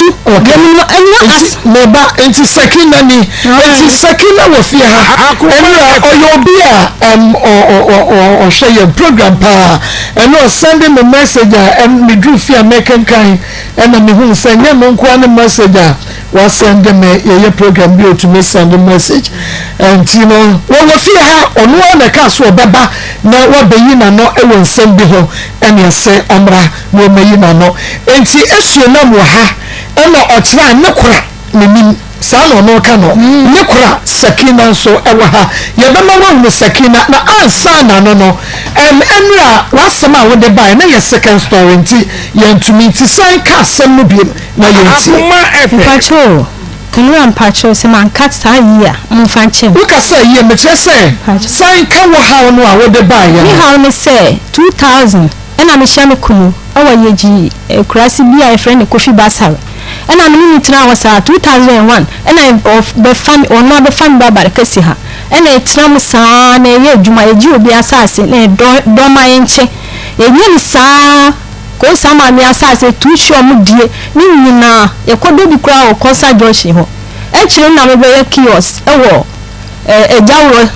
Esu. Okay. Nti meba nti Sakina ni nti Sakina wɔ fie ha ɛnna ɔyɛ obi a ɛm ɔ ɔ ɔ ɔ ɔhwɛ yɛn program paa ɛnna ɔsɛnde me message a ɛm meduru fie a mɛkenkan ɛnna mehu sɛ nyɛ no nkoa ne message a wasɛnde me yɛyɛ program bi otumi sɛnde message nti no wɔwɔ fie ha ɔno ara na ɛka so ɔbɛba na wabɛyi n'ano wɔ nsɛm bi ho ɛnna ɛsɛ ɔmmra na ɔmmɛyi n'ano. Enti Asuo nam wɔ ha ɛna ɔkyerɛ a ne kora menim saa na ɔno ka no ne kora Sakina nso ɛwɔ ha yɛbɛma woahunu Sakina na ansa na no no ɛm ɛnura w'asɛm a wode baeɛ na yɛ second story nti yɛntumi nti san ka asɛm no biom na yɛntie. Akoma FM. Mpakyɛw o, nwura mpakyɛw sɛ manka saa yie a momfa nkyɛ me. Woka sɛ yie mekyerɛ sɛ san ka wo haw no a wode baeɛ Me no. haw ne sɛ 2000 ɛna mehyia me kunu wɔ Yeji akuraase bi a yɛfrɛ no Kofi Basare ɛna me ne no tenaa hɔ saa 2001 ɛna ɔbɛfa me ɔno abɛfa me ba Barekɛse ha ɛna yɛtena mu saa na yɛyɛ adwuma yɛgye obi asaase na yɛdɔ dɔ ma yɛnkyɛ yɛyɛ no saa koo saa maame asaase tu hyɛ ɔmo die ne nyinaa yɛkɔdɔ bi koraa wɔ Kɔsa Junction hɔ akyire no na mebɛyɛ kiosk ɛwɔ Agyaworɔ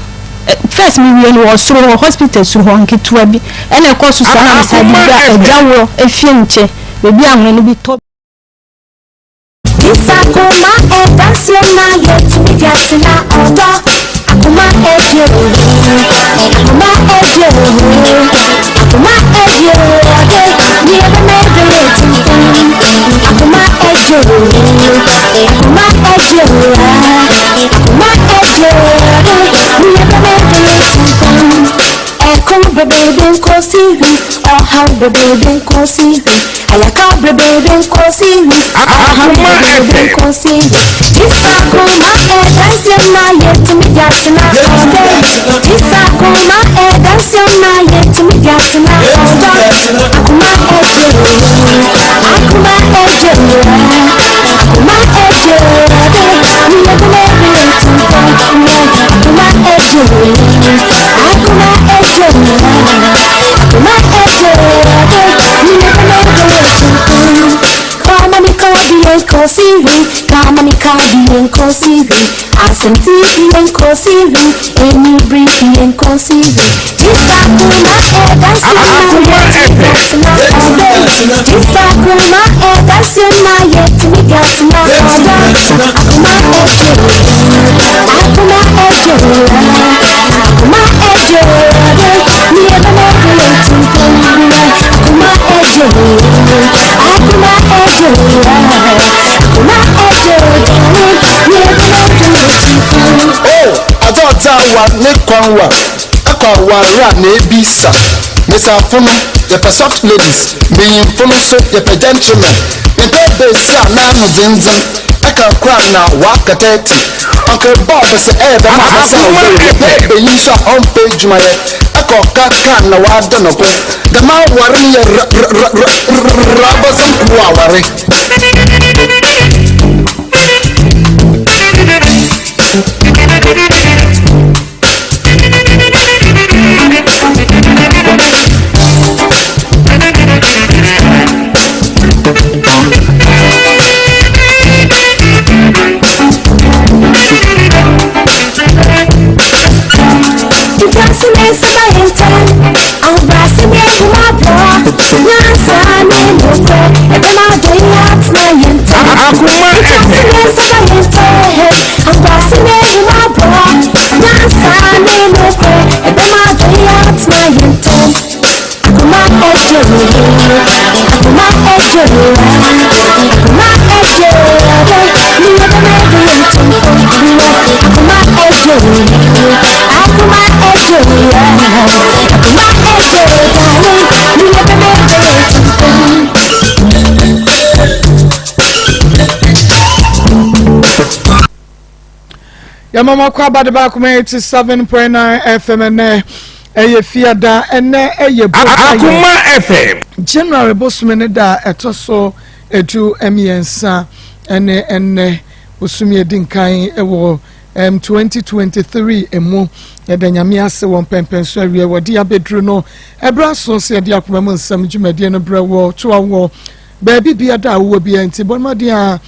first me wie no wɔ soro hɔ hospital soro hɔ nketewa bi ɛna ɛkɔ so saa na me san de dwa Agyaworɔ efie nkyɛn baabi a ahwene no bi tɔ. Akoma ɛdanseɛ na yɛtumi de atena ɔdɔ akoma ɛdie akoma ɛdie akoma ɛdie ɔde ne ɛbɛma ɛbɛyɛ tintin akoma ɛdie akoma ɛdie akoma ɛdie ɔde ne ɛbɛma ɛbɛyɛ tintin ɛko bebrebe nkosi hwi ɔhaw bebrebe nkosi hwi ayakaw bebrebe nkosi hwi ɔhaw Akoma bebrebe FM. nkosi hwi jisa akoma ɛdanseɛ na yɛtumi de atena ɔdɔ jisa akoma ɛdanseɛ na yɛtumi de atena ɔdɔ akoma ɛdie akoma ɛdie akoma ɛdie ɔdɔ ne yɛbɛma ɛbɛyɛ tintin akoma ɛdie akoma ɛdie akoma ɛdie ɔdɔ ne yɛbɛma ɛbɛyɛ tintin Kama mi kabi enkosivi, kama mi kabi enkosivi, asante enkosivi, eni brifi enkosivi. Jisa kuma edansi na Akoma FM. yetumi gatena ọdọ. Jisa kuma edansi na yetumi gatena ọdọ. Akuma eje, akuma eje, akuma eje ọdọ. Ni ebe na ebe yetuntun akuma eje, akuma eje, akuma eje darling. Ni ebe na ebe yetuntun. o adze ɔdze awa ne kwan wa ɛkɔ aware a na ebi sa mesafo no yɛpɛ soft ladies mmenyimfo no nso yɛpɛ gentlemen yɛpɛ beesi a n'ano dzendzen ɛka kora na wakata ati ɔnkɛ bɔɔl sɛ ɛyɛ dɛm a bɛsɛ Akoma ɔwɔ yɛpɛ FM. beyi nso a ɔmpɛ adwumayɛ ɛkɔ ɔka kaa na wada ne ko dɛm aware no yɛ rabɔsɛm kuo aware. Akoma FM. Yɛma mo akɔ abade baako ma 87.9 FM ɛnɛ ɛyɛ fiada ɛnɛ ɛyɛ botaeɛ Akoma FM. January bosome ne da a ɛtɔ so 13 ɛne ɛnɛ bosome edi nkan ɛwɔ 2023 emu. Yɛda Nyame ase wɔ mpɛmpɛnso awie wɔde abɛduru no ɛberɛ aso sɛ yɛde akoma mu nsɛm dwumadie no berɛ wɔ toa wɔ. Baabi biada a wowɔ biara nti bɔ mmɔden a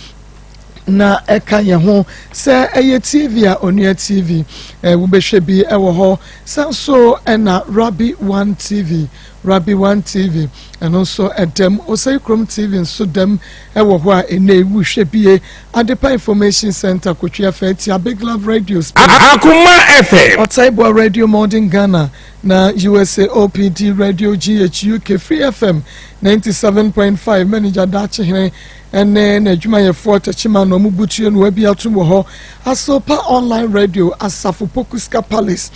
na ɛka yɛn ho sɛ ɛyɛ TV a Onua TV wobɛhwɛ bi wɔ hɔ. San so ɛna Rabbi One TV, Rabbi One TV ɛno nso ɛdɛm. Osei Krom TV nso dɛm ɛwɔ hɔ a ɛnɛ wohwɛ bie. Adepa Information Center, Kotwi Afɛtia, Big Love Radio Spain, Akoma FM. Ɔtaiboa Radio Modern Ghana na USA OPD Radio GH UK Free FM 97.5 manager Dakyehene ɛne n'adwumayɛfoɔ Tɛkyima na ɔmo butuo no wabi atom wɔ hɔ. Asopa Online Radio, Asafo Pokuska Palace,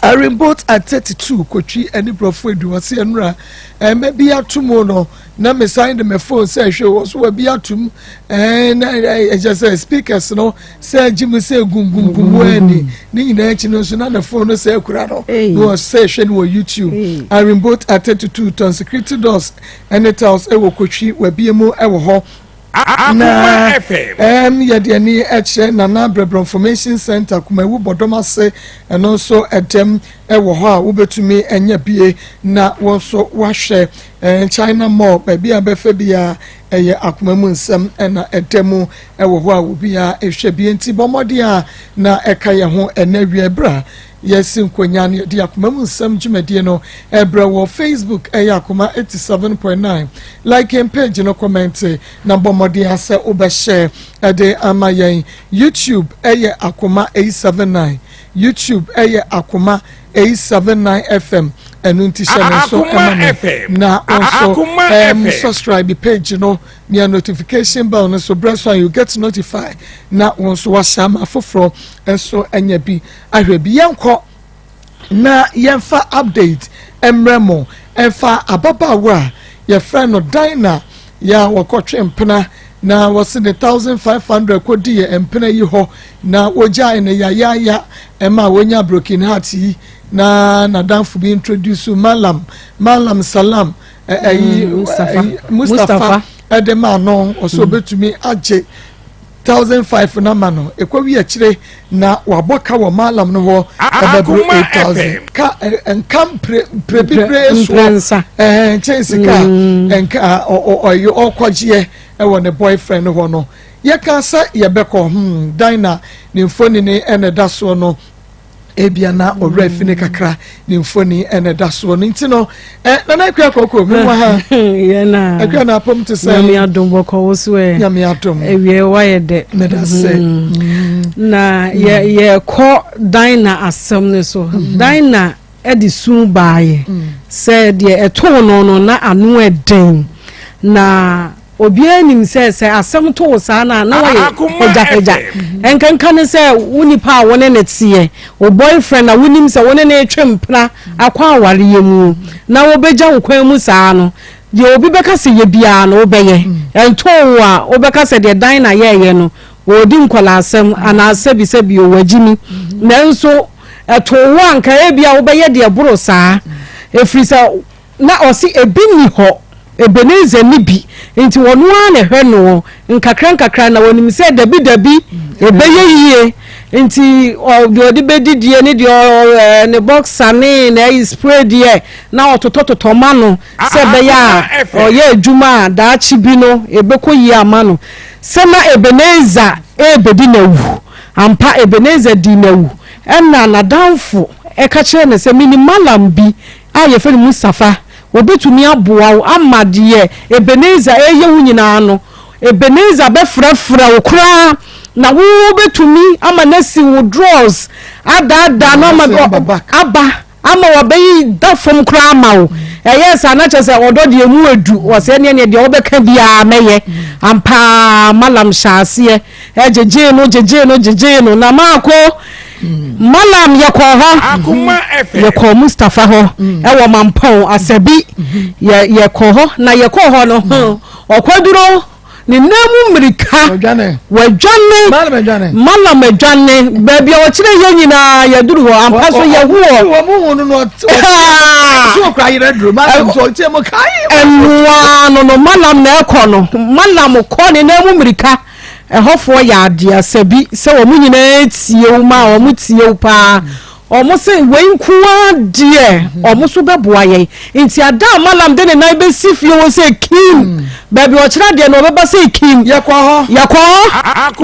Arimboat at 32 Kotwi ɛne Borɔfo edu wɔsi ɛnura ɛmɛ bi atom no na mesan de me phone sɛ ɛhwɛ wɔ so wabi atom ɛɛ na ɛkyɛ sɛ speakers no sɛ agye mu sɛ gumgumgum wɔ ani ne nyinaa akyi no nso na ne phone no sɛ akura no na wɔsɛ ɛhwɛ no wɔ YouTube. Arimboat at 32 tɔn security doors ɛne tiles ɛwɔ Kotwi wabie mu ɛwɔ hɔ. Akoma FM. Yɛde ani ɛkyerɛ Nana Brɛbrɛ Information Center, Kumawu Bɔdɔm ase, ɛno nso ɛdɛm ɛwɔ hɔ a wobɛtumi anya bie na wɔn nso wahwɛ China Mall, baabi a bɛfɛ bi a ɛyɛ akoma mu nsɛm ɛna ɛda mu ɛwɔ hɔ a obiara ɛhwɛ bie. Nti bɔ mmɔden a na ɛka yɛn ho ɛnɛ wie berɛ a yɛsi nkonnwa no yɛde akoma mu nsɛm dwumadie no ɛbrɛ wɔ Facebook, ɛyɛ Akoma 87.9. Like yɛn page no, comment na bɔ mmɔden asɛ wobɛhyɛ ɛde ama yɛn. YouTube ɛyɛ Akoma 879, YouTube ɛyɛ Akoma 879 FM. Ɛno nti hyɛ no nso ɛma me na nso subscribe page no, nea notification bell no so brɛ so a you get notified na wɔn nso wahyɛ ama foforɔ nso anya bi ahwɛ bi. Yɛnkɔ na yɛmfa update mmerɛ mo ɛmfa ababaawa a yɛfrɛ no Dina yɛ a wɔkɔtwe mpena na wɔsi ne 1,500 kɔdi yɛ mpena yi hɔ na wɔgyae ne yayaaya ɛma wɔnya broken heart yi na n'adamfo bi introduce Malam Salam ɛyi Mustapha ɛde maa no, ɔsɛ obetumi agye 1,500 na ma no ekɔwi akyire na wabɔ ka wɔ malam no hɔ ɛbɛboro 8,000 ka nka mpere mpere bibire soɔ nkyɛn sika nka ɔyɛ ɔkɔgyeɛ ɛwɔ ne boyfriend no hɔ no. Yɛka sɛ yɛbɛkɔ Dina ne mfonini ɛna ɛda soɔ no, ebia na ɔwerɛ afi ne kakra ne mfoni ɛna ɛda soɔ no. Nti no Nana Akua Kɔkɔ mi wɔ ha. Yɛna Akua na apɔm te sɛ? Nyame adom, bɔkɔ wo so ɛ? Nyame adom. Ewie wayɛ dɛ. Meda sɛ. Na yɛ yɛkɔ Dina asɛm no so. Dina ɛde su baayɛ sɛ deɛ ɛtoo no na ano ɛden na obiara nim sɛ asɛm to wo saa na wɔyɛ hagyahagya nkanka ne sɛ wo nipa a wo ne ne teɛ, wo boyfriend a wonim sɛ wo ne ne retwe mpena akɔ awareɛ mu na wobɛgya wo kwan mu saa no deɛ, obi bɛka sɛ yɛ biara no wobɛyɛ. Ɛntoo wo a wobɛka sɛ deɛ dan na yɛɛyɛ no wɔdi nkɔla asɛm anaasɛ bi sɛ bio wagyi mi, nanso ɛtoo wo a nka ebi a wobɛyɛ deɛ boro saa, ɛfiri sɛ na ɔse ebi ni hɔ, Ebenezer ni bi nti wɔn ara na ɛhwɛ no nkakra nkakra na wɔnim sɛ dabi dabi ɛbɛyɛ yie. Nti deɛ ɔde bɛdidie ne deɛ ɔ ne boxer ne na ɛyi spray deɛ na ɔtotɔtotɔ ma no sɛ ɛbɛyɛ a ɔyɛ adwuma a daakye bi no ɛbɛkɔ yie ama no sɛ na Ebenezer ɛrebɛdi n'awu ampa. Ebenezer di n'awu ɛna n'adamfo ɛka kyerɛ no sɛ mini malam bi a yɛfrɛ no Mustapha, wɔbɛtumi aboa wo ama deɛ Ebenezer ɛreyɛ wo nyinaa no, Ebenezer bɛfrɛfrɛ wo koraa na wobɛtumi ama no asi wo drawers adaadaa no ama aba ama wabɛyi da fam koraa ama wo. Ɛyɛ saa na kyerɛ sɛ ɔdɔ deɛ mu edu wɔsɛ ɛneɛ neɛ deɛ wɔbɛka biara mɛyɛ ampaa. Malam hyɛ aseɛ ɛgyegyee no, gyegyee no, gyegyee no na maako malam yɛkɔɔ hɔ, yɛkɔɔ Mustapha hɔ ɛwɔ Mampɔn Asabi. Yɛkɔɔ hɔ na yɛkɔɔ hɔ no ɔkwaduro ne nan mu mmirika wadwane, malam adwane baabi a ɔkyerɛ yɛ nyinaa yɛduru hɔ ampa so yɛhu wɔ ɛnoa no malam na ɛkɔ no, malam kɔ ne nan mu mmirika. Ɛhɔfoɔ yɛ adeɛ Asabi sɛ wɔn nyinaa tie wo ma wɔn tie wo paa. Wɔn se wei nko ara deɛ wɔn nso bɛboa yɛn. Nti ada a Malam de ne nan bɛsi fie hɔ sɛ kim, baabi a ɔkyerɛ adeɛ no ɔbɛba sɛ kim. Yɛkɔ hɔ. Yɛkɔ hɔ.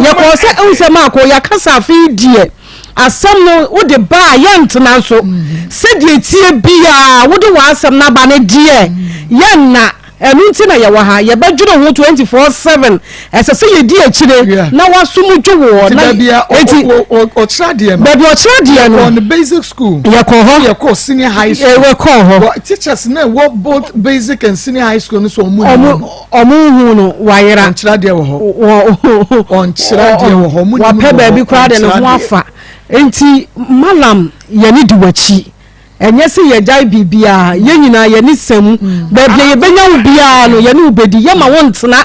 Yɛkɔ hɔ sɛ ehu sɛ maako yɛaka sɛ afe yi deɛ asɛm no wode ba a yɛntena so. Sɛdeɛ ɛteɛ biara wode w'asɛm no aba no deɛ yɛnna. Ɛno nti na yɛwɔ ha. Yɛbɛdwene ho 24/7. Ɛsɛ sɛ yɛdi akyire na w'aso mu dwo woɔ. Nti baabi a ɔkyerɛ adeɛ no. Baabi a ɔkyerɛ adeɛ no. Yɛkɔɔ no basic school. Yɛkɔɔ hɔ. Yɛkɔɔ senior high school. Yɛkɔɔ hɔ. Teachers na ɛwɔ both basic and senior high school no so ɔmo nim no. Ɔmo nhu no wayera. Ɔnkyerɛ adeɛ wɔ hɔ. Ɔnkyerɛ adeɛ wɔ hɔ. Ɔmo nim no wɔ hɔ. Wapɛ baabi koraa de ne ho afa. Nti malam yɛne di w'akyi. Ɛnyɛ sɛ yɛagyae biribiara, yɛn nyinaa yɛn ani sa mu. Baabi a yɛbɛnya wo biara no, yɛne wo bɛdi. Yɛma wontena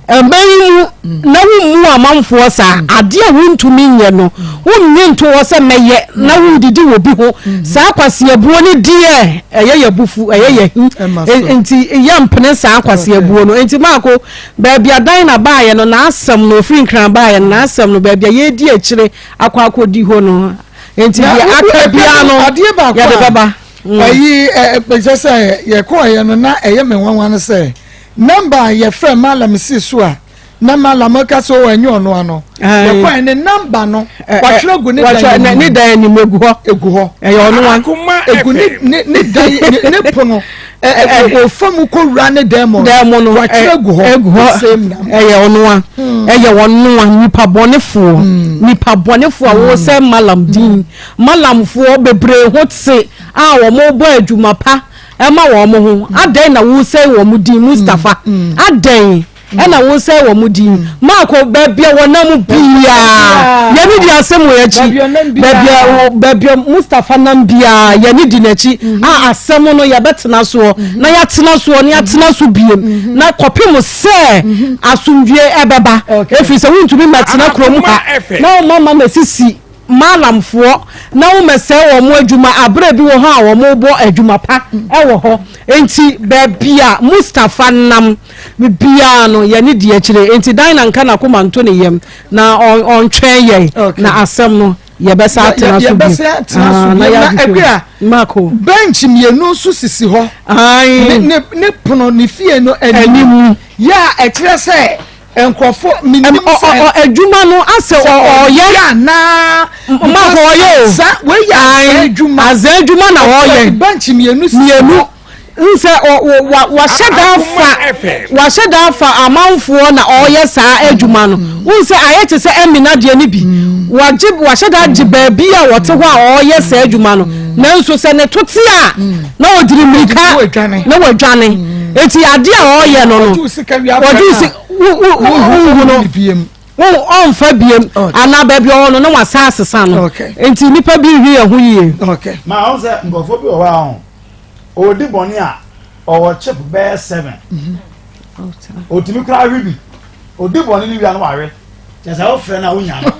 ɛman yi mu na wommu amanfoɔ saa. Adeɛ a wontumi nyɛ no, wonnye nto hɔ sɛ mɛyɛ na woredidi wɔ bi ho. Saa kwaseabuo no deɛ, ɛyɛ yɛn abufu, ɛyɛ yɛn ahi. Enti yɛmpene saa kwaseabuo no. Enti Maako, baabi a Dinah baeɛ no, n'asɛm no, ɔfiri Nkran baeɛ no, n'asɛm no, baabi a yɛredi akyire akɔ akɔdi hɔ no, nti deɛ aka biara no yɛde bɛba. Mm. Ɛyi ɛsɛ sɛ yɛkɔɔyɛ no na ɛyɛ me nwanwa no sɛ namba a yɛfrɛ malam si so a na malam ka sɛ ɔwɔ ɛnyɛ ɔno ano yɛkɔɛ ne namba no watwerɛ gu ne dan anim ne dan anim egu hɔ egu hɔ ɛyɛ ɔno wa egu ne ne ne dan ne pono Ɔfa mu kɔ wura ne dan mu no watwerɛ gu hɔ egu hɔ ɛyɛ ɔnoa hmm. ɛyɛ ɔnoa nipa bɔnefoɔ hmm. nipa bɔnefoɔ a wɔsɛ hmm. malam din malamfoɔ bebree ho te a wɔn bɔ adwuma pa ɛma wɔn ho adɛn na wɔsɛ wɔn din Mustapha adɛn. ɛna wo nsɛe wɔn din maako baabi a wɔnam biara yɛne di asɛm wɔ akyi baabi a baabi a Mustapha nam biara yɛne di n'akyi mhm. a asɛm no yɛbɛtena soɔ mhm. na yɛatena soɔ na yɛatena so biem mhm. na kɔpem sɛ asomdwie ɛbɛba ɛfiri sɛ wontumi mmɛtena kurom ha na woma ma masisi Maalamfoɔ na wɔmmɛsɛe wɔn adwuma aberɛ bi wɔ hɔ a wɔrebɔ adwuma pa wɔ hɔ. Enti baabi a Mustafa nam biara no yɛne di akyire. Enti Dinah nka n'akoma nto ne yam na ɔntwɛn yɛn na asɛm no yɛbɛsa atena so bio. Yɛbɛsa atena so bio. Na Akua, Marco. Bench mmienu nso sisi hɔ. Ne ne pono ne fie no anim. Yɛ a ɛkyerɛ sɛ Nkurɔfo menim sɛ. Ɔ adwuma no asɛ ɔyɛ. Ɔyɛ anaa. Mma ɔyɛ o. Sa wei yɛ azan adwuma. Azan adwuma na ɔyɛ. Bench mmienu sisi hɔ. Mmienu nsɛ ɔ wa wahyɛ da fa wahyɛ da fa amanfoɔ na ɔyɛ saa adwuma no. Nsɛ ayɛ te sɛ Amina deɛ no bi. Wagye wahyɛ da gye baabi a wɔte hɔ a ɔyɛ saa adwuma no. Nanso sɛ ne to te a na ɔdiri mmirika na wadwane. Eti adeɛ a ɔyɛ no no. Ɔgye sika wia wɔde si wohu no ɔnfa biem anaa baabi ɔwɔ no na wasa asesa no nti nipa bi nhwi yɛn ho yie. Ma ɔn sɛ nkurɔfoɔ bi wɔ hɔ a ɔn ɔdi bɔne a ɔwɔ chip bɛyɛ seven ɔtumi koraa we bi ɔdi bɔne no wia no wawe kyɛ sɛ wofrɛ no a wonya no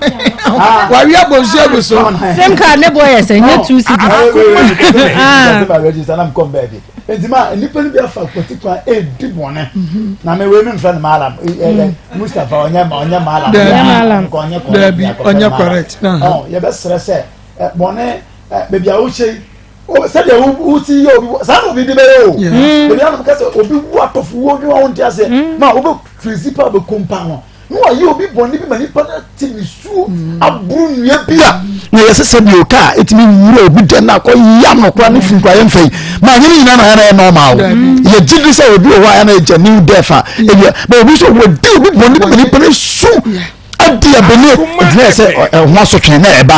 wawe abɔnsu agu so same car ne bɔ yɛ sɛ nyɛ two cities register na mekɔ baabi nti ma nnipa no bi afa kwati kwan ɛdi bɔne na me wei memfrɛ no malam mustapha ɔnyɛ ɔnyɛ malam ɔnyɛ ɔnyɛ correct yɛbɛsrɛ sɛ bɔne baabi a wohyɛ yi sɛdeɛ wosi yɛ obi saa na obi de bɛyɛ o baabi a wɔn sɛ obi wu atɔfo wu odwi wɔn ti aseɛ ma wobɛ kiresi pa bɛ kompa ho na wɔayɛ obi bɔne bi ma nipa no ate ne suo aboro nnua bi a na yɛsɛ sɛ deɛ ɔka a ɛtumi wura obi dɛm na akɔ yam no koraa ne firi koraa yɛmfa yi ma anyɛ ne nyinaa na yɛn normal o yɛgye di sɛ obi wɔ hɔ a yɛn agya new death a ɛdeɛ ma obi nso wɔdi obi bɔne bi ma nipa no su adi abɛne ɛgyina yɛ sɛ ɛho asotwe na ɛba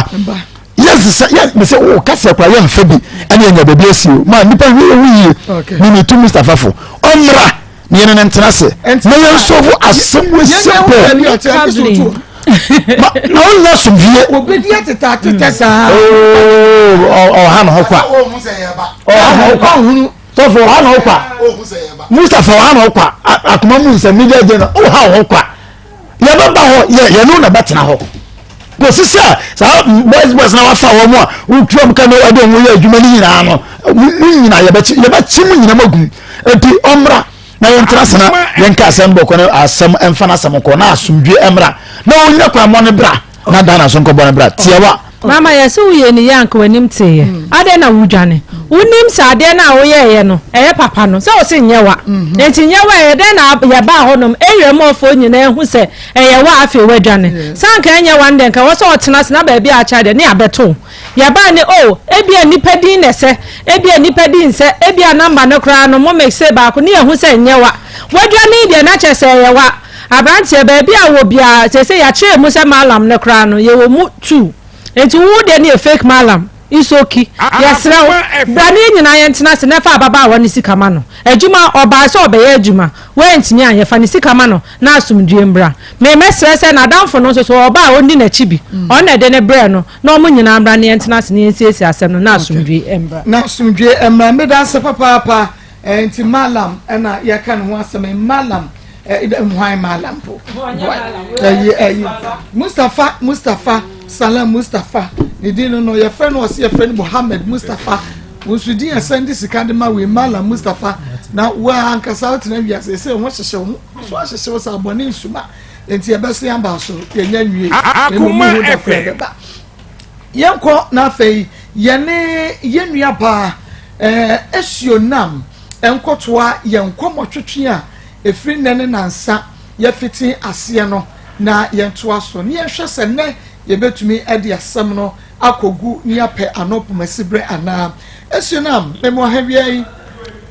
yɛnsesa yɛ mɛ sɛ o kasa kora yɛmfa bi ɛne yɛnya baabi asi o ma nipa hwɛ yɛ ho yie ne ne tu Mustapha fo ɔmmra na yɛne no ntena ase na yɛnsɔfo asɛm wɔ simple na ɔnya asomdwie ɔha ne ho kwa ɔha ne ho kwa sɔfo ɔha ne ho kwa mustapha ɔha ne ho kwa akoma mu nsɛm media general ɔha ho kwa yɛbɛba hɔ yɛ yɛne na bɛtena hɔ kòsi sɛ saa boys boys na wafa wɔn a wotua mu ka na ɛde wɔn yɛ adwuma no nyinaa no mu nyinaa yɛbɛkye yɛbɛkye mu nyinaa mu agum eti ɔmmra na yɛntena ase na yɛnka asɛm bɔkɔ no asɛm ɛmfa n'asɛm kɔ na asomdwe ɛmmra na ɔnya kwan mmɔ ne bra na dan n'aso nkɔbɔ ne bra tiawa. Mama yɛse woyɛ ne yie anka w'anim teeɛ adɛn na wodwane wonim sɛ adeɛ no a woyɛeɛ no ɛyɛ papa no sɛ wose nyɛ wa nti nyɛ wa ɛyɛ dɛn na yɛbaa hɔnom area mu ɔfoɔ nyinaa hu sɛ ɛyɛ wa afei woadwane sɛ anka ɛnyɛ wa no deɛ nka ɛwɔ sɛ ɔtena ase na baabi a akyɛ deɛ ne yɛabɛto wo yɛbaa ne oh ebia nnipa din na ɛsɛ ebia nnipa din nsɛ ebia number no koraa no mo mixe baako ne yɛhu sɛ nyɛ wa woadwane deɛ na kyerɛ sɛ ɛyɛ wa Abranteɛ, baabi a wɔ biara, seesei yɛakyerɛ mu sɛ Mallam no koraa no, yɛwɔ mu two. Enti wo deɛ no yɛ fake Mallam. Isoki, yɛsrɛ wo, bra na yɛn nyinaa yɛntena ase na fa ababaawa no sika ma no. Adwuma, ɔbaa sɛ ɔbɛyɛ adwuma, woantumi anyɛ, fa ne sika ma no na asomdwoeɛ mmra. Me, mɛsrɛ sɛ n'adamfo no nso so, ɔba a ɔnni n'akyi bi, ɔno na ɛde no brɛɛ no, na wɔn nyinaa mmra na yɛntena ase na yɛnsiesie asɛm no na asomdwoeɛ mmra. Na asomdwoeɛ mmra. Meda ase papaapa. Nti Mallam na yɛka ne ho asɛm yi, Mallam. Hwan Mallam po? Ɛyi ɛyi Mustapha Mustapha Salam Mustapha ne din no no yɛfrɛ no ɔsi yɛfrɛ no Mohammed Mustapha nso din ɛsɛn de sika de ma wei Mallam Mustapha na wo ankasa wotena wiase sɛ ho hyehyɛ ho so ahyehyɛ wo sɛ abɔne nsuma nti yɛbɛse aba so yɛnya nwie ɛmu mu ho da korɛ bɛba yɛnkɔ na afei yɛne yɛn nua baa ɛɛ esuonam nkɔtoa yɛn nkɔmɔtwetwe a Ɛfiri nnɛ ne nnansa yɛfiti aseɛ no na yɛntoa so na yɛnhwɛ sɛ nnɛ yɛbɛtumi de asɛm no akɔgu na yɛapɛ ano pomasiberɛ anaa. Asunam, mema ɔha wia yi.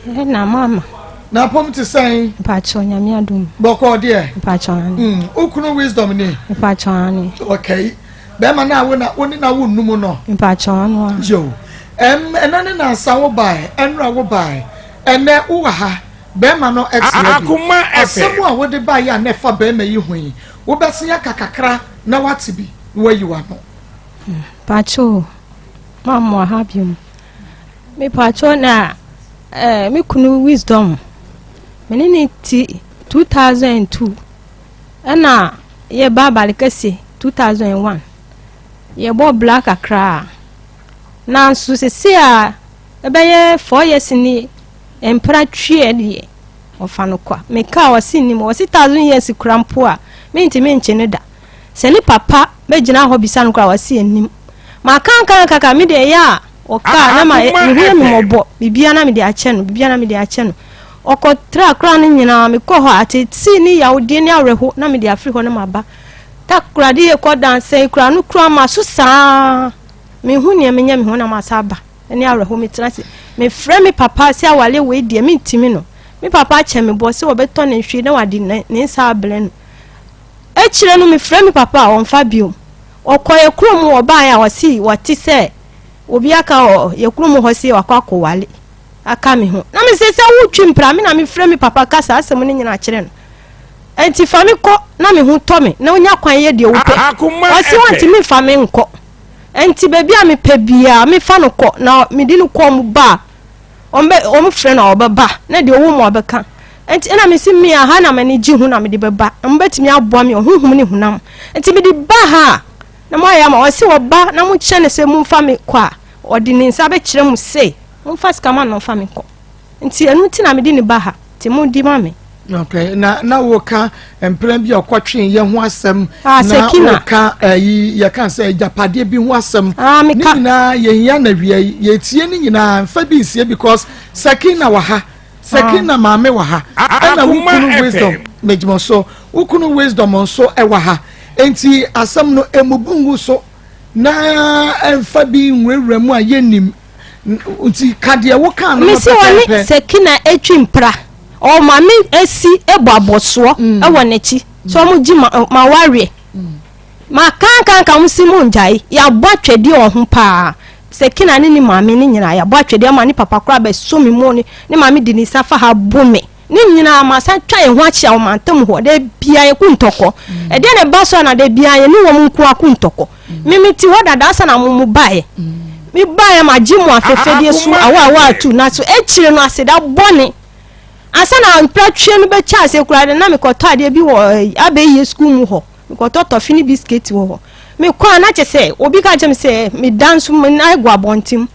Ɛna mama. Na apom te sɛn? Mpakyɛw, Nyame adom. Bɔkɔɔ deɛ? Mpakyɛw, ane. Mm, wo kunu Wisdom ni? Mpakyɛw, ane. Okay. Bɛrima no a wo na wo ne na wo nnum no? Mpakyɛw, ano a. Yo. Ɛm, ɛnɛ ne nnansa wo bae, ɛnora wo bae, ɛnɛ wowɔ ha. Bɛrima no te ha bi. Asɛm a wode baeɛ a na ɛfa bɛrima yi ho yi, wobɛsen aka kakra na woate bi na woayi w'ano. Mpakyɛw, mammoa ha biom. Mepakyɛw na eh, me kunu Wisdom, me ne ne ti 2002 ɛna yɛba Balikɛse 2001. Yɛbɔ bla kakra. Nanso sese a ɛbɛyɛ 4 years ni Mpra tweɛ deɛ ɔfa no kwa. Me kaa ɔse nnim ɔse thousand years kora mpo a mentumi nkye no da. Sɛ ne papa bɛgyina hɔ bisa no koraa ɔse nnim. Makankankaka me deɛ ɛyɛ a ɔkaa na ma me ho yɛ me mɔbɔ biribiara na mede akyɛ no biribiara na mede akyɛ no. Ɔkɔ tra koraa no nyinaa mekɔ hɔ a atetee ne yawdeɛ ne awerɛho na mede afiri hɔ na maba. Takoradi yɛkɔ dansɛn koraa no koraa maso saa menhu nea menyɛ me ho na masa aba. ne awerɛhow metena ase mefrɛ me papa sɛ aware wei deɛ mentumi no me papa akyɛ me bɔ sɛ wɔbɛtɔ ne nhwee na wade ne nsa abrɛ no akyire no mefrɛ me papa a ɔmfa biom ɔkɔ yɛ kurom ɔbaeɛ a ɔse wɔte sɛ obi aka wɔ yɛ kurom hɔ sɛ wakɔ akɔwale aka me ho na mesɛ sɛ wotwi mpra me na mefrɛ me papa ka saa asɛm no nyina kyerɛ no nti fa me kɔ na me ho tɔ me na onya kwan yɛ deɛ wopɛ ɔse wɔntumi mfa me nkɔ Enti baabi a mepɛ biara, mefa no kɔ, na mede no kɔ wɔn ba a, wɔbɛ wɔfrɛ no a ɔbɛba, na deɛ ɔwɔ mu a ɔbɛka. Enti ɛna mese me a ha na m'ani gye ho na mede bɛba, na mobɛtumi aboa me ɔhonhom ne honam. Enti mede ba ha a, na moayɛ ama ɔse ɔba na mokyerɛ no sɛ momfa me kɔ a, ɔde ne nsa bɛkyerɛ mo se momfa sika ma no na ɔmfa me nkɔ. Nti ɛno nti na mede no ba ha, nti modi ma me. Okay, na na woka mpena bi a ɔkɔtwe yɛ ho asɛm ah, na woka ayi eh, yɛka sɛ agyapadeɛ bi ho asɛm ah, ne nyinaa yɛhia na wia yi yɛtie ne nyinaa mfa bi nsie because Sakina wɔ ha Sakina ah. maame wɔ ha ɛna wo kunu wisdom megyima so wo kunu wisdom nso ɛwɔ ha nti asɛm no emubu ngu so na ɛmfa bi nwurawura mu a yɛnnim nti ka deɛ wokaa no no Mese ɔne pɛpɛɛpɛ. Sakina atwi mpra. Ɔma me asi bɔ abɔsoɔ Mm. wɔ n'akyi sɛ ɔmo gye ma ma wareɛ. Ma kankanka ɔmo si mo ngyae. Yɛabɔ atwɛdeɛ wɔ ho paa. Sakina ne ne maame ne nyinaa yɛabɔ atwɛdeɛ ama ne papa koraa bɛsɔ me mu ne ne maame de ne nsa fa ha bo me. Ne nyinaa masan twa yɛn ho akyia wɔ mantam hɔ. Da biara yɛko ntɔkɔ. Ɛdeɛn na ɛba so a na da biara yɛne wɔn nko ara ko ntɔkɔ. Me mete hɔ dada ansa na mo mo baeɛ. Me baeɛ magye mo afɛfɛdeɛ so awa awa atu na so akyire no aseda bɔne. Ansa na mpratweɛ no bɛkyɛ aseɛ koraa de na mekɔtɔ adeɛ bi wɔ abɛyie sukuu mu hɔ. Mekɔtɔ tɔfe ne biscuit wɔ hɔ. Mekɔ a na kyɛ sɛ obi ka kyerɛ me sɛ meda nso me nan gu abɔnten.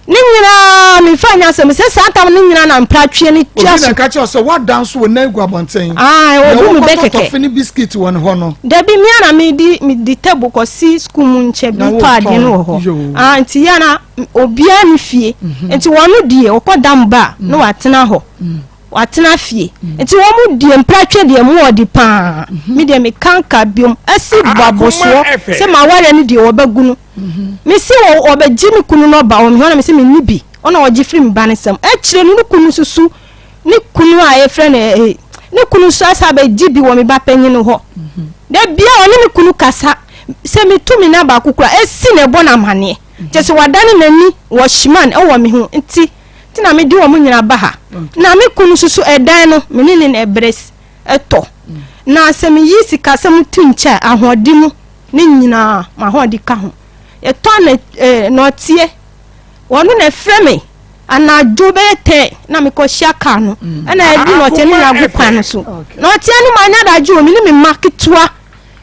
Ne nyinaa memfa nyɛ asɛm sɛ saa tam no nyinaa na mpratweɛ no tua Obi so. na ɛka kyerɛ wo sɛ woada nso wo nan gu abɔnten. Ae, Na wɔbu me bɛ wokɔtɔ kɛkɛ. tɔfe ne biskit wɔ ne hɔ no. Dabi, me ara na mede mede table kɔsi sukuu mu nkyɛ bi Na tɔ adeɛ no wɔ wotɔn. hɔ. Yoo. Ah, nti yɛ na obiara ne fie. Nti wɔn deɛ wɔkɔ dam ba a na watena hɔ. Watena fie. Nti wɔn deɛ mpratwe deɛ mu ɔde paa. Me deɛ meka nka biom. Asi bɔ abɔsoɔ sɛ m'awareɛ no deɛ wɔbɛgu no. Mese wɔ wɔbɛgye me kunu no ɔba wɔ me hɔ na mese menni bi. Ɔna ɔgye firi me ba no nsam. Akyire no ne kunu nso su ne kunu a yɛfrɛ no eh, ne kunu nso asa abɛgye bi wɔ me ba panyin no hɔ. Da bia ɔne me kunu kasa. Sɛ metu me nan baako koraa esi na ɛbɔ no amaneɛ. Kyerɛ sɛ wadane n'ani wɔ Shiman wɔ me ho nti nti na mede wɔn nyinaa ba ha. Na me kunu nso so ɛdan no me ne ne na ɛbrɛ tɔ. Na sɛ meyi sikasɛm to nkyɛn a ahoɔden mu ne nyinaa m'ahoɔden ka ho. Yɛtɔ na eh, nɔteɛ wɔn na ɛfrɛ me anadwo bɛyɛ tɛn na mekɔhyia kaa no ɛna yɛde nɔteɛ no nyinaa gu kwan no so. Nɔteɛ no manya adagye o, me ne me mma ketewa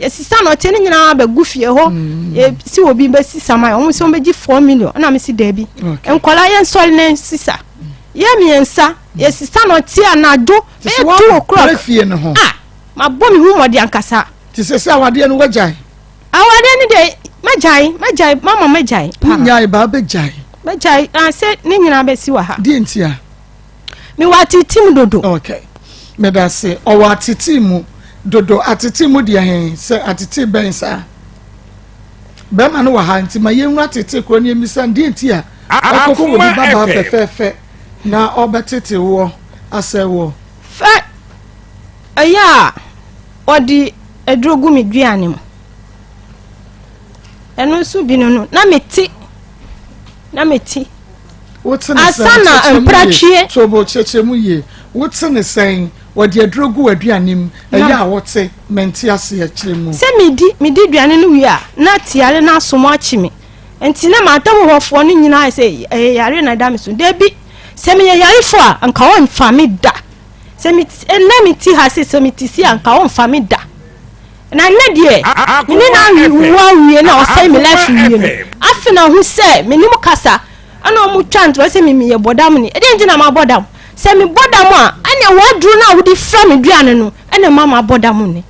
yɛsesa nɔteɛ no nyinaa bɛgu fie hɔ. Yɛsi obi bɛsisa ma wɔn sɛ wɔbɛgye 4 million ɛna mesi daabi. Nkwadaa yɛnsɔre na nsisa. Yɛ mmiɛnsa yɛsesa nɔteɛ anadwo Te sɛ bɛyɛ 2 o'clock. woabrɛ fie no ho. Ah, mabɔ me ho mmɔden ankasa. Te sɛ sɛ awadeɛ no woagyae. Awadeɛ no deɛ mɛgyae, mɛgyae, mama mɛgyae paa. Wonyae baa bɛgyae. Mɛgyae, ah, sɛ ne nyinaa bɛsi wɔ ha. Deɛ nti a? Mewɔ atete mu dodo. Okay. Meda ase. Ɔwɔ atete mu dodo. Atete mu deɛ he? Sɛ atete bɛn saa? Bɛrima no wɔ ha nti ma yɛnwura atete korɔ ne yɛmmisa no deɛ nti a ɔkɔfa obi Akoma babaa FM. fɛfɛɛfɛ na ɔbɛtete woɔ asɛe woɔ. Fɛ ɛyɛ a ɔde aduro gu me duane mu. Ɛno nso bi no no, na mete, na mete. Wote ne sɛn? Ansa na Kyerɛkyerɛ mu yie. mpratweɛ. Tobo, kyerɛkyerɛ mu yie. Wote ne sɛn? Wɔde aduro gu w'aduane mu. Ɛyɛ a wote? Mente aseɛ. Kyerɛ mu. Sɛ medi, medi aduane no wie a, na teare no aso mu akye me. Nti na m'atam hɔfoɔ no nyinaa ayɛ sɛ ɛyɛ yareɛ na ɛda me so. Dabi, sɛ meyɛ yarefoɔ a, anka wɔmfa me da. Sɛ me, ɛnnɛ mete ha sei, sɛ mete sei a, anka wɔmfa me da. Na nnɛ deɛ, me ne no awo awie na ɔsɛe me life wie no, afe na ɔhu sɛ me ne mu kasa, ɛna ɔmo twa ntorɔ sɛ me meyɛ bɔdam ni. Ɛdeɛn nti na mabɔ dam? Sɛ mebɔ dam a, ɛnneɛ w'aduro no a wode fra me duane no ɛna ɛma mabɔ dam ni.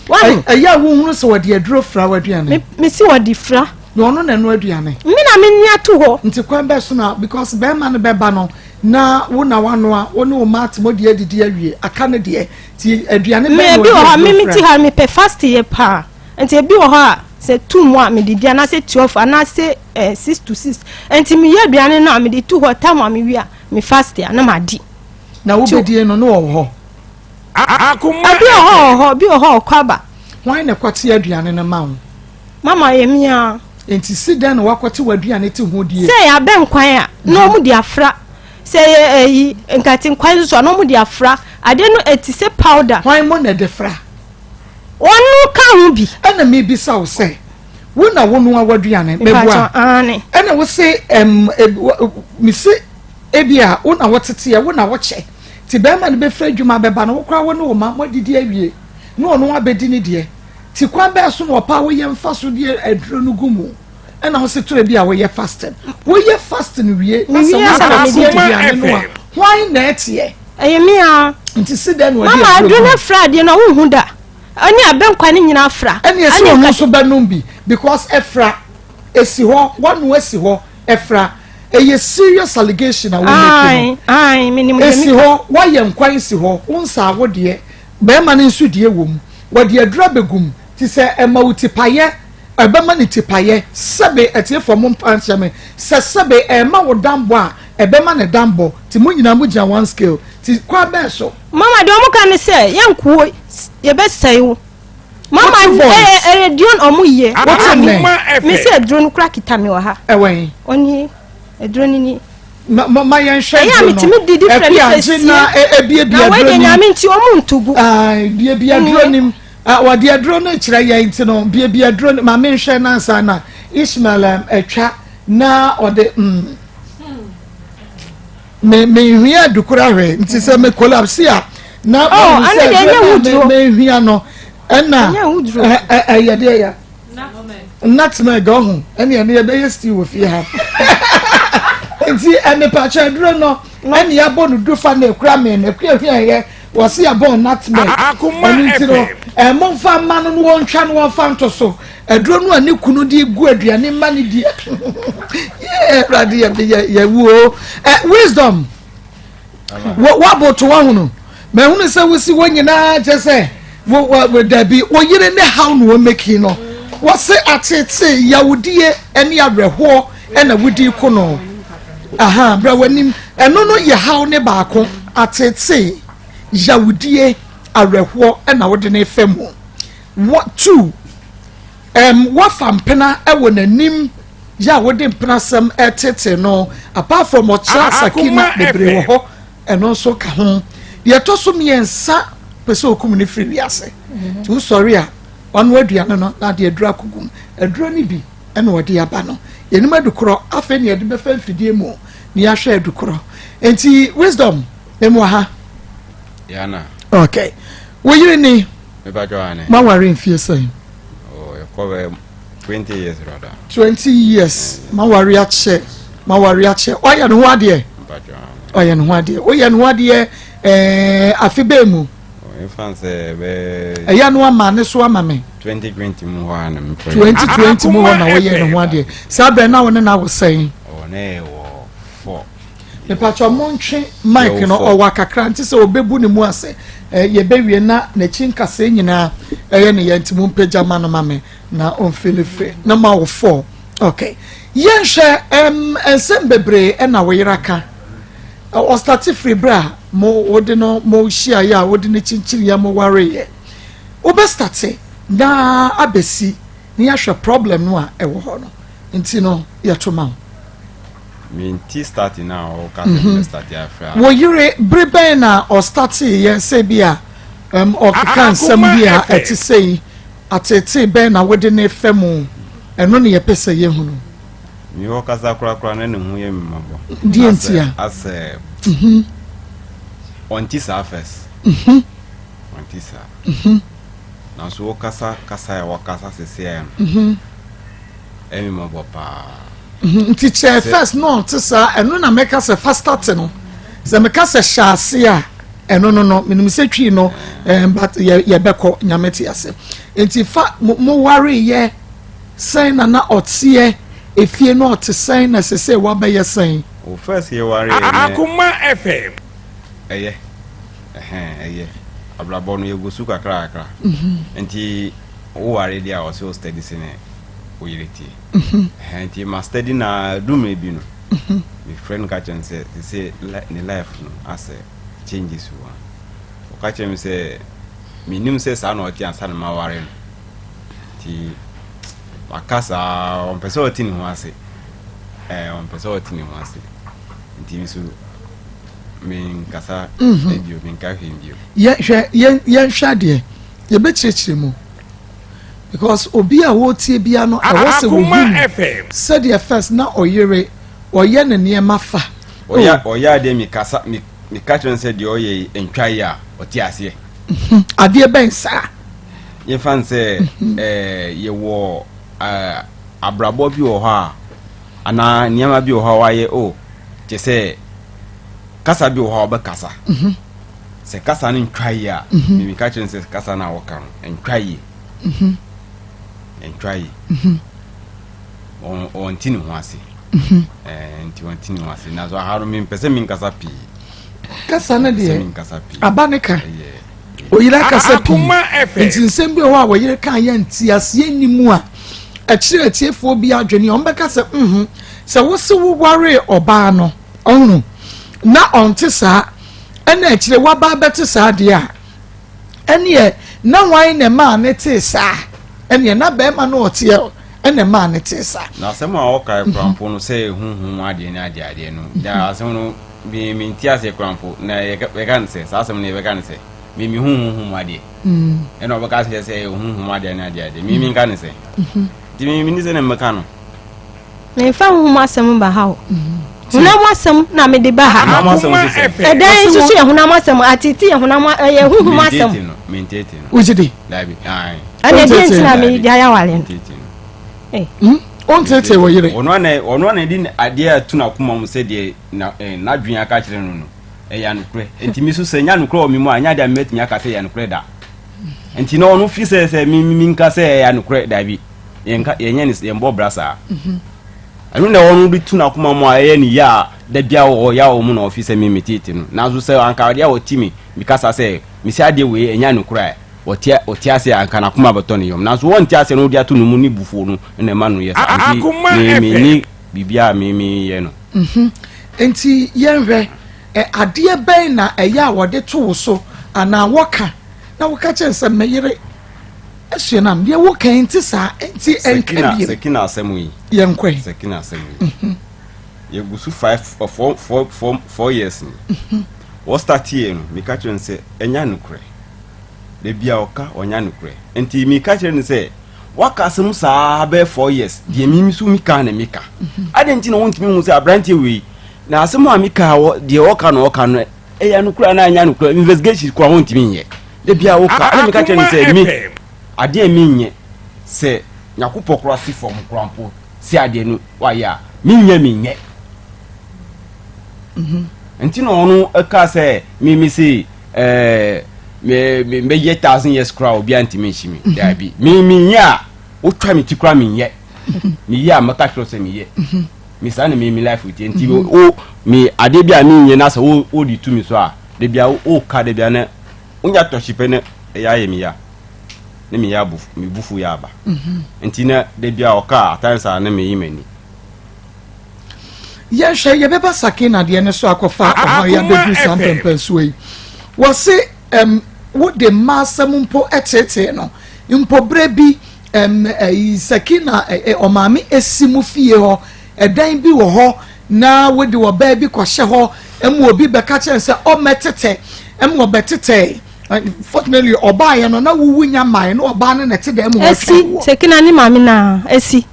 Wahu? Ɛyɛ a wohunu sɛ wɔde aduro fra w'aduane? Me, mesi wɔde fra. Na ɔno na ɛno aduane? Me na menoa to hɔ. Nti kwan bɛn so na, because bɛrima no bɛba no, na wo na wanoa, wo ne wo mma ate mode adidi awie, aka no deɛ, nti aduane bɛn na Ebi wɔ wɔde hɔ a, aduro me fra? mete ha, mepɛ fast yɛ paa. Nti ebi wɔ hɔ a, sɛ 2 mu a medidi anaasɛ 12 anaasɛ eh, 6 to 6. Nti meyɛ aduane no a mede to hɔ, time a mewie a, me fast a na madi. Na wobɛdie no, na ɔwɔ hɔ? Akoma Ebi wɔ hɔ a ɔwɔ hɔ, ebi wɔ hɔ a ɔkɔ aba. Hwan na ɛkɔte aduane no ma wo? Mama yɛ me ara. Nti si dɛn na wakɔte w'aduane te ho die? Sɛ ɛyɛ abɛnkwan a, na wɔn de afra. Sɛ ɛyɛ ɛyi nkate nkwan nso a, na wɔn de afra. Adeɛ no ɛte sɛ powder. Hwan mo na ɛde fra? Wɔn ka ho bi. Ɛna mebisa wo sɛ, wo na wonoa w'aduane? Meboa? Mepakyɛw, aane. Ɛna wo se ɛm, mese ebia wo na woteteɛ, wo na wokyɛ. Nti bɛrima no bɛfiri adwuma bɛba no, wo koraa wo ne wo mma moadidi awie, na ɔno abɛdi ne deɛ. Nti kwan bɛɛ so na ɔpɛ a woyɛ mfa so de aduro no gu mu? Ɛna wo se torɛ bi a woyɛ fasting. Woyɛ fasting wie na sɛ Mewie ansa na wote medi aduane no a, hwan na ɛteɛ? Ɛyɛ me ara. Nti si dɛn na ɔde Mama aduro aduro gu no mu? afra adeɛ no a wonhu da. Ɛne abɛnkwan no nyinaa afra. Ɛne ɛsɛ Ɛne ɔno nka nso bɛnom bi because ɛfra. Ɛsi hɔ, wano asi hɔ, ɛfra. Ɛyɛ serious allegation a wo make no. Ae, ae, menim deɛ Ɛsi meka. hɔ, woayɛ nkwan si hɔ, wo nsa awo deɛ, bɛrima no nso deɛ wɔ mu. Wɔde aduro abɛgu mu, nti sɛ ɛma wo tipayɛ, ɛbɛma no tipayɛ. Sɛbe, atiefoɔ mo mfa nkyɛ me, sɛ sɛbe ɛrema wo dambɔ a, ɛbɛma no dambɔ. Nti mo nyinaa mo gyina one scale. Nti kwan bɛn so? Mama deɛ ɔmo ka ne sɛ yɛnko wo yɛbɛsɛe wo. Mama Wote voice? ɛyɛ ɛyɛ deɛ ɔmo yɛ. Wote nne? Akoma Me FM. sɛ aduro no kora kita me wɔ ha. Ɛwɔ he? Ɔnie aduro no nie. Ma ma ma yɛnhwɛ Ɛyɛ a aduro no. metumi didi frɛ ne Akua, sɛ gye sie. na e- ebiebie Na wei aduro deɛ nim. Nyame nti ɔmo nto gu. Ae, biebie aduro nim. Ah, wɔde aduro no kyerɛ yɛn nti no, biebie aduro no. Ma menhwɛ na ansa na Ishmael um, atwa na ɔde mm. Me menhia adukora hwee nti sɛ me collapse a na Oh, mahu ɛno sɛ deɛ ɛnyɛ aduro no a wuduro. me menhia no ɛna Ɛnyɛ wuduro. ɛ- ɛ- ɛyɛ deɛ ya nutmeg ɔho ɛne ɛne yɛbɛyɛ stew wɔ fie ha. Nti mepakyɛ aduro no ɛne yɛabɔ no dufa na ekura me na ekura hwɛ yɛ wɔsi yɛabɔ nutmeg. Ɛno nti no momfa mma no no wɔntwa no wɔmfa nto so. Aduro no a ne kunu de gu aduane ma ne di. Yɛ awurade yɛ yɛ yɛ wuo. Wisdom. Woaboto wahunu. Mahunu sɛ wosi hɔ nyinaa kyɛ sɛ wo wo dabi wo yere ne haw na wɔmɛki no. Wɔse atete yawudie ne awerɛhoɔ ɛna wodi ko no. Aha bra w'anim. Ɛno no yɛ haw ne baako atete yawudie awerɛhoɔ ɛna wode ne fɛ mu. What two um, wafa mpena wɔ n'anim yɛ a wode mpenasɛm tete no apart from ɔkyerɛ asakina bebree wɔ hɔ ɛno nso ka ho deɛ ɛtɔ so mmiɛnsa pɛ sɛ okum ne firi wiase nti wosɔre a wano aduane no na ade aduro akɔgu mu aduro no bi ɛna ɔde aba no yɛnim adukorɔ afei ne yɛde bɛfa mfidie mu na yɛahwɛ adukorɔ nti wisdom emu ha yana okay wo yere ni maware mfie sɛn oh, yɛkɔ bɛ 20 years rather. 20 years maware akyɛ maware akyɛ ɔyɛ ne ho adeɛ ɔyɛ ne ho adeɛ woyɛ ne ho adeɛ ɛɛ afe bɛɛ mu ɛyɛ no ama ne so ama me 2020 mu hɔ na mekɔ 2020 mu hɔ na wɔyɛ ne ho adeɛ saa bɛn na wo ne na wo sɛn ɔne wɔ 4 Mepakyɛw montwe mic no ɔwɔ akakra nti sɛ ɔbɛbu ne mu ase eh, yɛbɛwie na n'akyi nkasɛɛ nyinaa ɛyɛ ne yɛ nti mompagya ma no ma me na ɔmfilifiri na ma wo fɔ ok yɛnhwɛ um, nsɛm bebree ɛna wo yera ka ɔstate firi berɛ a mo wode no mo hyiaeɛ a wode no kyinkyiniiɛ mo wareeɛ wobɛstate na abɛsi na yɛahwɛ problem no a ɛwɔ hɔ no nti no yɛto ma wo Menti starting a ɔka sɛ mebɛ start afrɛ a. Wo yere, bere bɛn na ɔstartee yɛ sɛ bi a um, ɔkeka nsɛm bi a ɛte sɛ yi? Ateetee bɛn na wode ne fɛ mu? Ɛno ne yɛpɛ sɛ yɛhunu. Me hɔ kasa korakora na ne ho yɛ me mmɔbɔ. Deɛ nti a? Asɛ ɔnte saa first. Ɔnte saa. Nanso wokasa kasa a wakasa seseɛ no, ɛyɛ me mmɔbɔ paa. Mhm, nti kyɛ first na ɔnte saa ɛno na mɛka sɛ fa start no sɛ meka sɛ hyɛ ase a ɛno no no menim sɛ twii no eh, but yɛbɛkɔ nyame te ase nti fa mo wareyɛ sɛn na na ɔteɛ efie no ɔte sɛn na sɛ sɛ wabɛyɛ sɛn. O first yɛ wareyɛ ne Akoma FM. Ɛyɛ ɛhɛn ɛyɛ abrabɔ no yɛgu so kakra kakra nti wo ware deɛ a ɔsɛ o steady sene wo yere tie. Ɛhɛn nti ma steady na du mmerɛ bi no me frɛ no ka kyerɛ no sɛ sese ne life no asɛ changes wɔ ɔka kyerɛ me sɛ menim sɛ saa na ɔte ansa na maware no nti waka saa ɔmpɛ sɛ ɔte ne ho ase ɛɛ ɔmpɛ sɛ ɔte ne ho ase nti nso menkasa bio menka hwee bio. Yɛ hwɛ yɛn yɛnhwɛ adeɛ yɛbɛkyerɛkyerɛ mu. Because obi a ɔretie bia no ɛwɔ sɛ Akoma wɔhu FM. sɛdeɛ first na ɔyere ɔyɛ ne nneɛma fa. Ɔyɛ Oh. ɔyɛ adeɛ mi kasa mi mi ka kyerɛ no sɛ deɛ ɔyɛ yi ntwa yi a ɔte aseɛ. Adeɛ bɛn saa? Yɛfa no sɛ ɛɛ yɛwɔ ɛɛ abrabɔ bi wɔ hɔ a anaa nneɛma bi wɔ hɔ a wayɛ o kyɛ sɛ kasa bi wɔ hɔ a ɔbɛkasa. Sɛ kasa no ntwa yie a, mhm. mimi ka kyerɛ no sɛ kasa no a wɔka no ntwa yie. Mhm. Ntwa yie. Mhm. Ɔnte ne ho ase. Nti ɔnte ne ho ase. Nanso aha no mempɛ sɛ menkasa pii. Kasa no deɛ aba ne ka. Oyere akasa pii. Nti nsɛm bi wɔ hɔ a wɔyere ka yɛ nteaseɛ nni mu a ɛkyerɛ atiefoɔ bi adwene a wɔbɛka sɛ mhm sɛ wose wowaree ɔbaa no ɔhunu na ɔnte saa ɛna akyire waba abɛte saa deɛ a, ɛneɛ na hwan na ɛmaa ne tee saa? Ɛneɛ na bɛrima no ɔteɛ ɛna ɛmaa ne tee saa. Na asɛm a ɔkae koraa mpo no sɛ honhom adeɛ ne adeɛ adeɛ no, da asɛm no me mente aseɛ koraa mpo, na yɛka no sɛ saa asɛm no yɛbɛka no sɛ me mehu honhom adeɛ ɛna ɔbɛka sɛ sɛ honhom adeɛ ne adeɛ adeɛ me menka no sɛ nti me menni sɛ ne mmɛka no. Memfa honhom asɛm ba ha o. Honam asɛm na mede ba ha. Honam asɛm nso sɛ. Ɛdɛn nso so yɛ honam asɛm, atete yɛ honam ɛyɛ honhom asɛm. Mentete no, mentete no. Wogye di? Dabi, ae. Ɛna ɛdeɛ nti na megyae aware no. Mentete no. Eh. Wonteetee wo yere. Ɔno ana ɔno ana de adeɛ ato n'akoma mu sɛ deɛ na eh, n'adwene aka kyerɛ no no ɛyɛ anokorɛ. Nti mi so sɛ nya anokorɛ wɔ mi mu a nya adeɛ a mɛtumi aka sɛ ɛyɛ anokorɛ da. Nti na ɔno fi sɛ sɛ mi mi nka sɛ ɛyɛ anokorɛ daabi. Yɛnka yɛnyɛ ne yɛn bɔ bra saa. Mhm. Ɛno na ɔno de tu n'akoma mu a ɛyɛ ne ya a da bia wɔ ya wɔ mu na ɔfi sɛ mi mi teete no. Nanso sɛ anka adeɛ a ɔte mi mi kasa sɛ mi sɛ adeɛ wei ɛnyɛ anokorɛ a Ɔte ɔte ase a anka n'akoma bɛtɔ ne yam nanso ɔnte ase no wode ato ne mu ne bufuo no na ɛma no yɛ saa nti me me ni biribiara a me me yɛ no. Mhm. Nti yɛnhwɛ, ɛ adeɛ bɛn na ɛyɛ a wɔde to wo so anaa wɔka na woka kyerɛ no sɛ me yere asua nam deɛ woka yi nte saa nti ɛnka Sakina biem. Sakina asɛm yi. Yɛnkɔ yi. Sakina asɛm yi. Mhm. Yɛgu so five uh, four four four four years ni. Mhm. Wɔ start yɛ no meka kyerɛ no sɛ ɛnya nokorɛ. Da bia ɔka ɔnya nokorɛ. Nti meka kyerɛ no sɛ waka asɛm saa bɛyɛ four years deɛ mimi so meka na meka. Adɛn nti na wontumi hu sɛ aberanteɛ wei na asɛm a meka wɔ deɛ ɔka na ɔka no ɛyɛ nokorɛ anaa ɛnyɛ nokorɛ investigation koraa wontumi nyɛ. Da bia woka ɛna meka kyerɛ no sɛ me adeɛ a menyɛ sɛ Nyakopɔ koraa si fam koraa mpo sɛ adeɛ no wayɛ a menyɛ menyɛ. Nti na ɔno ɛka sɛ me me se ɛɛ me me mɛyɛ thousand years koraa obiara ntumi nhyi me mhm. daabi me menyɛ a wotwa me ti koraa menyɛ meyɛ a mɛka kyerɛ sɛ meyɛ mhm. me saa na me me life tie nti mhm. o me adeɛ bi a menyɛ na sɛ wo wo de tu me so a de bia wo ka de bia ne wonya tɔhye pɛ ne ɛyɛ ayɛ me ya ne meyɛ abu me bufu yɛ aba nti na de bia ɔka at times a ne meyi m'ani. Yɛnhwɛ, yɛbɛba Sakina deɛ no so akɔfa ɔhaw yi abɛduru saa mpɛmpɛnsoɔ yi. Wɔse ɛm wode mma asɛm mpo teetee no. Mpo berɛ bi ɛm ɛyi Sakina ɛ ɔmaame esi mo fie hɔ, ɛdan bi wɔ hɔ na wode ɔbaa bi kɔhyɛ hɔ ɛma obi bɛka kyerɛ no sɛ ɔmmɛtetɛ ɛma ɔbɛtetɛe. Fortunately ɔbaeɛ no na wowu nya mmaeɛ na ɔbaa no na ɛte dɛm hɔ Esi Sakina ne maame na esi.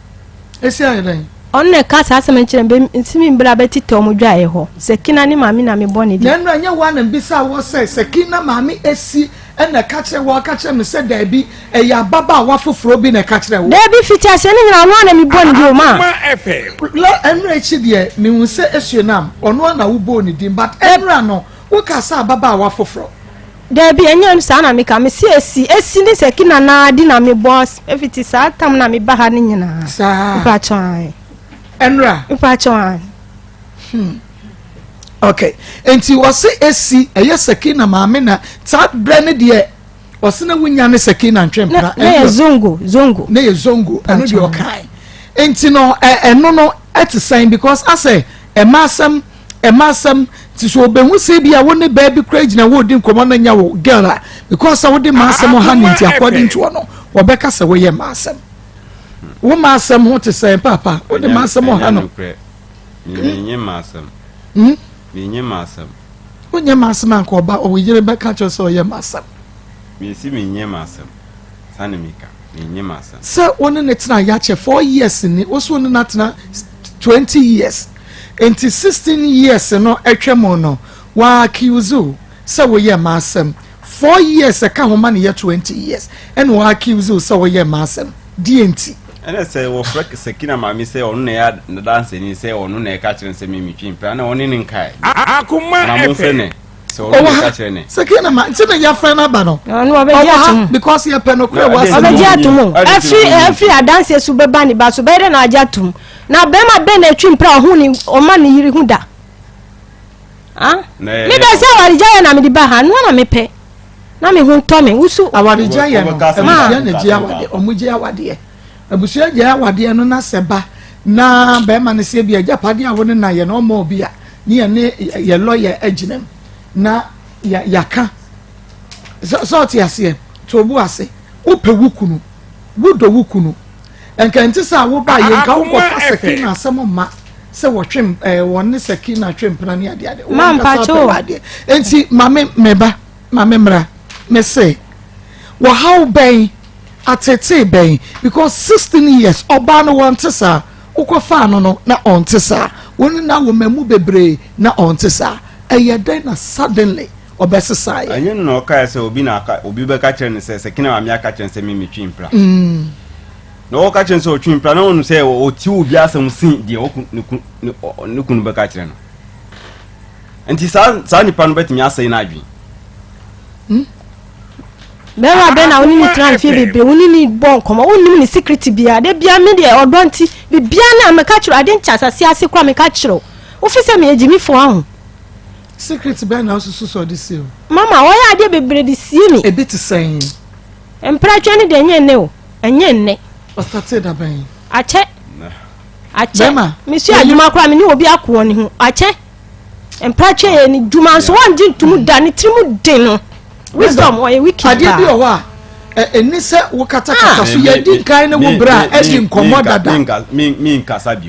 Esi ayɛ dɛn? Ɔno na ɛka saa asɛm no kyerɛ me, nsi me mbra bɛtetɛ wɔn dwaeɛ hɔ. Sakina ne maame na mebɔ ne din. Na ɛno ɛnyɛ wo ara na mebisaa woɔ sɛ, Sakina maame Esi na ɛka kyerɛɛ woɔ? Ɔka kyerɛɛ me sɛ, Daabi, ɛyɛ ababaawa foforɔ bi na ɛka kyerɛɛ woɔ. Daabi, fiti aseɛ no nyinaa ɔno ara na mebɔ ne din o, ma. La, ɛnora akyi deɛ, mehu sɛ Esuenam, ɔno ara na wobɔɔ ne din, but ɛnora no, wokaa sɛ ababaawa foforɔ. Dabi, ɛnyɛ saa na meka. Mese esi, esi ne sɛ kina naa di na mebɔ efiti saa tam na meba ha ne nyinaa. Saa. Mpakyɛw ae. Ɛnra. Mpakyɛw ae. Hmm. Okay. Nti wɔse esi, ɛyɛ Sakina maame na saa berɛ ne deɛ ɔse na wonya ne Sakina ntwe mpena. Na yɛ zongo, zongo. Na yɛ zongo, ɛno deɛ ɔkae. Nti no, ɛno no ɛte sɛn because asɛ ɛma asɛm Ɛma asɛm nti sɛ ɔbɛhu sɛ ebia wo ne baa bi koraa gyina hɔ redi nkɔmmɔ na nya wo girl a because sɛ wode ma asɛm ha no nti according to ɔno wɔbɛka sɛ woyɛ ma asɛm. Wo ma asɛm ho te sɛn paapa? Wode ma asɛm ha no. Menyɛ ma asɛm. Menyɛ ma asɛm. Wonyɛ ma asɛm anka ɔba ɔwo yere bɛka kyerɛ sɛ ɔyɛ ma asɛm. Mesi menyɛ ma asɛm. Saa na meka. Menyɛ ma asɛm. Sɛ wo ne ne tena yɛakyɛ four years ni wo so wo ne no atena 20 years. Enti 16 years no atwa mu no, wa accuse wo sɛ woyɛ m'asɛm. Four years ɛka ho ma no yɛ 20 years ɛna wa accuse wo sɛ woyɛ m'asɛm. Deɛ nti? Ɛna sɛ wɔfrɛ Sakina maame sɛ ɔno na ɛyɛ n'adanseni sɛ ɔno na ɛka kyerɛ no sɛ me metwi mpena na ɔne no nkae. Anaa momfrɛ no sɛ ɔno na ɛka kyerɛ no. Sakina ma nti na yɛafrɛ no aba no. Ɔno ɔbɛgye Ɔwɔ ha atom. because yɛpɛ nokorɛ wɔ asɛm Ɔbɛgye mu. atom. Ɛfiri ɛfiri adanseɛ so bɛba ne ba so bɛyɛ dɛ na agye atom. Na bɛrima bɛn na ɛtwi mpra ɔho ne ɔma ne yere ho da? Ah? Me dɛ sɛ awaregya yɛ na mede ba ha, noa na mepɛ. Na me ho ntɔ me. Wusu. Awaregya yɛ no, abusua na gye awadeɛ, ɔmo gye awadeɛ. Abusua gye awadeɛ no na sɛ ba na bɛrima no sɛ ebi agyapadeɛ a wo ne na yɛ no ɔma obi a, ne yɛ ne yɛ lɔya agyina mu na yɛaka. Sɛ ɔte aseɛ, to obu ase, wopɛ wo kunu, wodɔ wo kunu. Nka ɛnte sɛ a woba yɛ nka wokɔfa Sakina asɛm mma sɛ wɔtwe ɛɛ wɔn ne Sakina twe mpena ne adeade. Ma Wɔn kasa mpakyɛ pɛ o. wɔ adeɛ. Nti maame meba maame mmra me se wɔhaw bɛn atetee bɛn because 16 years ɔbaa no wɔnte saa wokɔfaa no no na ɔnte saa wɔn ne na wɔ mmamu bebree na ɔnte saa ɛyɛ dɛn na suddenly ɔbɛsesaeɛ. Ɛnyɛ no na ɔkaeɛ sɛ obi na aka obi bɛka kyerɛ no sɛ Sakina maame aka kyerɛ no sɛ me metwi mpra. Na wɔka kyerɛ no sɛ ɔtwe mpena na wɔnu sɛ ɔtie obi asɛm sen deɛ ne kunu bɛka kyerɛ no. Nti saa saa nipa no bɛtumi asɛe n'adwene. Hmm? Bɛrima bɛn na wo ne ne tena mfeɛ bebree wo ne ne bɔ nkɔmmɔ wonnim ne secret biara da biara me deɛ ɔdɔ nti biribiara no a meka kyerɛ ade nkyɛ asase ase koraa meka kyerɛ wo wofi sɛ meyɛ gyimifoɔ aho. Secret bɛn na wosusu sɛ ɔde sie wo? Mama wɔyɛ adeɛ bebree de sie me. Ebi te sɛn? Mpratwe no deɛ ɛnyɛ nnɛ o ɛnyɛ nnɛ. Ɔstartee da bɛn? Akyɛ akyɛ mesua adwuma koraa me ne obi akoɔ ne ho akyɛ. Mpratwe yɛ ne dwuma nso wɔngye ntom da ne tirim den no wisdom ɔyɛ wicked paa. Adeɛ bi wɔ hɔ a ɛni sɛ wokatakata so yɛdi nkan ne wo berɛ a ɛdi nkɔmmɔ dada.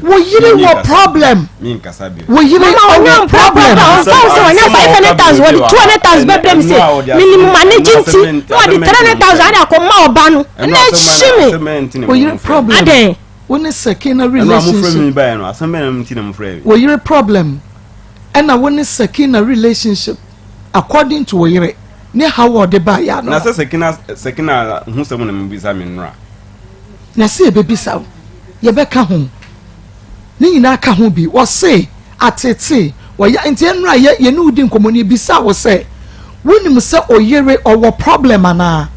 Wo yere wɔ problem. Wo yere ɔwɔ problem. Ɔnfa wo sɛ wɔnya 500,000 wɔde 200,000 bɛbrɛ mi sɛ menim manage nti na wɔde 300,000 ade akɔma ɔba no ɛna ɛhye me. Wo yere problem. Adɛn. Wo ne Sakina relationship. Wo yere problem ɛna wo ne Sakina relationship according to wo yere ne haw a ɔde ba yɛ ano. Na sɛ Sakina Sakina ho sɛm na mobisa me nnora. Na sɛ yɛbɛbisa wo yɛbɛka ho ne nyinaa ka ho bi wɔse atete wɔyɛ nti nnora yɛ yɛne wo di nkɔmmɔ no yɛbisa wo sɛ wonim sɛ oyere ɔwɔ problem anaa.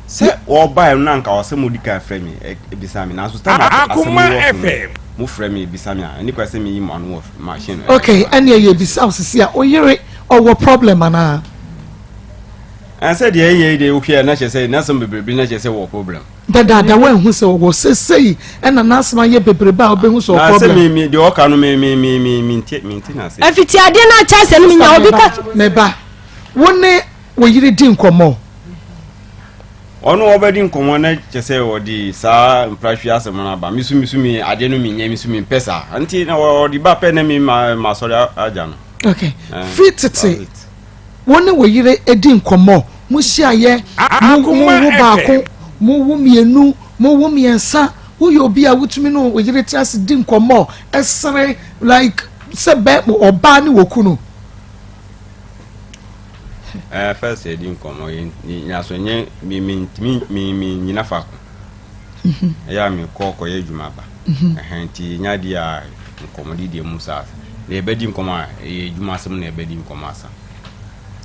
Sɛ wɔbaeɛ no na anka ɔsɛ modi kan frɛ me bisa me nanso time a asɛm yi wɔ so no mo frɛ me bisa me a ɛne kwan sɛ meyi mo ano wɔ machine no. Okay ɛneɛ yɛ bisa wo sisi a oyere ɔwɔ problem anaa? Ɛn sɛ deɛ ɛyɛ yi deɛ wohwɛ na kyerɛ sɛ n'asɛm bebrebe na kyerɛ sɛ wɔ problem. Dadaada woanhu sɛ ɔwɔ sesei ɛna n'asɛm ayɛ bebrebe a wobɛhu sɛ ɔwɔ problem. Na sɛ me me deɛ ɔka no me me me me mente mente n'ase. Ɛfiti adeɛ no akyɛ asɛ no menya obi ka. Meba wo ne wo yere di nkɔmmɔ. Ɔno ɔbɛdi nkɔmmɔ na kyɛ sɛ ɔde saa mprahwe asɛm no aba. Me so me so me adeɛ no menyɛ me so mempɛ saa. Nti na ɔde ba pɛ na me ma masɔre agya no. Okay. Firi tete wo ne wo yere di nkɔmmɔ, mo hyiaeɛ, mo mo wo baako, mo wo mmienu, mo wo mmiɛnsa, woyɛ obi a wotumi ne wo yere tena ase di nkɔmmɔ, ɛsere like sɛ bɛ ɔbaa ne wɔ kunu. Ɛɛ first yɛdi nkɔmmɔ yɛ nyaso nyɛ mi mi ntumi mi mi nyina faako mhm. ɛyɛ a mi kɔ kɔyɛ adwuma ba mhm. ɛhɛn nti nya di a nkɔmmɔ di deɛ mu saa na yɛbɛdi nkɔmmɔ a ɛyɛ adwuma asɛm na yɛbɛdi nkɔmmɔ asa.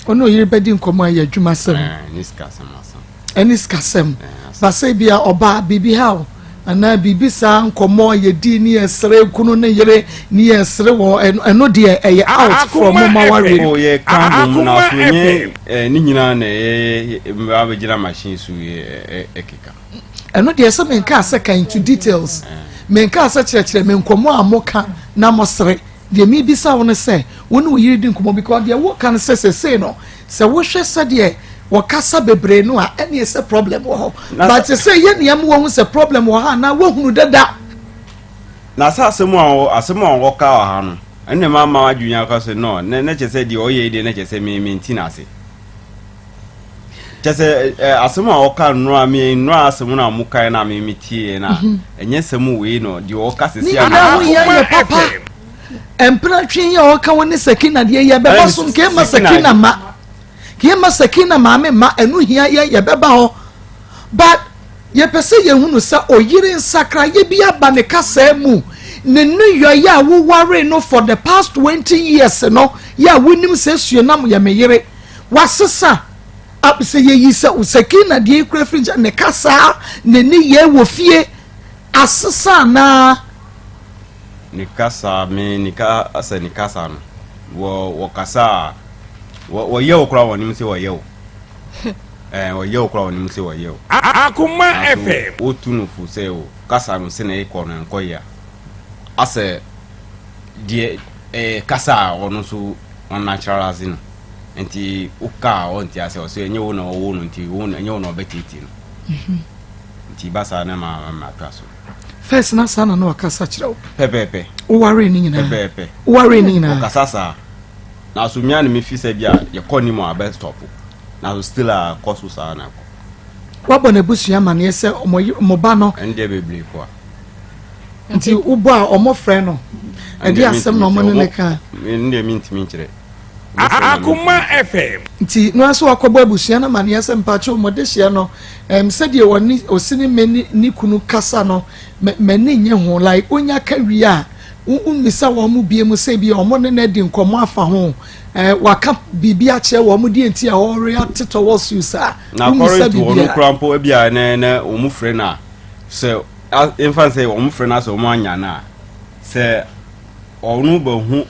Ɔne ɔyere bɛdi nkɔmmɔ a ɛyɛ adwuma asɛm. Ɛɛ ne sika asɛm asa. Ɛne sikasɛm. Ba sɛ bia ɔbaa biribi haw anaa biribi saa nkɔmmɔ yɛdi ne yɛsere kunu ne yere ne yɛsere wɔ ɛno deɛ ɛyɛ out from mo ma wareɛ. Oh yɛ ka bom na so nye ne nyinaa na ɛyɛ abɛgyina machine so ɛkeka. Ɛno deɛ sɛ menkaa sɛ ka into details menkaa sɛ kyerɛkyerɛ me nkɔmmɔ a moka na mosere deɛ mebisa wo no sɛ wo ne wo yere di nkɔmmɔ because deɛ woka no sɛ sesei no Sɛ wohwɛ sɛdeɛ wɔkasa bebree no a, ɛneɛ sɛ problem wɔ hɔ. But sɛ yɛ nea ma wahu sɛ problem wɔ hɔ anaa wahunu dada. Na sɛ asɛm a asɛm a wɔka wɔ ha no, ɛna ma ma adwene aka sɛ no, na na kyerɛ sɛ deɛ ɔyɛ yi deɛ na kyerɛ sɛ me me nti n'ase. Kyerɛ sɛ ɛ asɛm a ɔka nnora me nnora asɛm no a mo kae na me me tie na mhm. ɛnyɛ sɛm wei no deɛ ɔka sisi a. Ne nyinaa ho yɛ yɛ papa. Mpenatwe yi a ɔka wo ne Sakina deɛ yɛbɛba so nka ɛma Sakina ma ka ɛma Sakina maame ma ɛno hia yɛ yɛbɛba hɔ but yɛpɛ sɛ yɛhunu sɛ ɔyere nsakrayɛ bi aba ne kasaa mu ne nneyɔeɛ a wowaree no for the past 20 years no yɛ a wonim sɛ Suenam yɛ me yere wasesa sɛ yɛyi sɛ Sakina deɛ yi kura firi nkyɛn ne kasaa ne nneyɛɛ wɔ fie asesa anaa. Ne kasa me ne ka asɛ ne kasa no wɔ wɔ kasa a wɔ wɔyɛ wo koraa wɔnim sɛ wɔyɛ wo ɛɛ wɔyɛ wo koraa wɔnim sɛ wɔyɛ wo. Akoma FM. Wotu no fo sɛ o kasa no sɛ na ekɔ no nkɔ yɛ a asɛ deɛ ɛɛ kasa a ɔno nso ɔnaturalize no nti woka a ɔnte asɛ ɔsɛ ɛnyɛ wo na ɔwɔ no nti wo ɛnyɛ wo na ɔbɛtete no nti ba saa na ma ma atwa so. First na saa na na ɔkasa kyerɛ wo. Pɛpɛɛpɛ. Wowaree ne nyinaa. Pɛpɛɛpɛ. Wowaree ne nyinaa. Ɔkasa saa. Na so mia na mefi sɛ bi a yɛkɔ ne mu a bɛ stop. Na so still a kɔ so saa na kɔ. Wabɔ n'abusua amaneɛ sɛ ɔmo ɔmo ba no. Ɛndeɛ bebree po a. Nti wobɔ a ɔmo frɛ no. Ɛde asɛm na ɔmo ne ne ka. Ɛndeɛ mentumi nkyerɛ. Akoma FM. Nti no ara sɛ wakɔbɔ abusua no amaneɛ sɛ mpakyɛw mo dehyeɛ no ɛm sɛdeɛ ɔne ɔsi ne me ne ne kunu kasa no mɛ m'ani nnye ho like onya ka wie a wo wommisa wɔn mo bie mu sɛ ebia wɔn ne no adi nkɔmmɔ afa ho ɛɛ waka biribi akyerɛ wɔn deɛ nti a ɔreact towards you saa Na wommisa according to wɔn biribiara. koraa mpo ebia na na wɔn frɛ no a sɛ a mfa no sɛ wɔn frɛ no asɛ wɔn anya no a sɛ ɔno bɛhu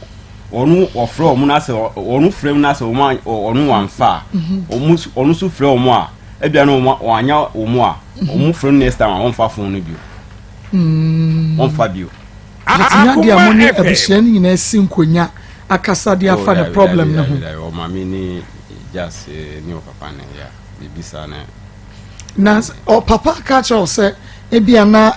ɔno ɔfrɛ wɔn na sɛ ɔno frɛ mu na sɛ wɔn ɔno wɔnfa a mhm. wɔn ɔno nso frɛ wɔn a ebia na wɔn wɔanya wɔn a mhm. wɔn frɛ no next time a wɔnfa phone no bio mm. wɔnfa bio. Ɛtumi adeɛ a mo ne abusua no nyinaa si nkonya akasa de afa ne problem no ho. Ɔmaame ne jas eh, ne ɔpapa ne ya biribi saa na. Na ɔpapa ka kyerɛ wo sɛ ebia na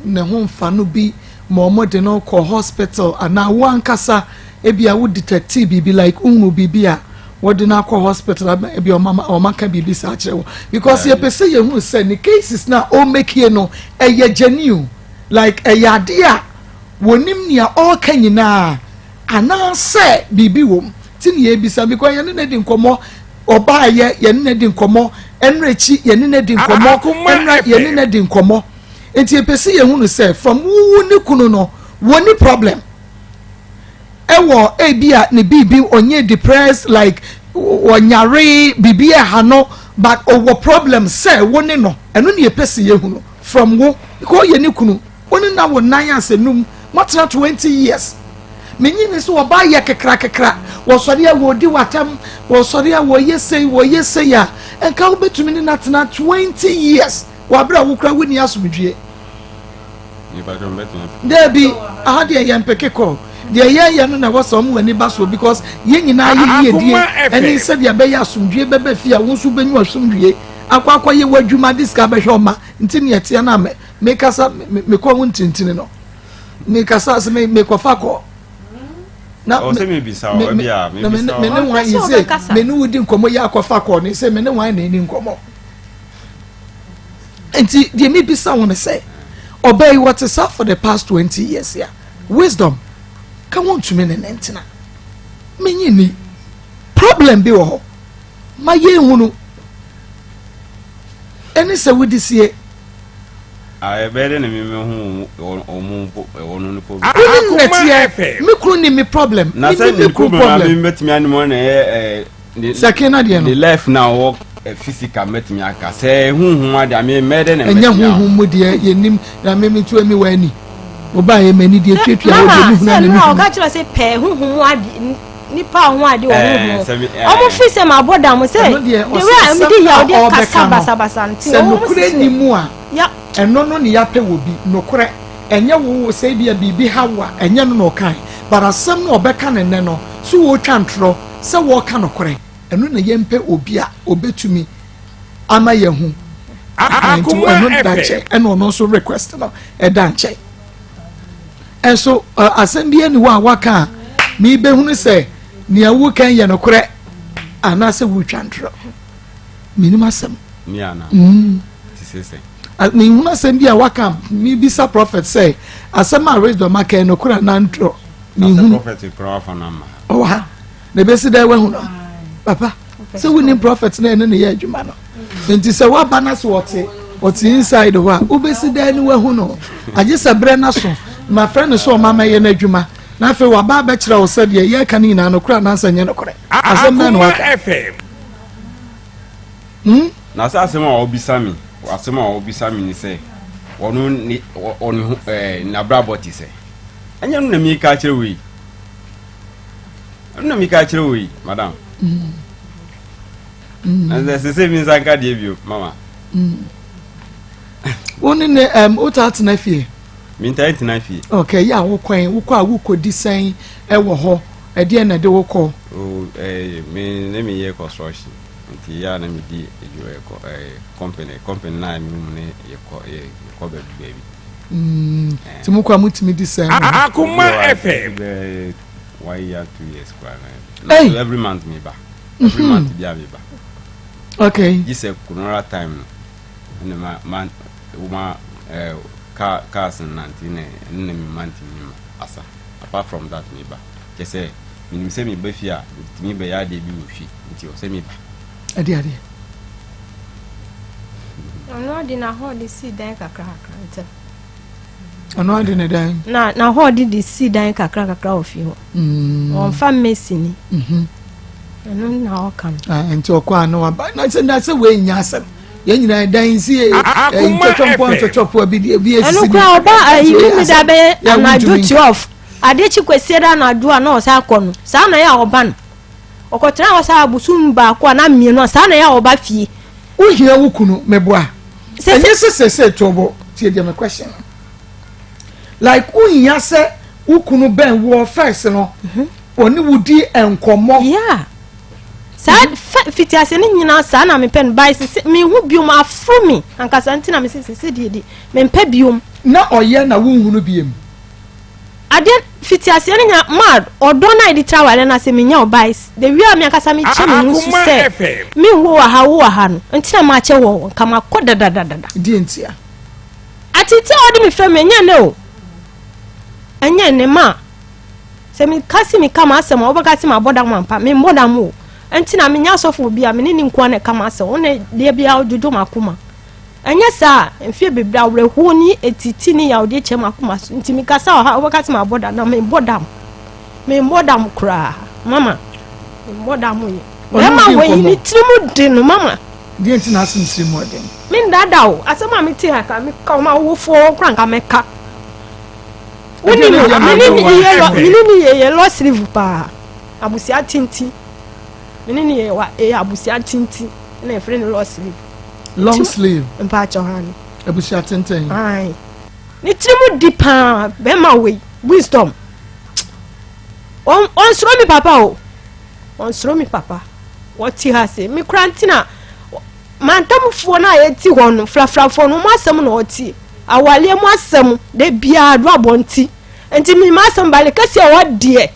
ne ho mfa no bi ma wɔde no kɔ hospital anaa wo ankasa ebia wo detectee biribi like wohunu biribi a wɔde no akɔ hospital ama ebia wɔn wɔn aka biribi saa akyerɛ wo because yɛpɛ sɛ yɛhunu sɛ ne cases na ɔmɛkie no ɛyɛ genuine like ɛyɛ adeɛ a wɔnim nea ɔreka nyinaa anaasɛ biribi wɔ mu ti ne yɛbisa because yɛne no di nkɔmmɔ ɔbaayɛ yɛne no di nkɔmmɔ ɛnora akyi yɛne no di nkɔmmɔ ɛnora yɛne no di nkɔmmɔ Nti yɛpɛ sɛ yɛhunu sɛ from wo ne kunu no wɔni problem ɛwɔ ebi a ne biribi ɔnyɛ depressed like ɔnyare biribi ɛha no but ɔwɔ problem sɛ wo ne no ɛno ne yɛpɛ sɛ yɛhunu from wo because ɔyɛ ne kunu wo ne na wo nan asɛ num moatena 20 years menyi ne sɛ ɔbaa yɛ kekra kekra wɔsɔre a wɔdi watam wɔsɔre a wɔyɛ sei wɔyɛ sei a nka wobɛtumi ne no atena 20 years Wɔ abere a wo koraa wonni asomdwie. Daabi, aha deɛ yɛn peke kɔ. Deɛ yɛyɛ no na ɛwɔ sɛ wɔn ani ba soɔ because yɛn nyinaa yɛ yiedie ɛne sɛdeɛ ɛbɛyɛ asomdwie bɛba fie a wo nso wobɛnya asomdwie akɔ akɔyɛ w'adwuma de sika bɛhwɛ ɔma nti neɛ ɛteɛ no a mekasa mekɔ ho ntinntini no mekasa sɛ mekɔfa kɔ na me ne wan yi sɛ me ne wodi nkɔmmɔ yi akɔfa kɔ ne sɛ me ne wan na ɛni nkɔmmɔ nti deɛ mebisa wo no sɛ ɔbaa yi wɔte saa for the past 20 years a wisdom ka wontumi ne ne ntena menye ni problem bi wɔ hɔ ma yɛnhunu ɛne sɛ wode sie ɛbɛyɛ dɛ na memehu ɔmo ɔno no problem wone nnɛteɛ me kunu ni me problem na sɛ ne problem a mebɛtumi anem na ɛyɛ Sɛkin na deɛ no. Ne life na ɔwɔ eh, physical mɛtumi aka sɛ huhum adeɛ ame mɛyɛ dɛ na mɛtumi ɛnyɛ huhum mu deɛ yɛnim na meme nso emi wɔ ani ɔbaa yɛ m'ani deɛ tuatua wɔ deɛ mehunu na mehunu. Mama sɛ ɔka kyerɛ sɛ pɛɛ huhum mu ade nipa ho ade wɔ huhum mu ɔmo fi sɛ ma bɔ dam sɛ the way a mede yɛ ɔde kasa basabasa nti sɛ nokorɛ ni mu a ɛno no ne yɛapɛ wɔ bi nokorɛ ɛnyɛ wo sɛ ebia biribi ha wo a ɛnyɛ no na ɔkae but asɛm no ɔbɛka ne nnɛ no so wɔtwa ntorɔ Sɛ wɔreka nokorɛ, ɛno na yɛmpɛ obi a ɔbɛtumi ama yɛahu. Nti ɛno da nkyɛn, ɛna ɔno nso request no ɛda nkyɛn. Ɛnso asɛm bi ani hɔ a waka a mebɛhunu sɛ nea woka yɛ nokorɛ anaasɛ wotwa ntorɔ. Menim asɛm. Mm. Mehunu asɛm bi a waka mebisa prophet sɛ asɛm a wisdom aka yɛ nokorɛ anaa ntorɔ. Mehunu. Ɔwɔ ha na ebesi dɛ wahu no papa sɛ wonim prophet na ɛne ne yɛ adwuma no nti sɛ woaba no sɛ ɔte ɔte inside hɔ a wobɛsi dɛn ne wahu no agye sɛ berɛ no so mafrɛ no sɛ ɔma mɛyɛ no adwuma na afei waba abɛkyerɛ wo sɛ deɛ yɛka no nyinaa nokorɛ anaasɛ nyɛ nokorɛ asɛm bɛn na waka hmm? Na sɛ asɛm a ɔbisa me asɛm a ɔbisa me ne sɛ ɔno ne ɔne ho ɛɛ n'abrabɔ te sɛ ɛnyɛ no na meka akyerɛ wei ɛno na meka akyerɛ wo yi madam mm. Na sɛ sɛ mi nsa nka deɛ bio mama wo ne ne um, wotaa tena fie mentaa tena fie ok yɛ a wokɔn wokɔ a wokɔdi sɛn ɛwɔ hɔ ɛdeɛ na ɛde wokɔ oh, eh, me ne meyɛ construction nti yɛ a na medi adwuma yɛkɔ eh, company company na me mu ne yɛkɔ yɛkɔ baabi baabi Nti mo kɔ a motumi di sɛn wɔ hɔ? Akoma FM. One year two years koraa na. Hey. Every month me ba. Every mm -hmm. month bia me ba. Okay. Gye sɛ Kunora time no. Ɛna ma ma ma eh, car cars nante na ɛna me ma ntumi ma asa. Apart from that me ba. Kyɛ sɛ. Menim sɛ meba fie a, metumi bɛyɛ adeɛ bi wɔ fie, nti ɛwɔ sɛ meba. Ɛde adeɛ? Ɔno ɔde n'ahɔɔde sii dan kakrakakra ntɛm. Ɔno ɔde ne dan? Na n'ahɔɔde de sii dan kakrakakra wɔ fie hɔ. Ɔnfa mmesini. Ɛno na ɔka no. Ah, nti ɔkɔ a na waba na sɛ na sɛ wei nya asɛm yɛn nyinaa dan si ntwɔtwɔ mpɔ ntwɔtwɔ po bi bi esisi ɛno kura ɔba ayi mi mi da bɛyɛ anadwo 12 adeɛ kyi kwasiada anadwo a na ɔsan akɔ no saa na yɛ a ɔba no ɔkɔtena hɔ saa abosom baako a na mmienu a saa na yɛ a ɔba fie. Wohia wo kunu meboa ɛnyɛ sɛ sɛsɛ tobo tie deɛ me question like wohia sɛ wo kunu bɛn woɔ first no ɔne wo di nkɔmmɔ. Yeah saa mhm. fitiase no nyinaa saa na mepɛ no by sese mehu biom aforo me ankasa nti na mese sese deɛ di mempɛ biom. Na ɔyɛ na wonhunu biom. Adeɛ fitiaseɛ no nyina ma ɔdɔ no a yɛde tra awareɛ no ase menya wo by the way a me ankasa mekyɛ me ho so sɛ menwo wɔ ha wo wɔ ha no nti na makyɛ wɔ nka makɔ dadadadada. Deɛ ntia? Atete a ɔde me fɛ mu ɛnyɛ ne o ɛnyɛ ne ma sɛ meka si meka m'asɛm a wobɛka se mabɔ dam ampa memmɔ dam o nti na menya asɔfo bi a mene ne nkoa na ɛka m'asɛm wo ne deɛ bia wodwodwo m'akoma. Ɛnyɛ saa a, mfeɛ bebree awerɛhoɔ ne atiti ne yawdeɛ kyɛ m'akoma so nti mekasa wɔ ha wobɛka sɛ mabɔ dam na mebɔ dam mebɔ dam koraa mama mebɔ dam yɛ bɛrima wɔ yi ne tiri mu de no mama. Deɛ nti na asɛm tiri mu ɔden. Me ndada o asɛm a mete ha ka meka wɔn awofoɔ kora nka mɛka. Woni no mene ne yɛ lɔ mene ne yɛ yɛ lɔ sirivu paa abusua tinti mene ne yɛ wa yɛ abusua tinti na yɛfrɛ no lɔ sirivu. Long sleeve. Mpakyɛw han. Abusua tenten. Ayi. Ne tiri mu di paa bɛrima wei wisdom. Ɔnsoro mi papa o. Ɔnsoro mi papa. Wɔte ha se me kura ntina mantamfoɔ no a yɛte hɔ no frafrafoɔ no wɔn asɛm na ɔte awaleɛ mu asɛm de biara do abɔnti nti mi ma asɛm bale kɛseɛ wɔ deɛ.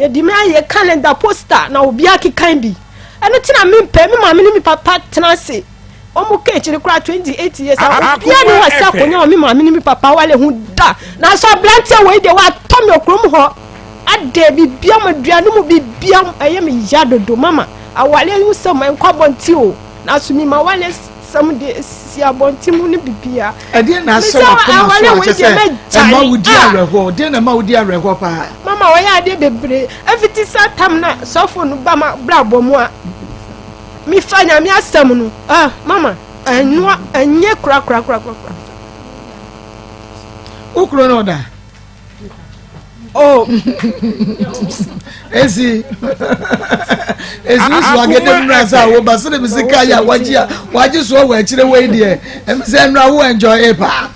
Yɛde me ayɛ calendar poster na obiara kekan bi. Ɛno nti na mempɛ me maame ne me papa tena ase. Wɔn ka akyiri koraa 28 years a obiara ne wɔ sɛ akonnwa wɔ me maame ne me papa wale ho da. Nanso aberanteɛ wei deɛ watɔ me okurom hɔ adɛ bibia mu aduane mu bibia mu ɛyɛ me ya dodo mama awale ho sɛm ɛnkɔ abɔnten o. Nanso mi ma wale sɛm de si abɔnten mu ne bibia. Ɛdeɛ na ahyɛ w'akoma so a kyɛ sɛ ɛma wodi awerɛhoɔ? Deɛ na ɛma wodi awerɛhoɔ paa? Mama wɔyɛ adeɛ bebree ɛfiti saa tam na sɔfo no ba ma brabɔ mu a mefa nyame asɛm no ah mama ɛnoa ɛnyɛ kora kora kora kora. Wo kuro no ɔda? Oh. Esi esi wusu agede nnura sɛ a woba sɛ de sika yɛ a wagye a wagye soɔ wɔ akyire wei deɛ ɛmi sɛ nnura wo enjoy e paa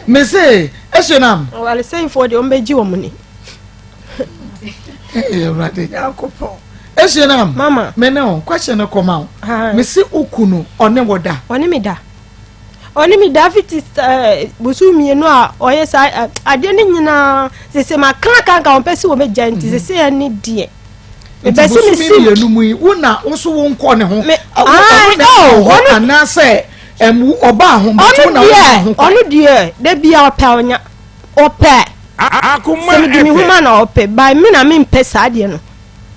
mese ɛhyɛ nam. Awaresɛnfoɔ deɛ wɔn bɛgye wɔn ni. Ee Awurade Nyankopɔn ɛhyɛ nam. Mama. Me ne wo question no kɔma wo. Mese okunu ɔne wo da. Ɔne me da. Ɔne me da fiti eh, bosu mmienu a ɔyɛ saa eh, adeɛ no nyinaa sese maka aka nka wɔn pɛ sɛ wɔbɛgya nti sese ɛne deɛ. Nti bosome mmienu mu yi wo na wo so wo nkɔ ne ho ɔno na ɛwɔ hɔ anaasɛ ɛmu ɔbaa ho but wo na wo ma ho kwan. Ɔno deɛ da bia ɔpɛ ɔnya ɔpɛ sɛ mede me ho ma na ɔpɛ by me na mempɛ saa deɛ no.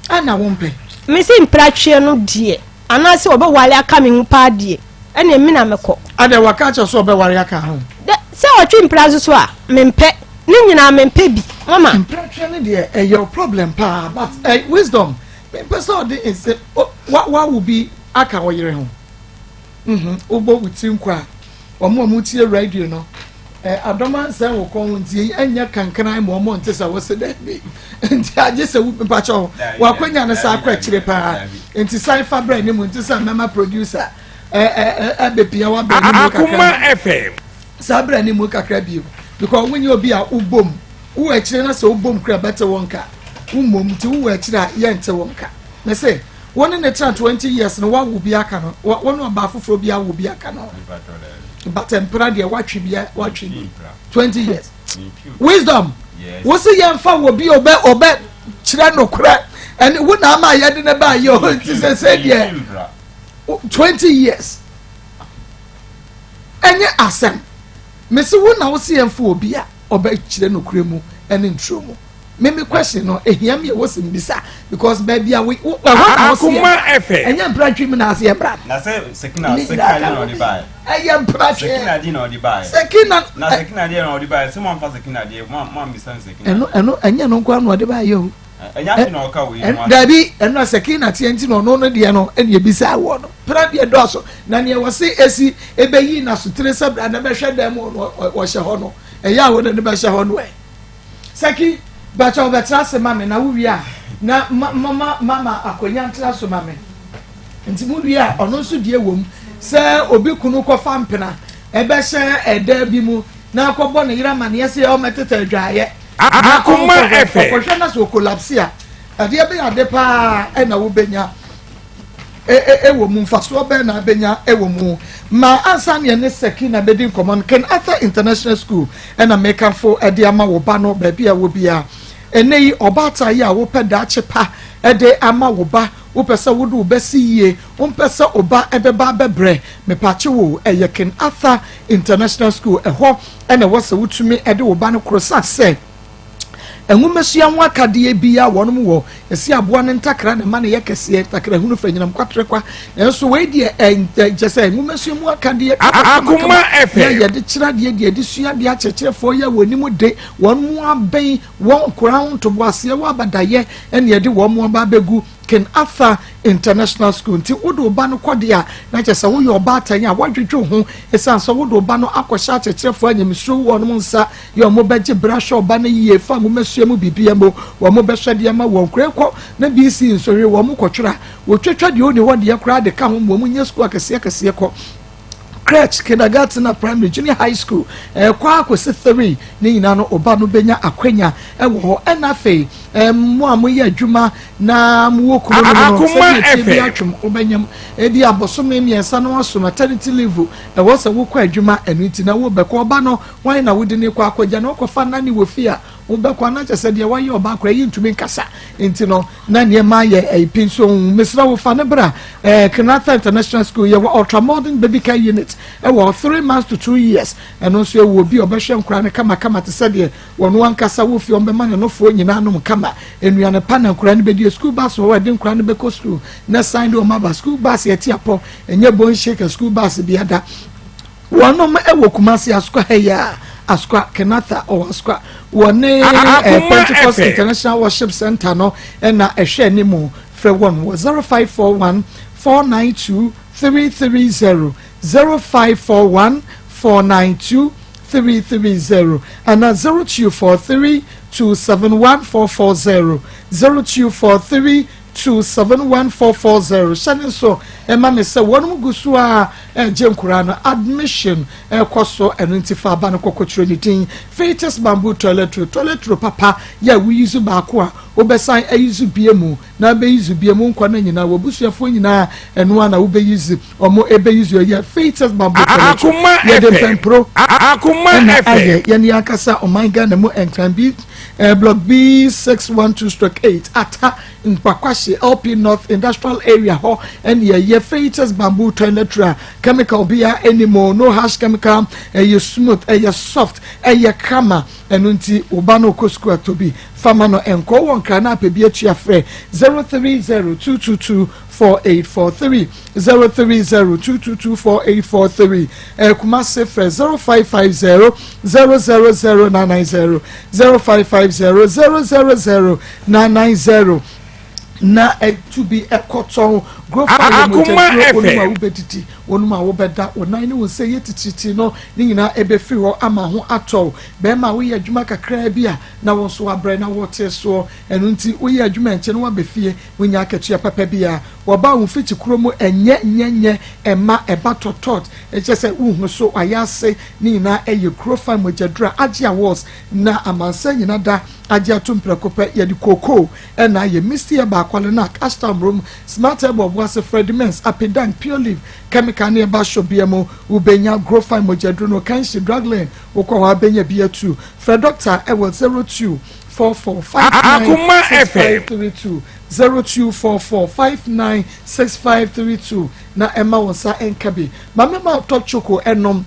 Ana wo mpɛ? Mese mpratweɛ no deɛ anaasɛ ɔbɛwale aka me ho paa deɛ ɛneɛ me na mɛkɔ. Adɛn waka akyerɛ sɛ ɔbɛware aka ho? Dɛ sɛ ɔtwe mpra nso so a mempɛ ne nyinaa mempɛ bi mama. Mpratwe no deɛ ɛyɛ wo problem paa but eh, wisdom mempɛ sɛ ɔde nse wa wawo bi aka wo yere ho mhm wobɔ wo tiri nkɔ a wɔn a wɔtie radio no eh, adɔm ansɛn wo kɔn ho nti ɛnyɛ kankanan ma wɔn nte sɛ wose daabi nti agye sɛ wo mpakyɛw wakwanya no saa akɔ akyire paa nti san fa brɛ ne mu nti sɛ mɛma producer ɛbɛpia wabrɛ ne mu kakra saa brɛ ne mu kakra bio because wonyɛ obi a wobom wowɔ akyire na sɛ wobom kora bɛte wo nka wommom nti wowɔ akyire a yɛnte wo nka me se wo ne ne tena 20 years no wawo bi aka no wo ne ɔbaa foforɔ bi awo bi aka no but mpra deɛ watwe bi watwe bi 20 years wisdom wo se yɛmfa wɔ bi ɔbɛ ɔbɛ kyerɛ nokorɛ ɛne wo na ama yɛde ne ba yɛ o nti sɛ sɛ deɛ 20 years ɛnyɛ asɛm mese wo na wo se yɛmfa obi a ɔbɛkyerɛ nokorɛ mu ɛne nturo mu. Me me question no ehia mi ɛwɔ sɛ mbisa because baabi a wo wo ɛhɔ na wɔsi Akoma FM. Ɛnyɛ mpratwe mu na ase yɛ bra. Na sɛ Sekina Sekina deɛ na ɔde baeɛ. Ɛyɛ mpratwe. Sekina deɛ na ɔde baeɛ. Sekina. Na Sekina deɛ na ɔde baeɛ sɛ mo anfa Sekina deɛ mo mo ambisa no Sekina. Ɛno ɛno ɛnyɛ no nko ano ɔde baeɛ o. Ɛnyɛ afi na ɔka wei ho. Dabi ɛno na Sekina teɛ nti na ɔno no deɛ no ɛna ebisa wɔ no. Pra deɛ dɔɔso na nea wɔsi esi ebeyi na sotire sɛ bra na bɛhwɛ dan mu ɔhyɛ hɔ no ɛyɛ a wɔde no bɛhyɛ hɔ no ɛ. Saki, bakyɛ wobɛtra ase ma me na wo wie a na ma ma mama akonya ntra so ma me. Nti mo wie a ɔno nso deɛ wom sɛ obi kunu kɔfa mpena ɛbɛhyɛ ɛda bi mu na akɔbɔ ne yere amaneɛ sɛ ɔmɛtetɛ adwaeɛ na ɔnkɔhwɛ ɔkɔhwɛ na sɛ ɔkolapse a ɛdeɛ bɛyɛ ade paa ɛna wobɛnya. Wɔ mu, mfasoɔ bɛn na abɛnya wɔ mu? Ma ansa ne yɛne Sakina bɛdi nkɔmmɔ no, King Arthur International School na mekamfo de ama wo ba no baabi a ɛwɔ biara. Ɛnnɛ yi, ɔbaatan yi a wopɛ daakye pa de ama wo ba, wopɛ sɛ wode wo ba si yie, wompɛ sɛ wo ba bɛba abɛbrɛ, mepakye wo, ɛyɛ King Arthur International School, ɛhɔ na ɛwɔ sɛ wotumi de wo ba no koro sane sɛ, Nwomasua ho akadeɛ bi a wɔnom wɔ, ɛsi aboa no ntakra na ɛma no yɛ kɛseɛ, ntakra hunu fɛ nyinam kwaterekwa. Nanso wei deɛ ɛnkyɛ sɛ nwomasua mu akadeɛ Akoma FM. na yɛde kyerɛ adeɛ deɛ yɛde sua adeɛ akyerɛkyerɛfoɔ yɛ wɔn anim de wɔn mu abɛn wɔn nkoraa ho ntoboaseɛ wɔ abadayɛ ɛna yɛde wɔn mu aba abɛgu King Arthur International School nti wode wo ba no kɔ deɛ a na kyerɛ sɛ woyɛ ɔbaatan a woadwedwe wo ho ɛsiane sɛ wode wo ba no akɔhyɛ akyerɛkyerɛfoɔ a nyamesuro wɔ wɔn nsa yɛ wɔn bɛgye berɛ ahwɛ ɔba no yie fa nwomasua mu biribiara mu wɔn bɛhwɛ deɛ ma wɔn kora kɔ na BC nsɔhwɛ wɔn kɔtwerɛ a wɔtwatwa deɛ ɔnni hɔ deɛ koraa de ka ho ma wɔn nyɛ sukuu akɛseɛ akɛseɛ kɔ crèche, kindergarten na primary, junior high school, ɛkɔ akɔsi 3 ne nyinaa no ɔba no bɛnya akwanya ɛwɔ hɔ. Ɛna afei mo a moyɛ adwuma na mowɔ kuro no mu no, sɛdeɛ ɛteɛ bi atwom wobɛnyam ebi abosome 3 no aso maternity leave, ɛwɔ sɛ wokɔ adwuma, ɛno nti na wobɛkɔ. Ɔba no hwan na wode no kɔ akɔgya no? Wokɔfa nane wɔ fie a wobɛkɔ ana kyɛ sɛ deɛ wayɛ ɔbaa koraa yi ntumi nkasa nti no na nneɛma ayɛ ɛyi pi nso. Mesrɛ wo, fa ne bra Kenata International School. Yɛwɔ ultra modern baby care unit ɛwɔ 3 months to 2 years. Ɛno nso ɛwɔ obi a ɔbɛhwɛ nkora no kamakama te sɛ deɛ wɔn ankasa wɔ fie. Wɔn bɛma ne nofoɔ nyinaa nom kama, nnuane pa na nkora no bɛdi. School bus wɔ hɔ, ɛde nkora no bɛkɔ school na san de wɔn aba. School bus yɛte apɔ, ɛnyɛ bone shaker school bus bi ada. Wɔnom wɔ Kumasi Asokwa ha yi a, Asokwa Kenata ɔwɔ Asokwa wɔne Pentecost International Worship Center no ɛna ɛhwɛ anim. Frɛ wɔn wɔ 0541 492 330, 0541 492 330 ana 0243 271 440, 0243 271440. Hyɛ ne nso ɛma me sɛ wɔn gu so a ɛgye nkoraa no, admission ɛkɔ so. Ɛno nti fa aba no kɔkɔkyerɛ ne din. Fatus bamboo toilet roll, toilet roll papa yɛ a woyi so baako a wobɛsan ayi so bie mu na wobɛyi so bie mu nkɔ no nyinaa, wɔbusuafoɔ nyinaa ɛno a na wobɛyi so, ɔmo ɛbɛyi so. Yɛ Fatus bamboo toilet roll, yɛde mpɛmporo ɛna ayɛ. Yɛne ankasa ɔman Ghana mu, Nkran bi block B612/8, Ata Nkpakwahye LP North Industrial Area hɔ ɛne ɛyɛ. Fatus bamboo toilet roll, chemical bia anim, no harsh chemical, ɛyɛ smooth, ɛyɛ soft, ɛyɛ kama. Ɛno nti ɔba no kɔ sukuu atɔ bi fama no nkɔ wɔ Nkran na apɛ bi atua, frɛ 0302224843, 0302224843. Kumase frɛ 0550000990, 0550000990 na ɛtu bi ɛkɔtɔn. Grofa yɛ mogyaduro, wɔn a wobɛdidi, wɔn a wobɛda, wɔn nan ne wɔn nsa yɛ titiritii no ne nyinaa ɛbɛfiri hɔ ama ho atɔ. Bɛrima a woyɛ adwuma kakraa bi a na wɔn nso wabrɛ na wɔte soɔ, ɛno nti woyɛ adwuma nkyɛn na wabɛ fie, wonya akatua papa bi a wɔba wɔn mfikyi kuro mu, ɛnyɛ nyɛ nyɛ ɛma ɛba tɔtɔt, ɛkyɛ sɛ wohu so ayɛ ase ne nyinaa. Ɛyɛ Grofa mogyaduro a agye awards na amansa nyinaa da agye ato mprɛko pɛ. Yɛde kookoo ɛna ayɛ. Misty ɛba Akwalenak, Ashtown Brom, Smart Ɛbɔ Ɔboase, Freddie Mens, Apedan, Pure Leaf Chemical ne ɛba shop bia mu wobɛnya Grofine mogyaduro no. Kanshi Drug Lane, wokɔ hɔ abɛnya bi atu. Frɛ doctor ɛwɔ 0244596532, 0244596532 na ɛma wɔn nsa nka bi. Maame ma top choco ɛnom,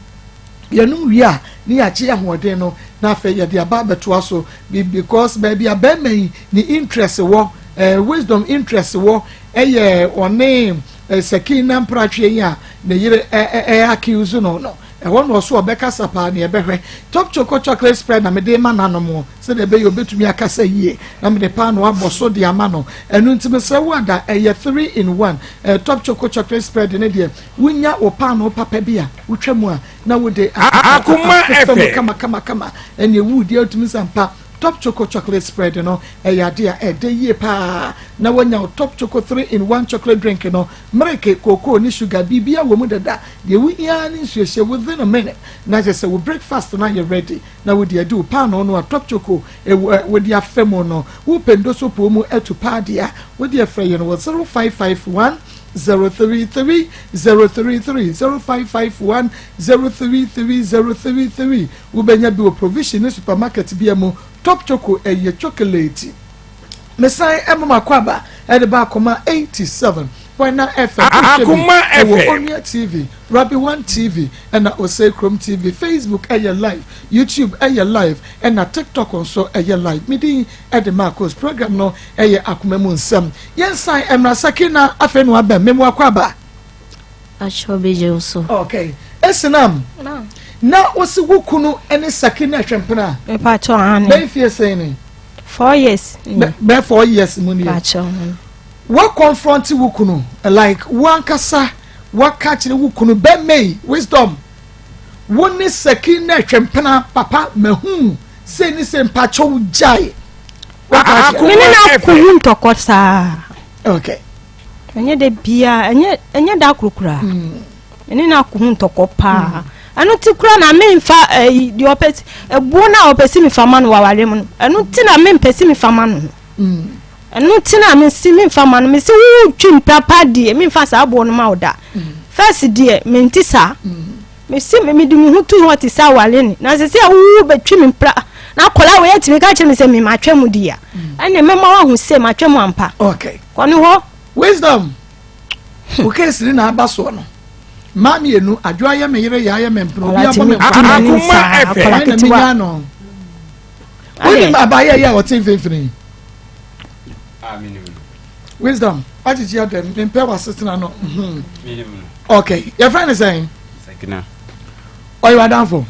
yɛnum wie a ne yɛagye ahoɔden no na na afei yɛde aba abɛtoa so because baabi a bɛrima yi ne interest wɔ eh, wisdom interest wɔ ɛyɛ ɔne eh, Sakina Mpratwe yi a ne yere ɛ ɛ accuse no no ɛhɔ na ɔso ɔbɛkasa paa ne ɛbɛhwɛ. Top Choco chocolate spread na mede ma nanom sɛdeɛ ɛbɛyɛ obɛtumi akasa yie na mede paano abɔ so de ama no. Ɛno nti mesrɛ wo ada ɛyɛ 3 in 1 eh, Top Choco chocolate spread ne deɛ wonya wo paano papa bi a wotwa mu a na wode Akoma afefa mu FM. kama kama kama ɛne ɛwu deɛ wotumi sɛ mpa Top Choco chocolate spread no ɛyɛ ade a ɛdɛ yie paa na woanya wo Top Choco 3 in 1 chocolate drink no mereke kookoo ne sugar biribia wɔ mu dada deɛ wohia ne nsuohyɛ within a minute na kyerɛ sɛ wo breakfast no ayɛ ready na wode adi wo paanoo no a Top Choco ɛwɔ wode afa mu no. Wopɛ ndosopuo mu atu paa deɛ a wode frɛ yɛn wɔ 0551 033 033 0551 033 033. Wobɛnya bi wɔ provision ne supermarket bia mu. Top Choco ɛyɛ chocolate. Mesan ɛma mo akɔ ɛde ba Akoma 87.9 FM. Akoma ɛwɔ FM. Onua TV, Rabi One TV ɛna Osei Krom TV. Facebook ɛyɛ live, YouTube ɛyɛ live, ɛna TikTok nso ɛyɛ live. Medin ɛde Marcos, program no ɛyɛ Akoma mu Nsɛm. Yɛnsan ɛmra Sakina afei no abɛn memu akɔ aba. Akyɛw bɛgye wo so. Okay, esinam na wosi wo kunu ɛne Sakina Hwɛmpena. Mepakyɛw, ane. Bɛn fie sɛn ni? 4 years. Bɛɛ 4 years mu nie. Pakyɛw. Wa confront wo kunu, like wankasa waka kyerɛ wo kunu bɛmɛyi Wisdom, wo ne Sakina Hwɛmpena papa mahu sei ne sɛ mpakyɛw gyae, waka kyerɛ? Me ne no akɔhu ntɔkɔ saa. Ɛnyɛ da biaa, ɛnyɛ da koro koraa. Me ne no akɔhu ntɔkɔ paa. Ɛno ti kora na memfa ɛyi deɛ ɔpɛ ɛbuo no a ɔpɛ si mefa ma no waware mu no, ɛno ti na mempɛ si mefa ma no no. Ɛno ti na mesi memfa ma no. Mesi wotwi mprapa deɛ, memfa saa aboɔ no ma wo da. First deɛ mente saa. Mesi mede me ho tu hɔ te sɛ aware ni na sɛ sɛ wowu bɛtwi me mpra na akɔla wei atumi ka kyerɛ me sɛ mematwa mu di a, ɛne mɛma woahu sɛ matwa mu ampa. Kɔ ne hɔ. Wisdom, wo case ni na aba soɔ no, mmaa mmienu adwo ayɛ me yere yɛ ayɛ me mpena obi abɔ me mpena. Akoma FM. Kwan na menya no. Wonim abayɛ yi a ɔte mfimfini? Ah, menim no. Wisdom, wagyegye adam mempɛ w'asetena no. Menim no. Okay, yɛfrɛ ne sɛn? Sakina. Ɔyɛ w'adamfo?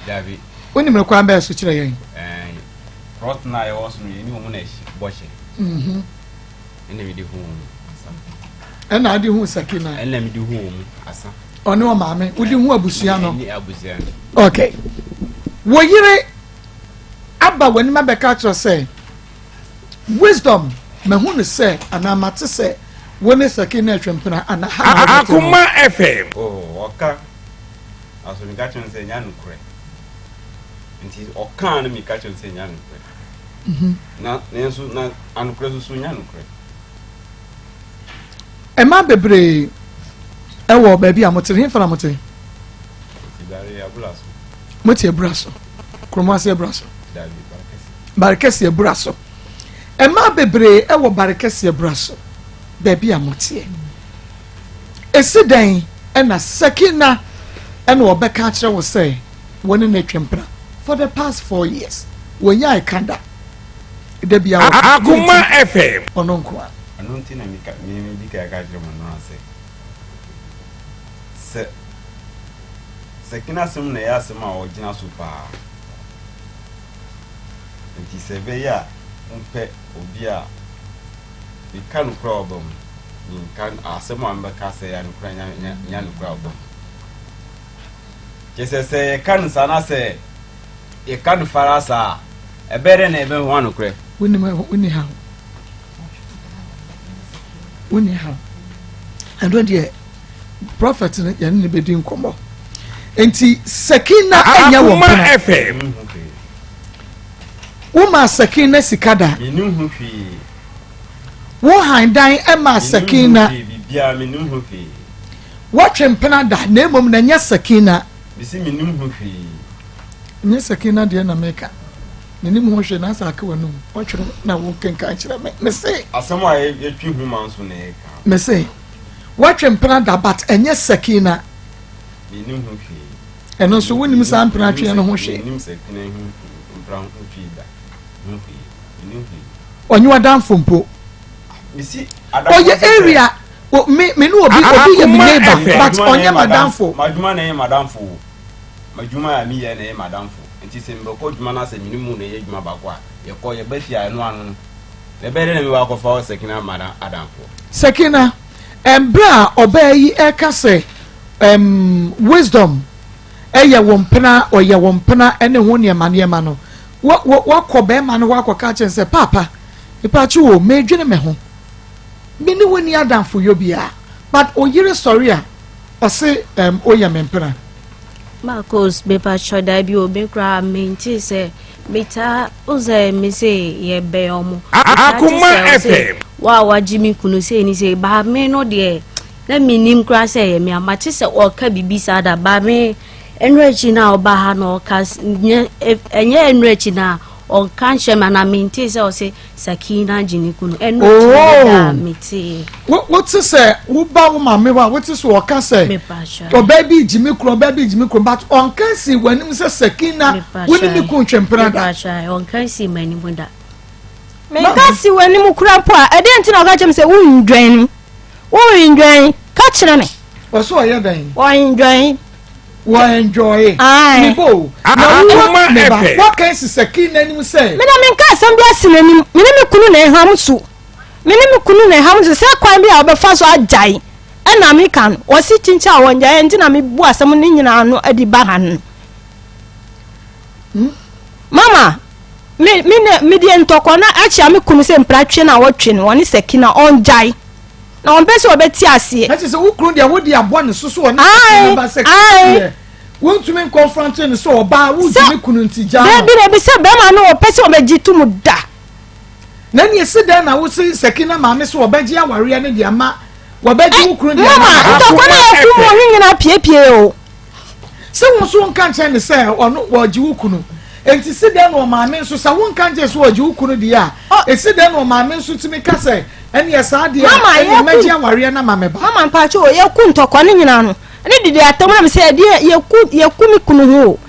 Dabi. Wonim no kwan bɛɛ so kyerɛ yɛn? Plot na yɛwɔ so no, yɛne wɔn na bɔhyɛ. Ɛna mede hu wɔn asa. Ɛna ade hu Sakina? Ɛna mede hu wɔn asa. Ɔne ɔmaame wode hu abusua no? Ɛne abusua no. Okay, wo yere aba w'anim abɛka kyerɛ sɛ Wisdom, mahu no sɛ anaa mate sɛ wo ne Sakina atwampena ana ha na wobɛte no? Akoma FM. Oh, ɔka aso meka kyerɛ no sɛ nya nokorɛ nti ɔkaa no meka kyerɛ no sɛ nya nokorɛ. Na nanso na anokorɛ so so nya nokorɛ. Mmaa bebree ɛwɔ baabi a mote, hefa na mote? Nti bare abura so. Mote abura so, kurom ase abura so? Dabi, Barekɛse. Barekɛse abura so. Mmaa bebree ɛwɔ Barekɛse abura so baabi a moteɛ. Esi dɛn ɛna Sakina ɛna ɔbɛka akyerɛ wo sɛ wɔne no atwa mpena for the past 4 years, wɔnya ɛka da da bi a wɔka Akoma FM. ɔno nko a? Ɛno nti na meka me medi kan ka kyerɛ mo no sɛ sɛ Sakina asɛm na ɛyɛ asɛm a ɔgyina so paa nti sɛ ɛbɛyɛ a wompɛ obi a meka nokorɛ a ɔba mu, menka asɛm a mebɛka sɛ ɛyɛ nokorɛ nya nya nokorɛ a ɔba mu kyɛ sɛ sɛ yɛka no saa na sɛ yɛka no fara saa a, ɛbɛyɛ dɛ na yɛbɛho anokorɛ. Wonim wonni haw, wonni haw. Ɛno deɛ prophet no yɛne ne bɛdi nkɔmmɔ. Nti Sakina ɛnyɛ wɔ Akoma mpena? FM. Mennim ho hwee. Woma Sakina sika da? Mennim ho hwee. Wo han dan ɛma Mennim ho Sakina? hwee, biribiara mennim ho hwee. Wɔtwe mpena da na mmom na ɛnyɛ Sakina? Mesi mennim ho hwee. Nyɛ Sakina deɛ na meka. Menim ho hwee na asɛ aka w'anum wɔtwerɛ na wokenkan kyerɛ me. Mese Asɛm a yɛtwe ho ma nso na yɛka. Mese wɔtwe mpena da but ɛnyɛ Sakina? Mennim ho hwee. Ɛno nso wonim saa mpena tweɛ no ho hwee. Menim Sakina ho mpena ho twi da. Ho hwee. Menim hwee. Ɔnye w'adamfo mpo. Mesi Ɔyɛ area o me me ne obi obi yɛ me neighbor but ɔnyɛ m'adamfo. M'adwuma na ɛyɛ m'adamfo o. M'adwuma a meyɛ na ɛyɛ m'adamfo. Nti sɛ mebɛkɔ adwuma na sɛ me ne mu na ɛyɛ adwuma baako a, yɛkɔ yɛba fie a ɛno ano no. Na ɛbɛyɛ dɛn na mebɛ akɔfa wɔ Sakina m'adamfo? Sakina, mbrɛ a ɔbaa yi ɛka sɛ um, wisdom ɛyɛ wo mpena, ɔyɛ wo mpena ɛne ho nneɛma nneɛma no, wɔ wɔ wakɔ bɛrima no hɔ akɔka akyerɛ no sɛ paapa, mepaakyɛw o, medwene me ho. Me ne wo nni adamfoyɔ biara but oyere sɔre a ɔse um, oyɛ me mpena. Marcos mepakyɛw dabi o me koraa mente sɛ metaa wo sɛ me se yɛbɛn ɔmo metaa te sɛ ɔse wo a wagye me kunu sei ne sei baa me no deɛ na menim koraa sɛ ɛyɛ me a mate sɛ ɔka biribi saa da baa me ɛno akyi no a ɔba ha na ɔka ɛnyɛ ɛno akyi no a ɔnka nkyerɛ me anaa mentee sɛ ɔse Sakina gye ne kunu. Ɛno akyi no da a metee. Wote sɛ woba wo maame hɔ a wote sɛ ɔka sɛ ɔbaa bi gye me kunu ɔbaa bi gye me kunu but ɔnka nsi w'anim sɛ Sakina wo ne me kunu twe mpena da. Ɔnka nsi m'anim da. Menka si w'anim kura mpo a ɛdeɛ nti na ɔka kyerɛ me sɛ wondwɛn no wondwɛn ka kyerɛ me. Ɔsɛ ɔyɛ dɛn? Ɔndwɛn. wɔ enjoy Ae. Me bo na wo me ba waka asi Sakina n'anim sɛ. Me na menka asɛm bi asi n'anim me ne me kunu na ɛham so me ne me kunu na ɛham so sɛ kwan bi a ɔbɛfa so agyae ɛna meka no ɔse kyinkyin a wɔngyae ɛnti na mebu asɛm no nyinaa ano de ba ha no hmm? Mama me me ne me deɛ ntɔkwa na akyia me kunu sɛ mpratwe na wɔtwe no ɔne Sakina ɔngyae Na wɔmpɛ sɛ wɔbɛte aseɛ. Na kyerɛ sɛ wo kunu deɛ wode abɔ ne so so ɔne sɛ ba sɛ deɛ wontumi nkɔnfrante no sɛ ɔbaa wogye ne kunu nti gyaa no. Dabi dabi sɛ bɛrima no wɔpɛ sɛ wɔbɛgye to mu da. Na nea esi dɛn na wose Sakina maame sɛ wɔbɛgye awareɛ no de ama wɔbɛgye wo kunu de ama. Mama ntɔkwa no a ɛku mu no nyinaa piepie o. Sɛ wo nso wonka nkyerɛ no sɛ ɔno wɔgye wo kunu enti si dɛn na ɔmaame nso sɛ wonka nkyerɛ sɛ wɔgye wo kunu deɛ a esi dɛn na ɔmaame nso tumi ka sɛ ɛneɛ saa deɛ a ɛneɛ mɛgye awareɛ no ama me ba. Mama mpakyɛ o yɛku ntɔkwa no nyinaa no ne dede atam na me sɛ ɛdeɛ yɛku yɛku me kunu ho o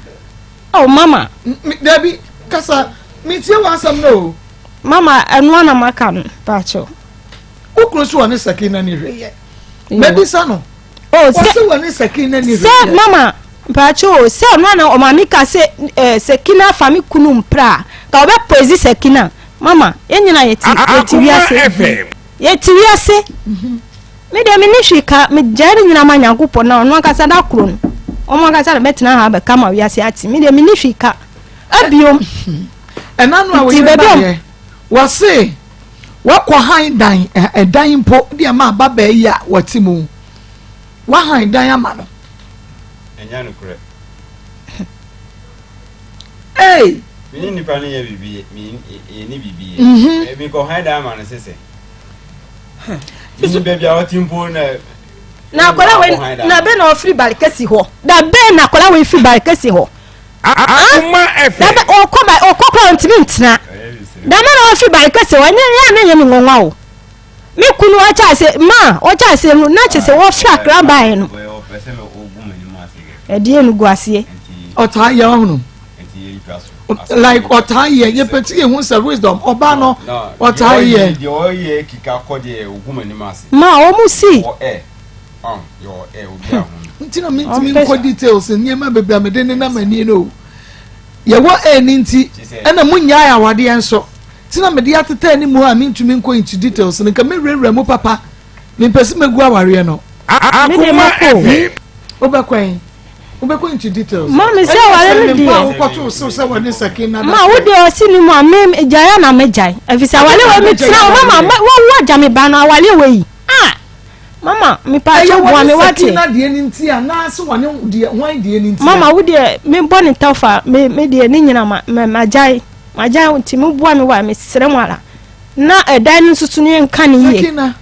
oh mama. Dabi kasa metie w'asɛm no o. Mama ɛnoa na maka no mpakyɛ. Wo kunu so ɔne Sakina ni hwee yɛ mɛbisa no. Oh, sɛ Wɔse wɔne Sakina ni sɛ hwee yɛ. mama mpakyɛ o sɛ ɔno ana ɔmaame ka sɛ eh, Sakina fa me kunu mpra a ka ɔbɛ poison Sakina mama yɛn nyinaa yɛte yɛte wiase yɛte wiase me deɛ me ne hwee ka me gyae ne nyinaa ma Nyankopɔn na ɔno ankasa da koro no ɔmo ankasa na bɛtena ha bɛka ma wiase ate me deɛ me ne hwee ka abiom Ɛna no a nti wɔyere baabi a baeɛ wɔse Wakɔ han dan, ɛdan mpo de ama ababaa yi a wɔte mu. Wahan dan ama no. Ɛnyɛ nokorɛ. Hey! Me ne nipa no yɛ biribi, me yɛ ne biribi yɛ. Mhm. Me kɔ han dan ama no sese. Me ni baabi a ɔte mpo na. Na akwadaa wei na bɛn na ɔfiri Balikɛsi hɔ. Da bɛn na akwadaa wei firi Balikɛsi hɔ. Akoma FM. Dabe ɔkɔ ba ɔkɔ kora ɔntumi ntena. Dama na ɔfi ban kɛse hɔ ɛnyɛ yɛ a na ɛnyɛ me nwanwa o. Me kunu ɔkyɛ ase ma ɔkyɛ ase no na kyɛ sɛ wɔfi akra baeɛ no. Ɛdeɛ no gu aseɛ. Ɔtaa yɛ ɔhono. Like ɔtaa yɛ yɛ pɛ ti yɛ hu sɛ wisdom ɔbaa no ɔtaa yɛ. Deɛ ɔyɛ kika kɔ deɛ ogu m'anim ase. Ma wɔn si. Nti na mentumi nkɔ details nneɛma bebree a mede nenam ani no o. Yɛwɔ ɛni nti ɛna mo nyae awadeɛ nso. Nti na mede ateta anim hɔ a mentumi nkɔ into details no nka mewurawura mu papa. Mempɛ sɛ mɛgu awareɛ no. Akoma FM. Wobɛkɔ yi. Wobɛkɔ into details. Ma me sɛ aware no deɛ. Wokɔto so sɛ wɔne Sakina. Ma wo deɛ ɔsi ne mu a me gyae a na mɛgyae. Ɛfiri sɛ aware wɔ me tena wo mama wɔwo agya me ba no aware wɔ yi. Ah! Mama mepaakyɛw boa me wate. Ɛyɛ wɔne Sakina deɛ no nti anaase wɔne deɛ hwan deɛ no nti a. Mama wo deɛ me bɔ ne tɔfa me me deɛ ne nyina ma ma magyae magyae nti mo boa me wa mesrɛ mo ara na ɛdan no nso so no yɛnka ne yie. Sakina.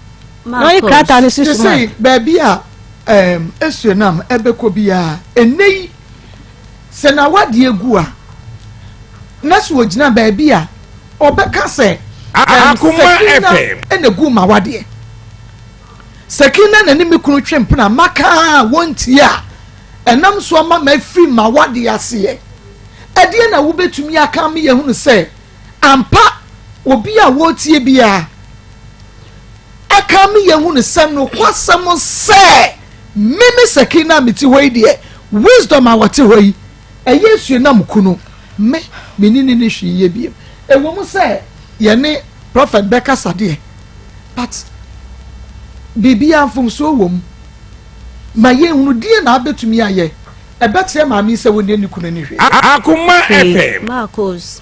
Na ɔyɛ krataa no so so ma. Sesei baabi a ɛɛm Esuenam ɛbɛkɔ biara ɛnɛ yi sɛ n'awadeɛ gu a na sɛ ɔgyina baabi a ɔbɛka sɛ ɛɛm Sakina ɛna egu m'awadeɛ. Sakina na ne me kunu twe mpena maka a wɔntie a, ɛnam so ama mafiri m'awadeɛ aseɛ. Ɛdeɛn na wobɛtumi aka ama yɛahunu sɛ ampa obi a wɔretie biara aka ama yɛahunu sɛ nokwasɛm sɛ me me Sakina a mete hɔ yi deɛ wisdom a wɔte hɔ yi ɛyɛ asuonam kunu me me ne ne ne hwee yɛ biem. Ɛwɔ mu sɛ yɛne prophet bɛkasa deɛ but biribiara mfomsoɔ wɔ mu. Ma yɛnhunu deɛ na abɛtumi ayɛ ɛbɛkyerɛ maame yi sɛ wɔnni ne kunu ani hwee. Akoma Afei, FM. Marcos,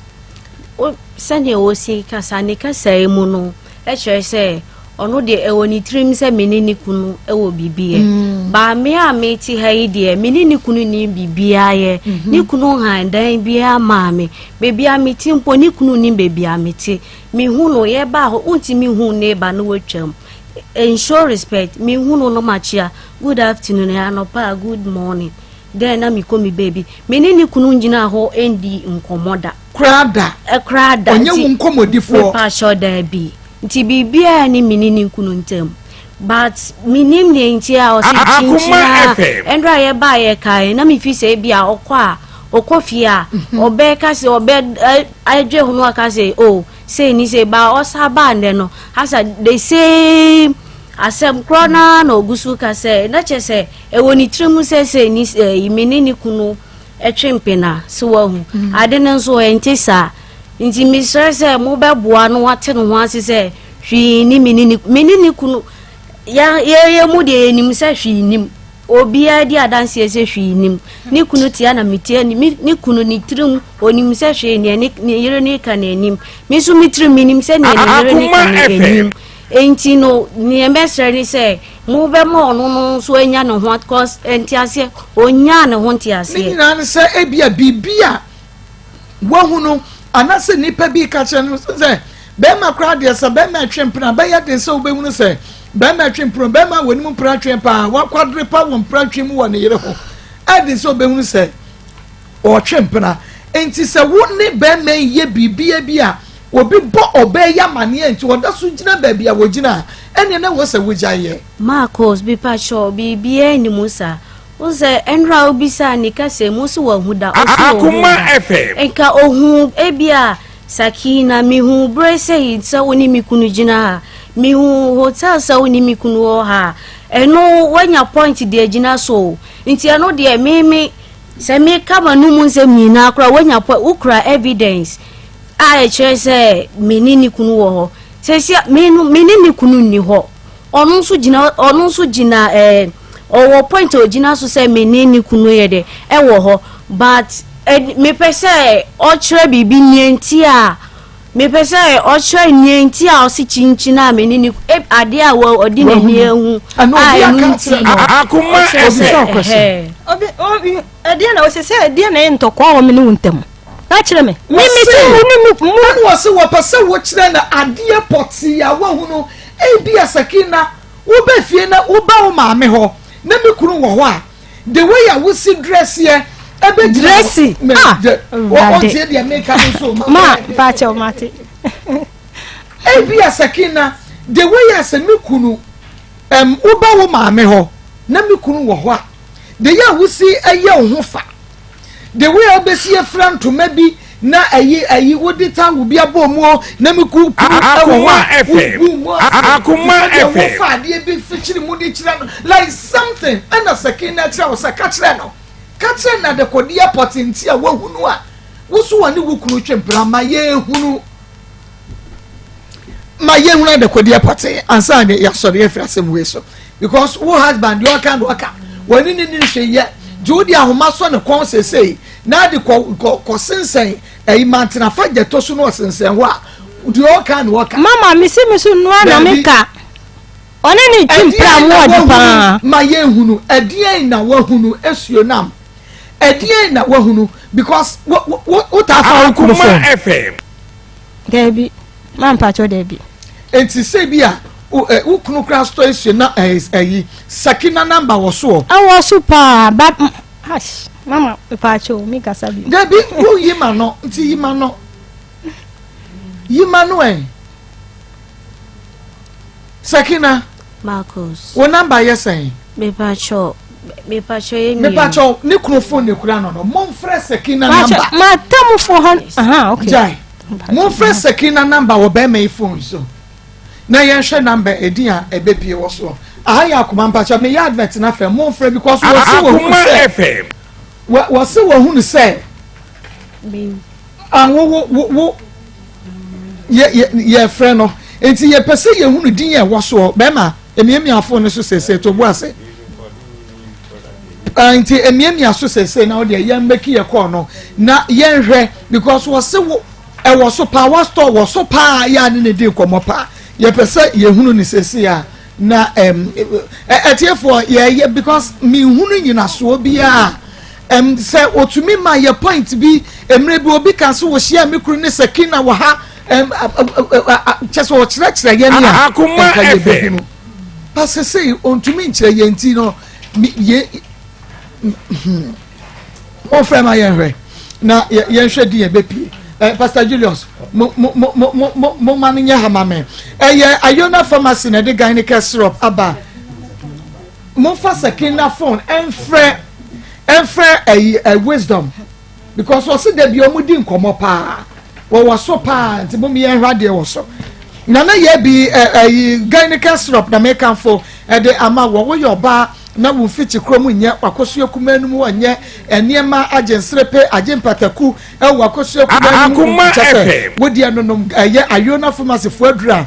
wo, sɛdeɛ ɔsi kasa, ne kasaeɛ mu no, kyerɛ sɛ ɔno deɛ ɛwɔ ne tirim sɛ me ne ne kunu wɔ biribi yɛ. Mm. Baa me a mete ha yi deɛ, me ne ne kunu ni biribiara yɛ. Mm-hmm. Ne kunu han dan biara maa me. Baabi a mete mpo, ne kunu nim baabi a mete. Mehu no, yɛbaa hɔ, wontumi hu ne ba no watwam. Ensure respect, mehu no no makyea. Good afternoon, ɛyɛ anɔpa a, good morning. Then na mekɔ me baabi. Me ne ne kunu ngyinaa hɔ ndii nkɔmmɔ da. Koraa da. Koraa da. Ɔnyɛ wo nkɔmmɔdifoɔ. Mepakyɛw daabi. Nti biribiara nni me ne ne kunu ntam. But menim nea nti a ɔse kyinkyin a ɛnora a yɛbaa yɛkae na mefi sɛ ebi a ɔkɔ a ɔkɔ fie a ɔbɛka sɛ ɔbɛ adwe ho no aka sɛ oh sei ne sei ba ɔsa baa nnɛ no asa the same asɛm korɔ no ara na ɔgu so ka sɛ na kyerɛ sɛ ɛwɔ ne tiri mu sɛ sei ne ɛyi me ne ne kunu ɛtwe mpena so wahu mm. ade no nso ɛnte saa nti mesrɛ sɛ mobɛboa no wate ne ho ase sɛ hwee ni me ne ne me ne ne kunu yɛyɛ mu deɛ yɛnim sɛ hwee nim Obiara di adanseɛ sɛ hwee nnim. Ne kunu tia na metia ni. Me ne kunu ne tirim onim sɛ hwee neɛ ne ne yere no ka n'anim. Me nso me tirim menim sɛ neɛ ne yere no ka Akoma ne FM. anim. Enti no neɛ mɛsrɛ ne sɛ mobɛma ɔno no nso anya ne ho cause nteaseɛ ɔnyaa ne ho Ne nteaseɛ. nyinaa ne sɛ ebia biribi a wahu no anaasɛ nnipa bi ka kyerɛ no sɛ bɛrima koraa deɛ sɛ bɛrima ɛtwe mpena bɛyɛ den sɛ wobɛhunu sɛ bɛrima ɛtwe mpena bɛrima wɔ anim mpena twe paa wakwadere pa wɔ mpena twe mu wɔ ne yere ho ɛden sɛ wobɛhunu sɛ ɔtwe mpena nti sɛ wo ne bɛrima yɛ biribia bi a obi bɔ ɔbaa yi amaneɛ nti ɔda so gyina baabi a wɔgyina a ɛneɛ na wɔ sɛ wogyaeɛ. Marcos, mepakyɛw, biribiara nni mu saa. Wohu sɛ ɛnora a wobisaa ne kasa mu so wahu da ɔse ɔhu da nka ɔhu ebia Sakina mehu bere sɛ sɛ wo ne me kunu gyina ha mehu hotel sɛ wo ne me kunu wɔ ha ɛno wanya point deɛ gyina so nti ɛno deɛ meme sɛ meka m'anum nsɛm nyinaa koraa wanya point wokura evidence a ɛkyerɛ sɛ me ne ne kunu wɔ hɔ sɛsi me ne ne kunu nni hɔ Ɔno nso gyina ɔno nso gyina ɛɛ ɔwɔ point a ɔgyina so sɛ me ne ne kunu yɛ dɛ ɛwɔ hɔ but ɛ mepɛ sɛ ɔkyerɛ biribi nea nti a mepɛ sɛ ɔkyerɛ nea nti a ɔsi kyinkyin a me ne ne e adeɛ a wɔ ɔde n'ani ahu a ɛno nti no ɔkyerɛ sɛ ɛhɛɛ. Obi obi ɛdeɛ na ɔsɛ sɛ ɛdeɛ na ɛyɛ ntɔkwa wɔ me ne wo ntam. Ka kyerɛ me. Me me Wɔse se wo ne me mu. Ɛna wɔse wɔpɛ sɛ wokyerɛ no adeɛ pɔtee a woahunu. Ebia Sakina, woba fie na woba wo maame hɔ na me kunu wɔ hɔ a, the way a wosi drɛseɛ ɛbɛgyina hɔ. Dressy. Me Ah, de, Awurade. ɔntie deɛ meka no nso. Ma, mpakyɛw mate. Ebia Sakina, the way a sɛ me kunu, ɛm, woba wo maame hɔ na me kunu wɔ hɔ a, the way a wosi ɛyɛ wo ho fa. The way a wobɛsi afira ntoma bi na ayi ayi wode towel bi abɔ mu o na me ku kunu ɛwɔ hɔ a wogu mu ase Akoma te sɛ deɛ FM. wofa adeɛ bi fikyiri mu de kyerɛ no like something ɛna sɛkin na kyerɛ wo sɛ ka kyerɛ no ka kyerɛ no adekodeɛ pɔte nti a woahunu a wo so wɔne wo kunu twe mpena ma yɛhunu ma yɛhunu adekodeɛ pɔte ansa ne yɛasɔre afiri asɛm wei so because wo husband deɛ ɔka na ɔka wɔne ne ne nhwɛ yɛ gye wode ahoma sɔ ne kɔn sesei na ade kɔ kɔ kɔ sensɛn ɛyi mantena fa gya to so na ɔsensɛn hɔ a deɛ ɔka na ɔka. Mama me si me so nua na me ka ɔne ne twi mpira mu ɔde paa. Ma yɛn hunu ɛdeɛn na wahunu esuo nam ɛdeɛn na wahunu because wo wo wo taa fa wo kunu Akoma phone. FM. Daabi ma mpakyɛw daabi. Enti sɛ bi a wo kunu koraa sotɔ esue na ɛyi sakina namba wɔ soɔ. Ɛwɔ so paa ba ash mama mpakyɛw mi kasa bi. Dabi wo yi ma no nti yi ma no yi ma no ɛ sakina. Marcus. Wo namba yɛ sɛn. Mepakyɛw. Mepakyɛ yɛ mmienu. Mepakyɛ ne kunu phone na ekura no no. Momfrɛ Sakina number. M'atamfo hɔ. Aha, okay. Gyae. Momfrɛ Sakina number wɔ bɛrima yi phone so. Na yɛnhwɛ number edin a ɛbɛpie wɔ soɔ. Aha yɛ akoma mpakyɛ meyɛ advert na fɛ momfrɛ because wɔse wɔhunu sɛ wɔse wɔhunu sɛ ah wo wo wo wo yɛ yɛ yɛfrɛ no nti yɛpɛ sɛ yɛhunu din a ɛwɔ soɔ bɛrima emiamia phone no so sese to bo ase nti emiamia so sese na ɔdeɛ yɛn mɛki yɛ kɔɔ no na yɛnhwɛ because wɔse wo ɛwɔ so paa wa store wɔ so paa yɛ a ne ne di nkɔmɔ paa yɛpɛ sɛ yɛhunu ne sese a na ɛm ɛtiefoɔ yɛyɛ because mihunu nyinasoɔ biara ɛm sɛ otumi ma yɛ point bi mmerɛ bi obi ka so wɔhyia me kunu ne sakina wɔ ha ɛm kyɛ sɛ ɔkyerɛkyerɛ yɛn a nka yɛbɛhunu pasɛ sɛ ɔntumi nkyerɛ yɛn ti no yɛ wɔfrɛ ma yɛnhwɛ na yɛnhwɛ di yɛn bɛpie eh, Pastor Julius mo mo mo mo mo mo ma no nyɛ ha ma me ɛyɛ Ayona Pharmacy na ɛde Gynaecare syrup aba momfa Sakina phone ɛnfrɛ ɛnfrɛ ɛyi ɛ wisdom because ɔsi dabi ɔmo di nkɔmɔ paa wɔwɔ so paa nti mo yɛn hwɛ adeɛ wɔ so nana yɛ bi ɛ ɛyi Gynaecare syrup na mekanfo ɛde ama wɔ woyɛ ɔbaa na wo mfikyi kurom nyɛ w'akosua kumaa no mu hɔ nyɛ nneɛma agye nserepe agye mpataku ɛwɔ w'akosua kumaa no mu kyɛ sɛ wodeɛ nonom ɛyɛ ayona pharmacy fo aduru a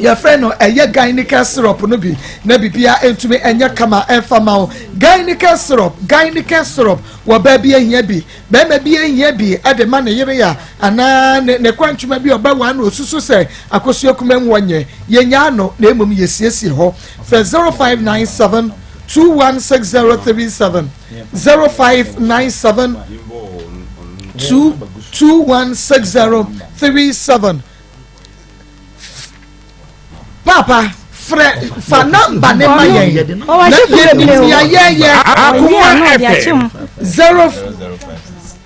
yɛfrɛ no ɛyɛ gynica syrup no bi na bibia ntumi ɛnyɛ kama ɛmfa ma wo gynica syrup gynica syrup wɔ baa bi ahia bi bɛrima bi ahia bi ɛde ma ne yere a anaa ne ne kwantwuma bi ɔbɛwa na osusu sɛ akosua kumaa mu wɔnyɛ yɛnyaa no na mmom yɛsiesie hɔ Frɛ 0597 216037 0597 216037 Papa frɛ fa namba ne ma yɛn na yɛnim nea yɛyɛ. Akoma FM. 0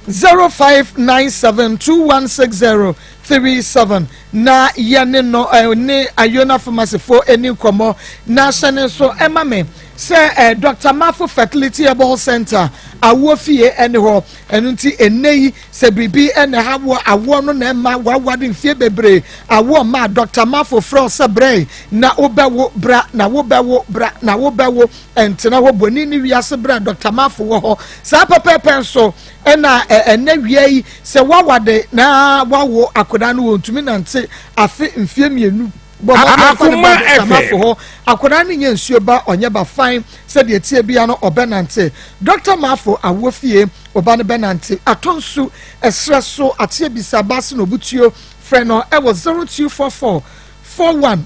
0597 2160 37 na yɛne no ne Iona Pharmacy foɔ ani nkɔmmɔ na hyɛ ne nso ɛma me sɛ eh, Dr. Mafo Fertility Herbal Center awoɔ fie ɛne hɔ ɛno nti ɛnnɛ yi sɛ biribi ɛna ɛha woɔ awoɔ no na ɛma wawade mfie bebree awoɔ ma Dr. Mafo frɛ sɛ brɛ na wobɛwo bra na wobɛwo bra na wobɛwo ɛntena hɔ bɔni ne wiase bra Dr. Mafo wɔ hɔ saa pɛpɛɛpɛ nso Ɛna ɛnɛ wia yi sɛ wawade na wawo akwadaa no wɔntumi nante afe mfie mmienu bɔ mmɔden fa ne ba dɔkta mafo hɔ akwadaa no nyɛ nsuo ba ɔnyɛ ba fan sɛdeɛ tie bia no ɔbɛnante dɔkta mafo awoɔ fie ɔba no bɛnante atɔ nsu ɛserɛ so ateɛ bisa baase na obutuo frɛ no ɛwɔ 0244 41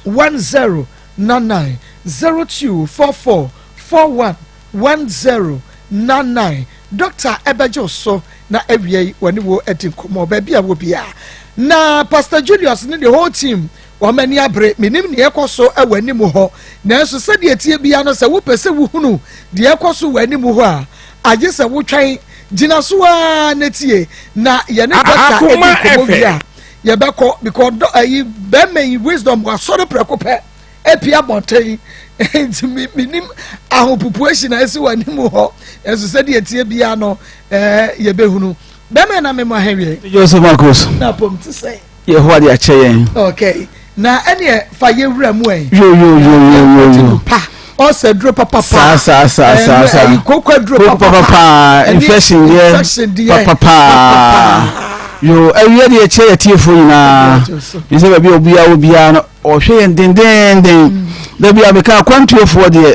10 99 0244 41 1099 Dɔkta bɛgye wo so na awiei wɔne wo adi nkɔmmɔ baabi a wɔ biara. Na Pastor Julius ne the whole team wɔn ani abere. Menim nea ɛkɔ so wɔ anim hɔ, nanso sɛdeɛ ɛteɛ biara no, sɛ wopɛ sɛ wohunu deɛ ɛkɔ so wɔ anim hɔ a, agye sɛ wotwɛn gyina so ara na tie na yɛne dɔkta adi nkɔmmɔ wie a yɛbɛkɔ because ayi bɛrima yi wisdom wasɔre prɛko pɛ. apue abɔnten nti menim ahopopoahyi na ɛsi wɔ anim hɔ ɛnso sɛdeɛ ɛteɛ biara no ɛɛ yɛbɛhunu bɛmɛ na memmɔ ha wie Joseph Marcos na pom te sɛ Yehowa de akyɛ yɛn okay na ɛneɛ fa yɛwura mu ɛ yo yo yo yo yo yo pa ɔsɛ duro papapa saa saa saa saa saa koko duro papapa infection deɛ papapa yo ɛwiɛ deɛ kyɛ yɛ tiefoɔ nyinaa ne sɛ baabi a obiara wɔ biara no Ɔhwɛ yɛn dendeenden. Da bi a meka akwantuofoɔ deɛ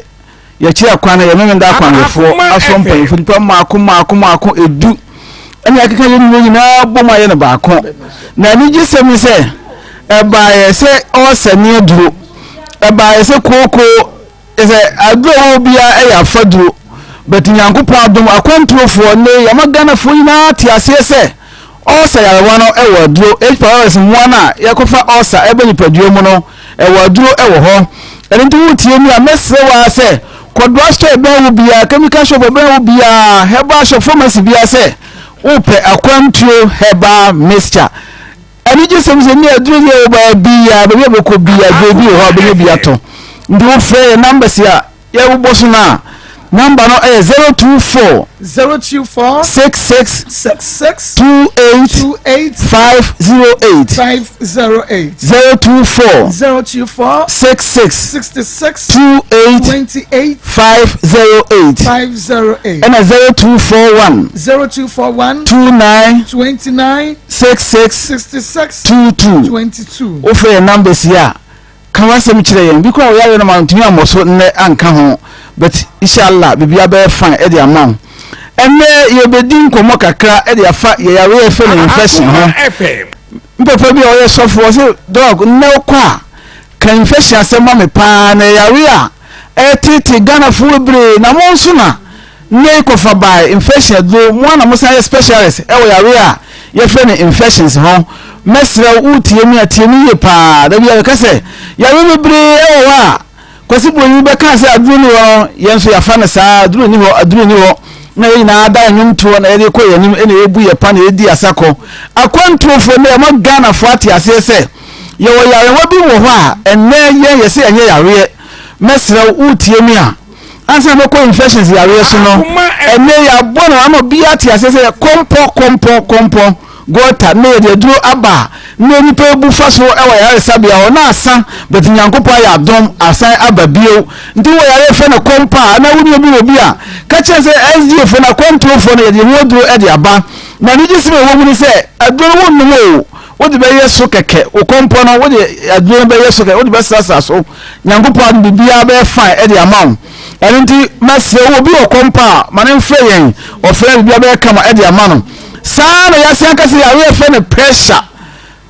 yɛkyerɛ akwan no yɛ memenda akwanhwɛfoɔ asoɔ mpanyinfoɔ nipa mmaako mmaako mmaako edu ɛna akeka yɛn nua nyinaa bom ayɛ no baako na anigye sɛm ne sɛ ɛbaeɛ sɛ ɔɔsɛ ne aduro ɛbaeɛ sɛ kooko sɛ aduro a ɛwɔ biara ɛyɛ afaduro but nyankopɔn adom akwantuofoɔ ne yɛma ghanafoɔ nyinaa te aseɛ sɛ Ulcer yarewa no wɔ aduro. H. pylori mmoa no a yɛkɔfa ulcer ɛba nipadua mu no, ɛwɔ aduro wɔ hɔ. Ɛno nti wotie mi a, mɛsrɛ wo ara sɛ kɔ drugstore ɛbɛn wo biara, chemical shop ɛbɛn wo biara, herbal shop, pharmacy biara sɛ wopɛ akwantuo herbal mixture. Anigyesɛm sɛ ne aduro yɛ wɔ baabiara, baabi a bɛkɔ biara, aduro bi wɔ hɔ a bɛnya bi atɔ. Nti wofrɛ yɛn numbers a yɛbobɔ so no a, Number no yɛ 024. 024. 66. 66. 28. 28. 508. 508. 024. 024. 66. 66. 28. 28. 508. 508. Ɛna 0241. 0241. 29. 29. 66. 66. 22. 22. Wofrɛ yɛn numbers yi a, Ka w'asɛm kyerɛ yɛn. Bi koraa wo yareɛ no mantumi ammɔ so nnɛ anka ho but inshallah biribiara bɛyɛ fine de ama wo. Ɛnnɛ yɛbɛdi nkɔmmɔ kakra de afa yɛ yareɛ a yɛfrɛ no infection ho. Me papa bi a ɔyɛ sɔfo ɔse dɔg nnɛ wokɔ a ka infection asɛm ma me paa na ɛyɛ yareɛ a ɛreteetee Ghanafoɔ bebree na mo nso na Nnɛ yi kɔfa bae infection aduro mo ara na mo san yɛ specialist ɛwɔ yareɛ a yɛfrɛ no infections ho. Mɛsrɛ wo wotie me a tie me yie paa. Da biara meka sɛ yareɛ bebree ɛwɔ hɔ a Kwasi Broni bɛkaa sɛ aduro nni hɔ no yɛn nso yɛafa no saa aduro nni hɔ aduro nni hɔ na yɛn nyinaa da nnwomtoɔ na yɛde kɔ yɛn anim ɛna yɛbu yɛ pa na yɛdi asakɔ. Akwantuofoɔ nnɛ yɛma Ghanafoɔ ate aseɛ sɛ yɛwɔ yarewa bi wɔ hɔ a ɛnnɛ yɛn yɛsɛ ɛnyɛ yareɛ. Mɛsrɛ wo wotie me a Ansa na mɛkɔ infections yareɛ so no, ɛnɛ yɛabɔ no ama obiara ate aseɛ sɛ kɔmpɔ kɔmpɔ kɔmpɔ gɔta na yɛde aduro aba a na nnipa ebu fa so wɔ yaresabea hɔ na asa but Nyankopɔn ayɛ adom asan aba bio nti wɔ yareɛ fɛ no kɔmpɔ a na wonni obi wɔ bi a ka kyerɛ sɛ SDA foɔ no akwantuofoɔ no yɛde ho aduro de aba na anigye sɛm a ɛwɔ mu ne sɛ aduro no wonnom o wode bɛyɛ so kɛkɛ wo kɔmpɔ no wode aduro no bɛyɛ so kɛkɛ wode bɛsrasra so Nyankopɔn adom biribiara bɛyɛ fine ɛde ama wo. Ɛno nti mɛsrɛ wo obi wɔ kɔm pa a ma no mfrɛ yɛn, ɔfrɛ a biribiara bɛyɛ kama ɛde ama no. Saa na yɛasan aka sɛ yareɛ yɛfrɛ no pressure,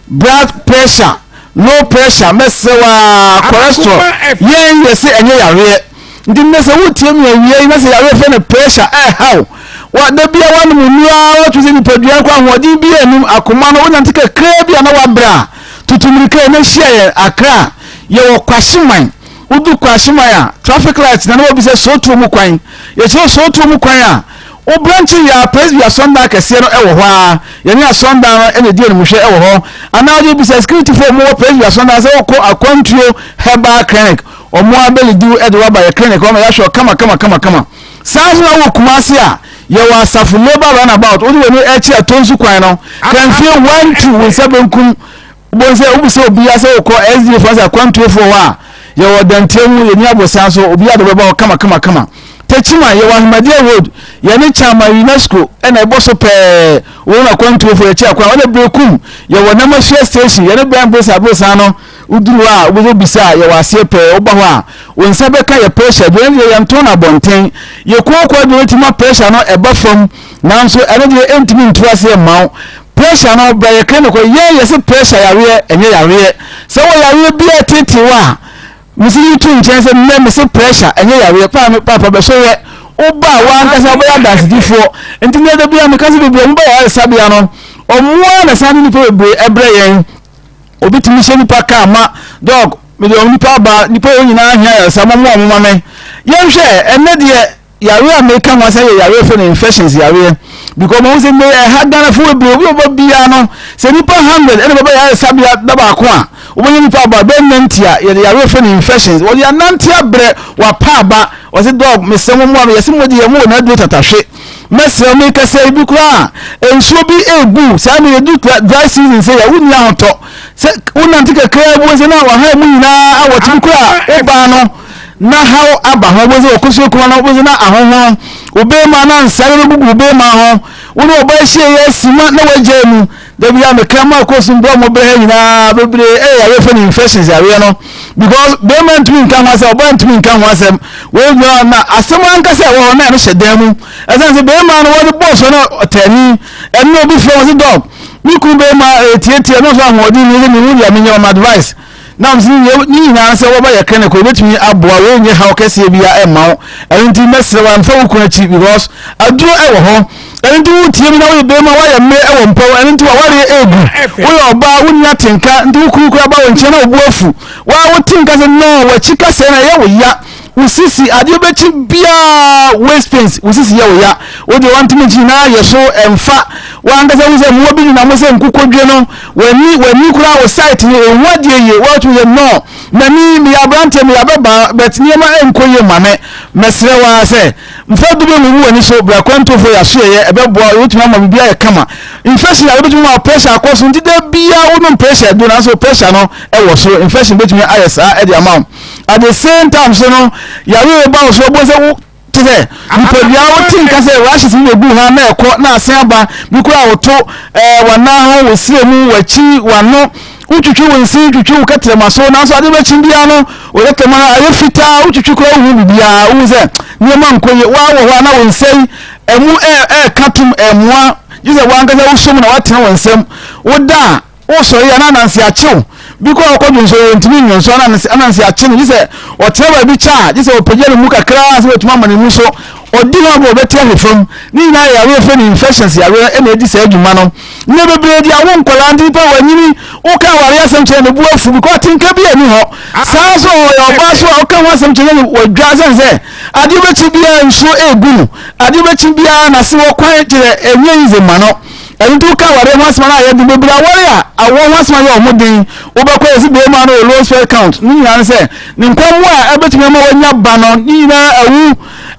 blood pressure, low pressure, mɛsrɛ wo ara cholesterol, yɛn yɛse ɛnyɛ yareɛ. Nti nnɛ sɛ wotie me awia yi na sɛ yareɛ yɛfrɛ no pressure ɛreha wo, wa da bia woanom nnuro ara woatwe sɛ nipadua no kɔ ahoɔden biara nnim, akoma no wonante kakraa bi a na wabrɛ a, tutu mmirika yi na hyia yɛn Accra. Yɛwɔ Kwahyeman. Wodu Kwahyeman a, traffic light na na wɔbisa Sootuo mu kwan. Yɛkyerɛ Sootuo mu kwan a, wo branche yɛ a Presby asɔndan kɛseɛ no wɔ hɔ ara. Yɛne asɔndan no na ɛdi animhwɛ wɔ hɔ. Anaa wode bisa securityfoɔ a wɔwɔ Presby asɔndan sɛ wokɔ Akwantuo Herbal Clinic. Wɔn ara bɛlidi wo de wo aba yɛ clinic hɔ ma yɛahwɛ wo kama kama kama kama. Saa nso na wowɔ Kumasi a, yɛwɔ Asafo Labour Runabout. Wode w'ani rekyerɛ Tonsu kwan no, Kanfie 1 2 wo nsa benkum. Wobɛhu sɛ wobisa obiara sɛ wokɔ SDA foɔ sɛ akwantuofoɔ hɔ a, yɛwɔ Dantia mu, yɛni Abosan so, obiara de wobɛba hɔ kama kama kama. Techiman, yɛwɔ Ahmadiyya Road, yɛne Chairman UNESCO ɛna ɛbɔ so pɛɛ, wɔn akwantuofoɔ yɛkyi akwan, wɔne Berekum, yɛwɔ Namasua Station, yɛne Brian Bosa Abosan no, woduru hɔ a wobɛsɛ bisa a yɛwɔ aseɛ pɛɛ, woba hɔ a wo nsa bɛka yɛ pressure aduane deɛ yɛntɔn no abɔnten, yɛ kooko aduane ti ma pressure no ɛba fam, nanso ɛno deɛ ɛntumi ntu aseɛ mma wo. Pressure no bra yɛ clinic hɔ yɛn yɛse pressure yareɛ ɛnyɛ yareɛ sɛ wɔ yareɛ bi a ɛtete wo a mese yi to nkyɛn sɛ nnɛ mese pressure ɛnyɛ yareɛ paa me papa bɛso yɛ woba a wankasa wobɛyɛ adansedifoɔ nti nnɛ da bi a meka sɛ bebree ɔmo ba yaresabea no ɔmo ara na san de nipa bebree ɛbrɛ yɛn obi tumi hyɛ nipa kaa ma dɔg mede ɔmo nipa aba nipa yɛ nyinaa hia yaresa mo mo ɔmo ma me yɛnhwɛ ɛnnɛ deɛ Yareɛ a meka ho asɛm yɛ yareɛ fɛ no infections yareɛ because mahu sɛ nnɛ ɛha Ghanafoɔ bebree obi ɔba biara no sɛ nipa 100 ɛna bɛba yaresabea da baako a wobɛnya nipa aba bɛyɛ 90 a yɛde yareɛ fɛ no infections wɔde anante abrɛ wapa aba wɔse dɔg mesrɛ mo mmoa me yɛse mo deɛ mo wɔ n'aduro tatahwe mɛsrɛ meka sɛ ebi koraa nsuo bi egu saa ne yɛdu dry season sɛ yɛ wonni ahotɔ sɛ wonante kakraa bi sɛ na waha mu nyinaa awɔkye bi koraa wobaa no na haw aba ho, wobɛhu sɛ wɔkɔsua kuma no, wobɛhu sɛ na ahohono, wo bɛrima na nsa no bɛgugu wo bɛrima ho, wo ne ɔbaa ahyia yɛ asima na wagyae mu. Da bi a meka ma kɔ so mbrɛ ɔmo brɛ ha nyinaa bebree ɛyɛ yareɛ fɛ no infections yareɛ no because bɛrima ntumi nka ho asɛm, ɔbaa ntumi nka ho asɛm, wei gyina na asɛm ankasa ɛwɔ hɔ na ɛno hyɛ dan mu. Ɛsan sɛ bɛrima no wɔde bɔɔ so na ɔtani ɛno obi frɛ wɔn sɛ dɔg me kunu bɛrima ɛtiatia no nso ahoɔden ni sɛ mehu deɛ menyɛ ɔmo advice. Na ɔmo se ne nyinaa sɛ wɔba yɛ clinic wɔbɛtumi aboa wei nyɛ haw kɛseɛ bia ɛmma wo ɛno nti mɛsrɛ wo amfa wo kunu akyi because aduro ɛwɔ hɔ ɛno nti wotie mi na woyɛ bɛrima woayɛ mmerɛ ɛwɔ mpɔw ɛno nti wawareɛ ɛgu woyɛ ɔbaa wonni atenka nti wo kunu kora ba wo nkyɛn na wo afu waa wote nka sɛ no wakyi kasɛɛ na ɛyɛ wo ya wo sisi adeɛ bɛkyi biaa waist pains wo sisi yɛ wo ya wo deɛ wantumi nkyi nyinaa yɛ so ɛmfa. W'ankasa hu sɛ mmoa bi nenam hɔ sɛ nkukodwe no, w'ani, w'ani koraa wo sight no ɛnhu adeɛ yie, woatumi sɛ no, m'ani, meyɛ aberanteɛ, meyɛ ababaa, but nneɛma ɛnkɔ yie mma me, mɛsrɛ wo ara sɛ, mfa du bɛhuhu w'ani so, bra kwantufoɔ yɛ asoɛeɛ, ɛbɛboa wo, ɛbɛtumi ama biribi ayɛ kama. Infection a wobɛtumi ama pressure akɔ so, nti da biara wonom pressure aduro nanso wo pressure no ɛwɔ soro, infection bɛtumi ayɛ saa ɛde ama wo. At the same time so no, yareɛ ba wo so, wobɛhu sɛ wo te sɛ nipadua wote nka sɛ rashes bi bɛgu ha na ɛkɔ na asen aba bi koraa woto ɛɛ w'anan ho wo srɛ mu w'akyi w'ano wotwitwi wo nse twitwi wo kɛtrɛma so nanso ade bɛkye biara no wo kɛtrɛma no ayɛ fitaa wotwitwi koraa wohu biribiara wohu sɛ nneɛma nkɔ yie woa wɔ hɔ a na wo nsa yi ɛmu ɛɛka tom ɛmmoa gye sɛ woankasa wosom na woatena wo nsam woda a Wosɔre a na ananse akye wo. Bi koraa ɔkɔ dwonsɔ ɔntumi nnwonsɔ na ananse akye no gye sɛ ɔtena baabi kyɛ a gye sɛ ɔpagya ne mu kakra ansa watumi ama ne mu so. Ɔdi ho agorɔ ɔbɛte ahwe fam. Ne nyinaa yɛ yareɛ yɛfrɛ no infections yareɛ ɛna ɛdi saa dwuma no. Nnɛ bebree de awo nkwadaa nti nipa wanyini woka awareɛ asɛm kyerɛ no ne bo afu because atenka bi ani hɔ. Saa nso ɔyɛ ɔbaa so a woka ho asɛm kyerɛ no wadwa sɛne sɛ adeɛ bɛkye biara nsuo ɛregu no adeɛ bɛkye biara n'ase wɔ kwan kyerɛ ɛnyɛ easy ma no. Ɛno nti woka awareɛ ho asɛm a na ayɛ den. Bebree aware a awoɔ ho asɛm ayɛ wɔn den. Wobɛkɔ yɛsi barima no wɔ low sperm count. Ne nyinaa ne sɛ ne nkwammoa a ɛbɛtumi ama wanya ba no ne nyinaa awu.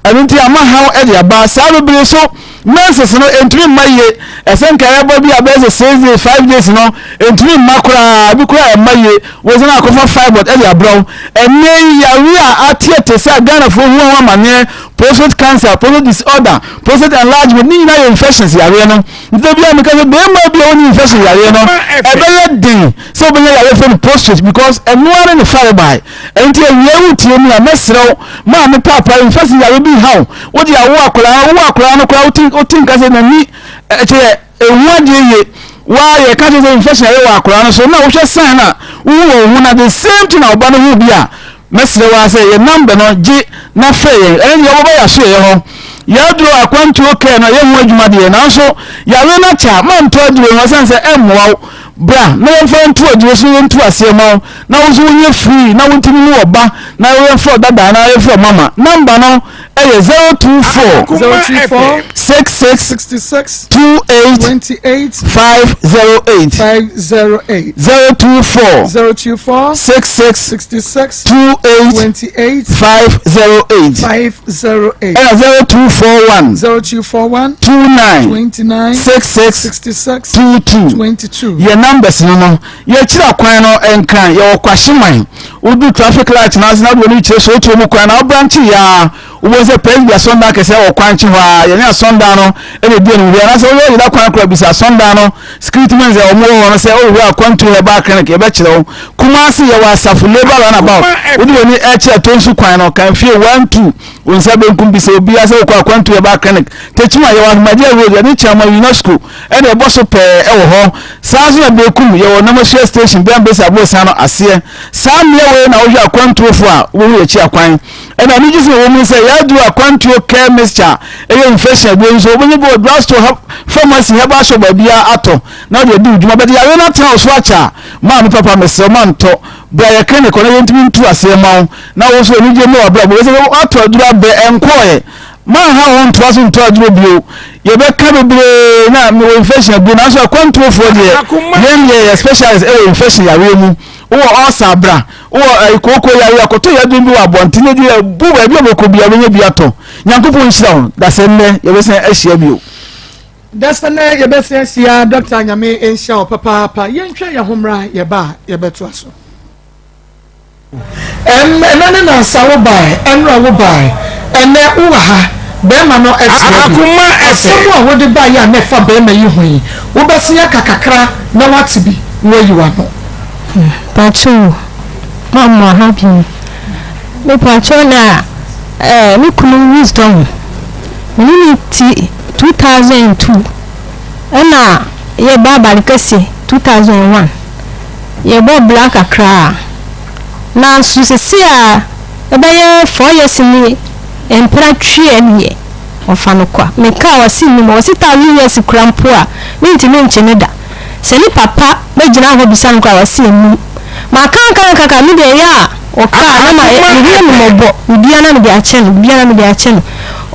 Ɛno nti ama haw de aba. Saa bebree so menses no ɛntumi mma yie. Ɛsɛ nka ɛbɔ bi a bɛyɛ sɛ 6 days, 5 days no ɛntumi mma koraa. Bi koraa ɛmma yie. Wɔsɛ na akɔfa fibroid de abrɛ wo. Ɛnnɛ yi yareɛ a ateɛte sɛ Ghanafoɔ hu ho amaneɛ prostate cancer, prostate disorder, prostate enlargement, ne nyinaa yɛ infections yareɛ no. Nti da biara meka sɛ bɛrima bi a ɔnni infection yareɛ no, ɛbɛyɛ den sɛ wobɛnya yareɛ fɛ no prostate because ɛno ara ne ne farebae. Ɛnti awia wo tie mu a mɛsrɛ wo maame paapa infection yareɛ bi ha wo, wode awo akwadaa, wowɔ akwadaa no koraa wote nka sɛ n'ani kyerɛ ɛhu adeɛ yie waa yɛka kyerɛ sɛ infection ayɛ wɔ akwadaa no so na wohwɛ sign a wohu wɔ wo ho na the same thing na ɔba no hu bi a Mɛsrɛ wo ara sɛ yɛ number no gye na frɛ yɛn. Ɛno deɛ wɔbɛba yɛasoɛeɛ hɔ. Yɛaduro akwantuo care no ɛyɛ ho adwuma deɛ nanso yareɛ no akyɛ a mantɔ aduro no ɛsiane sɛ ɛmmoa wo. Bra na yɛmfa nto aduro so na yɛntu aseɛ ma wo na wo nso wonyɛ free na wontumi hu ɔba na yɛmfrɛ wo dada anaa yɛmfrɛ wo mama. Number no ɛyɛ 024 024 66 66 28 28 508 508 024 024 66 66 28 28 508 508 ɛna 0241 0241 29 29 66 66 22 22 yɛ numbers no no yɛkyerɛ akwan no nkran yɛwɔ kwahyeman wodu traffic light no ase na wode w'ani kyerɛ sootuo mu kwan na wobrankye yɛ a Wobɛhu sɛ Presby asɔndan kɛseɛ wɔ kwankye hɔ ara. Yɛne asɔndan no na ɛdi animhwɛ. Anaasɛ woyɛ ɔyera kwan koraa bisa asɔndan no security men sɛ wɔn wɔ hɔ no sɛ wohwehwɛ akwantuo herbal clinic yɛbɛkyerɛ wo. Kumasi yɛwɔ Asafo Labour Runabout. Wode w'ani ɛkyerɛ Tonsu kwan no, Kanfie 1 2 wo nsa benkum bisa obiara sɛ wokɔ akwantuo herbal clinic. Techiman yɛwɔ Ahmadiyya Road yɛne Chairman UNESCO ɛna ɛbɔ so pɛɛ ɛwɔ hɔ. Saa nso na Berekum yɛwɔ Namasua Station bɛn Besi Aborosan no aseɛ. Saa mmea wei na wohwɛ akwantuofoɔ a wobɛhu yɛkyi akwan. Ɛna anigyesɛm a ɛwɔ mu ne sɛ yɛaduru akwantuo care mixture a ɛyɛ infection aduro nso wobɛnya bi wɔ drugstore, ha, pharmacy, herbal shop baabiara atɔ na wode adi wo dwuma. But yareɛ no atena wo so akyɛ a, maame papa mesrɛ wo mantɔ. Bra yɛ clinic hɔ na yɛntumi ntu aseɛ mma wo na wo nso anigyeɛ mmra w'abrabɔ. Wei sɛ woatɔ aduro abrɛ ɛnkɔɔɛ. Manha wo ho ntoa so ntɔ aduro bio. Yɛbɛka bebree na mewɔ infection aduro nanso akwantuofoɔ deɛ yɛn deɛ yɛ specialist ɛwɔ infection yareɛ mu. Wowɔ ulcer bra. Wowɔ ɛyi kooko yare a kɔtɔ yaduro bi wɔ abɔnten na di bu baabi a bɛkɔ bia wobɛnya bi atɔ. Nyankopɔn nhyira wo. Dasɛ nnɛ yɛbɛsan ahyia bio. Dasɛ nnɛ yɛbɛsan ahyia Dɔkta Nyame nhyira wo papaapa. Yɛntwa yɛn ho mmra yɛba a yɛbɛtoa so. Ɛm ɛnɛ ne nansa wo bae ɛnora wo bae ɛnɛ wo wɔ ha bɛɛma no ɛte ha bi asɛm a wode baeɛ a na ɛfa bɛɛma yi ho yi wobɛsen aka kakra na wate bi na wayi w'ano. Mpakyɛw mammɔ ha bio. Mepakyɛw na eh, me kunu Wisdom, me ne no ti 2002 ɛna yɛba Abarekɛse 2001. Yɛbɔ bra kakra nanso sesei a ɛbɛyɛ 4 years ni mpena tweɛ nie ɔfa no kwa. Meka a ɔse nnim, ɔse 1000 years kora mpo a mentumi nkye no da. Sɛ ne papa bɛgyina hɔ bisa no koraa a, ɔse ɛnnim. Maka aka aka aka, me deɛ ɛyɛ a ɔka a na ma me ho yɛ me mmɔbɔ, biribiara na mede akyɛ no, biribiara na mede akyɛ no.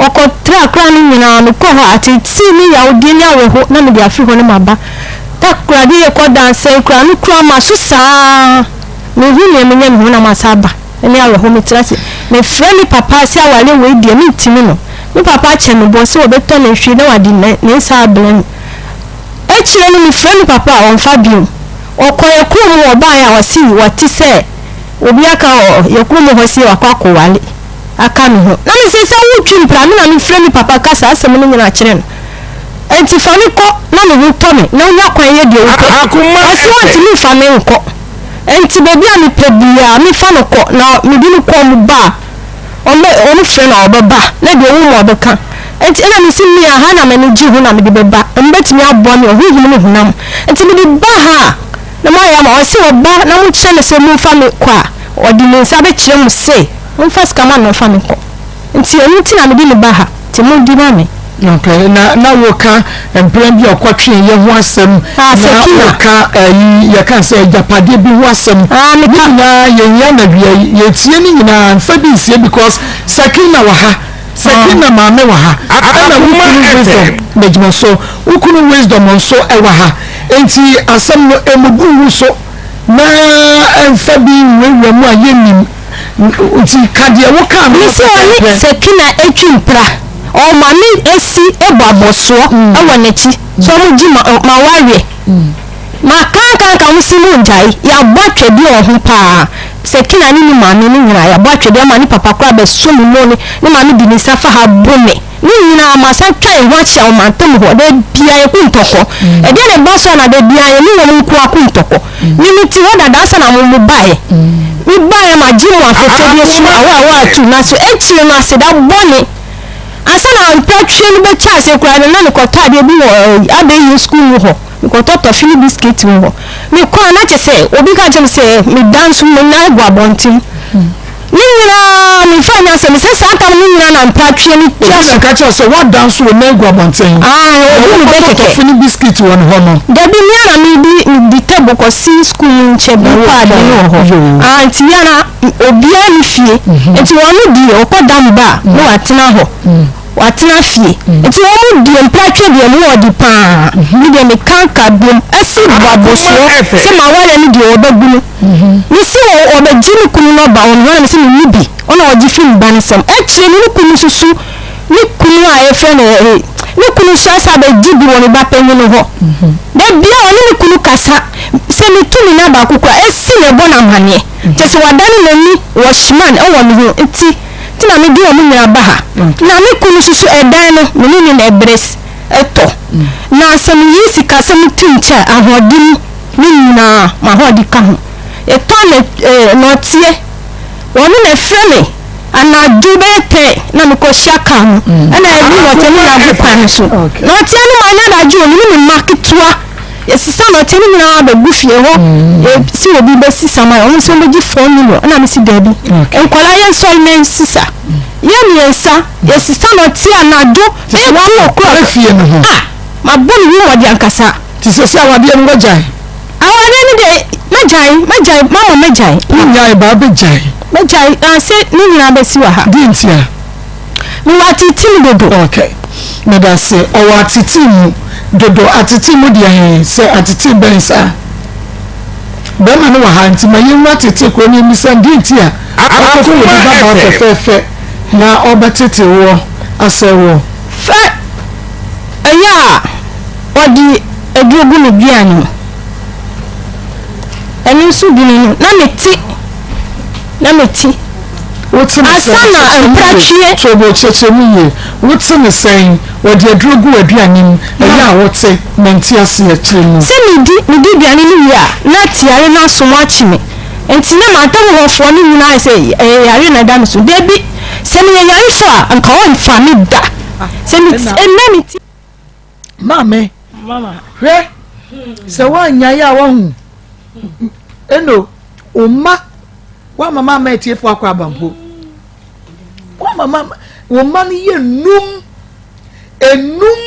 Ɔkɔtraa kora no nyinaa, mekɔɔ hɔ a, ateetee ne yawdie ne awerɛho na mede afiri hɔ no maba. Takoradi yɛkɔ dansɛn koraa no kura m'aso saa ara. Menhu nea menyɛ me ho na masan aba ne awerɛho. Metra ase mefrɛ me papa sɛ awareɛ wei deɛ mentumi no. Me papa akyɛ me bɔ sɛ ɔbɛtɔ nantwie na wade ne nsa abrɛ me. Akyire no mefrɛ me papa a ɔmfa bio. Ɔkɔ yɛn kurom hɔ ɔbaeɛ a ɔse wate sɛ obi aka wɔ yɛn kurom hɔ sɛ wakɔ akɔware aka me ho. Na mese sɛ wotwi mpra me na mefrɛ me papa ka saa asɛm no nyinaa kyerɛ no. Enti fa me kɔ na me ho tɔ me na wonya kwan yɛ deɛ wopɛ. Ɔse ɔntumi mfa me nkɔ. Enti baabi a mepɛ biara mefa no kɔ na mede no kɔ ɔmo ba a ɔmo ɔmo frɛ no a ɔbɛba na deɛ ɔwɔ mu a ɔbɛka. Enti ɛna mese me a ha na m'ani gye ho na mede bɛba. Ɔmo bɛtumi aboa me ɔhonhom ne honam. Enti mede ba ha a na moayɛ ama ɔse ɔba na mokyerɛ no sɛ momfa me kɔ a ɔde ne nsa bɛkyerɛ mo se momfa sika ma no na ɔmfa me nkɔ. Nti ɛno nti na mede no ba ha, nti modi ma me. Okay, na na woka mpena bi a ɔkɔtwee yɛ ho asɛm, Ah, na Sakina. woka ayi yɛka sɛ agyapadeɛ bi ho asɛm. Ah, Ne meka. nyinaa yɛhia na wia yi, yɛtie ne nyinaa, mfa bi nsie because Sakina wɔ ha, Sakina maame wɔ ha, ɛna wo Akoma kunu Wisdom FM. Nagyima so, wo kunu Wisdom nso ɛwɔ ha. Nti asɛm no ɛmubu wo so na ɛmfa bi nwurawura mu a yɛnnim. Nti ka deɛ wokaa no Me ho sɛ ɔne pɛpɛɛpɛ. Sakina atwi mpra. Ɔma me asi bɔ abɔsoɔ wɔ n'akyi sɛ ɔmo gye ma ma wareɛ. Makankanka ɔmo se mo ngyae. Yɛabɔ atwɛdeɛ wɔ ho paa. Sakina ne ne maame no nyinaa yɛabɔ atwɛdeɛ ama ne papa koraa bɛsɔ me mu ne ne maame de ne nsa fa ha bo me. Ne nyinaa masan twa yɛn ho ahyia wɔ mantam hɔ. Da biara yɛko ntɔkɔ. Ɛdeɛn na ɛba so a na da biara yɛne wɔn nko ara ko ntɔkɔ. Me mete hɔ dada ansa na mo mo baeɛ. Me baeɛ magye mo afɛfɛdeɛ so awa awa atu na so akyire no aseda bɔne. Ansa na mpratwe no bɛkyɛ aseɛ koraa no na mekɔtɔ adeɛ bi wɔ abɛyɛ sukuu mu hɔ. Mekɔtɔ tɔfe ne biscuit wɔ hɔ. Mekɔ a na kyɛ sɛ obi ka kyerɛ me sɛ meda nso me nan gu abɔnten. Ne nyinaa memfa nyɛ asɛm sɛ saa tam no nyinaa na mpratwe no Obi twa na so. ɛka kyerɛ wo sɛ woada nso wo nan gu abɔnten. Ae, Na obi mu bɛ wokɔtɔ kɛkɛ. tɔfe ne biscuit wɔ ne hɔ no. Dabi, me ara na mede mede table kɔsi sukuu mu nkyɛn Na bi kɔ wotɔn. ade no wɔ hɔ. Yoo. Ah, nti yɛ na obiara nni fie. Nti wɔn deɛ ɔkɔ dam ba a, na watena hɔ. Watena fie. Nti wɔn deɛ mpratwe deɛ mu ɔde paa. Me deɛ meka nka biom ɛsi bɔ abosoɔ sɛ m'awareɛ no deɛ wɔbɛgu no. Mese wɔ ɔbɛgye me kunu no aba wɔn hɔ na mese menni bi ɔna ɔgye firi me ba no nsam. Akyire no ne kunu nso so ne kunu a yɛfrɛ no eh, ne kunu nso asa abɛgye bi wɔ me ba panyin no hɔ. Da biara ɔne ne kunu kasa sɛ metu me nan baako koraa ɛsi na ɛbɔ no amaneɛ. Kyerɛ sɛ wadane n'ani wɔ Shman ɛwɔ me ho nti nti na mede wɔn nyinaa ba ha. Na me kunu nso so ɛdan no me ne no na ɛbrɛ ɛtɔ. Na sɛ meyi sikasɛm to nkyɛn a ahoɔden Ne nyinaa m'ahoɔde ka ho. Yɛtɔ nɛ eh, nɔteɛ. Wɔn na ɛfrɛ me anadwo bɛyɛ tɛn na mekɔhyia kaa no. Ɛna yɛde nɔteɛ no nyinaa gu kwan no so. Nɔteɛ no manyɛ adagye o, me ne me mma ketewa. Yɛsesa nɔteɛ no nyinaa bɛgu fie hɔ. Yɛsi obi bɛsisa ma yɛn, wɔn nso wɔbɛgye 4 million. Ɛna mesi daabi. Nkwadaa yɛnsɔre na yɛnsesa. Yɛn mmiɛnsa yɛsesa nɔteɛ anadwo bɛyɛ 2 o'clock. Fie no ho. Ah, mabɔ me ho mmɔden ankasa. Nti sɛsɛ awadeɛ no wagyae? Awadeɛ no deɛ mɛgyae, mɛgyae, mama mɛgyae. Wonnyae ba wobɛgyae? Mɛgyae, na sɛ ne nyinaa bɛsi wɔ ha. Deɛ ntia? Mewɔ ateetee mu dodo. Ok, medase. Ɔwɔ ateetee mu dodo. Ateetee mu deɛ he? Sɛ ateetee bɛn saa? Bɛrima no wɔ ha nti ma yɛnwu ateetee korɔ na yɛmmisa no deɛ nti a ɔkɔfa obi babaa fɛfɛɛfɛ na ɔbɛtete woɔ asɛe woɔ. Fɛ ɛyɛ a ɔde aduro gu me duane mu. Ɛno nso bi no no, na mete, na mete. Wote ne sɛn? Ansa na mpratweɛ. Tobo, kyerɛkyerɛ mu yie. Wote ne sɛn? Wɔde aduro gu w'aduane mu, ɛyɛ a wote? Mente aseɛ, kyerɛ mu. Sɛ medi, medi aduane no wie a, na teare no aso akye me. Nti na mantam hɔfoɔ no nyinaa ayɛ sɛ ɛyɛ yareɛ na ɛda me so. Dabi, sɛ meyɛ yarefoɔ a, anka wɔmfa me da. Sɛ me, ɛnnɛ mete. Maame, hwɛ sɛ woanyae a wahu eno wo mma woama ma ama atiefo akɔ aba mpo woama ma wo mma no yɛ num enum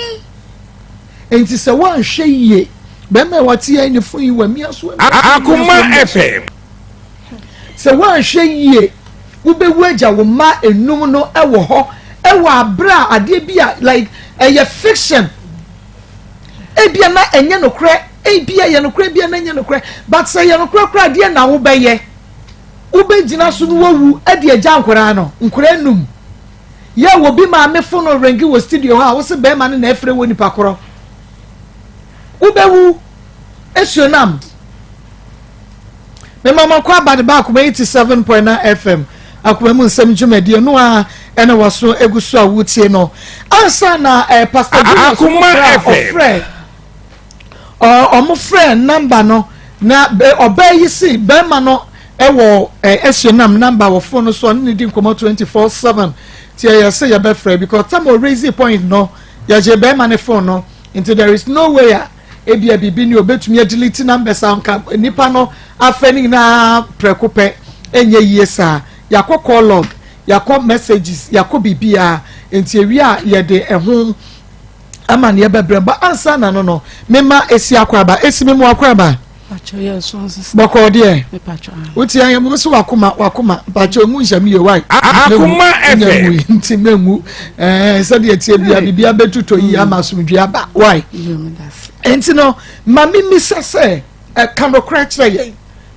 nti sɛ woanhwɛ yie bɛrima a wate yɛn ne fo yi wamia so Akoma FM. Sɛ woanhwɛ yie wobɛwu agya wo mma enum no wɔ hɔ. Ɛwɔ abere a adeɛ bi a like ɛyɛ fiction. Ebia na ɛnyɛ nokorɛ, ebia ɛyɛ nokorɛ, ebia na ɛnyɛ nokorɛ. But sɛ ɛyɛ nokorɛ koraa deɛ na wobɛyɛ. Wobɛgyina so no wawu de agya nkwadaa no, nkwadaa num. Yɛ wɔ bi maame fo no ringi wɔ studio hɔ a wose bɛrima no na ɛfrɛ wɔ nipa korɔ. Wobɛwu esuonam. Mema mo akɔ aba de ba Akoma 87.9 FM Akoma mu nsɛm dwumadie no a ɛna waso egu so a wotie no. Ansa na eh, Pastor Julius Akoma a ɔfrɛ ɔmo frɛ namba no na ɔbaa yi si bɛrima no ɛwɔ ɛsuonam namba wɔ phone no so ɔne ne di nkɔmɔ 24/7 ti ɛyɛ sɛ yɛbɛfrɛ because tam o raise point no yɛgye bɛrima ne phone no nti there is no way a Ebia biribi ni obetumi adelete numbers a nka nipa no afrɛ no nyinaa prɛko pɛ. Ɛnyɛ yie saa. Yɛakɔ call log, yɛakɔ messages, yɛakɔ biribiara. Nti ewie a yɛde ɛho amaneɛ bɛbrɛ. Ba ansa na no no, mema esi akɔ aba. Esi me mu akɔ aba. Bɔkɔɔ deɛ. Wotie ayɛ mo so wakoma wakoma mpakyɛ emu nhyɛ mi yɛ wai. Akoma FM. Nti mengu ɛɛ sɛdeɛ tie bia biribi abɛtutɔ yi ama asomdwe aba wai. Nti no ma mi misa sɛ ɛka nokorɛ kyerɛ yɛn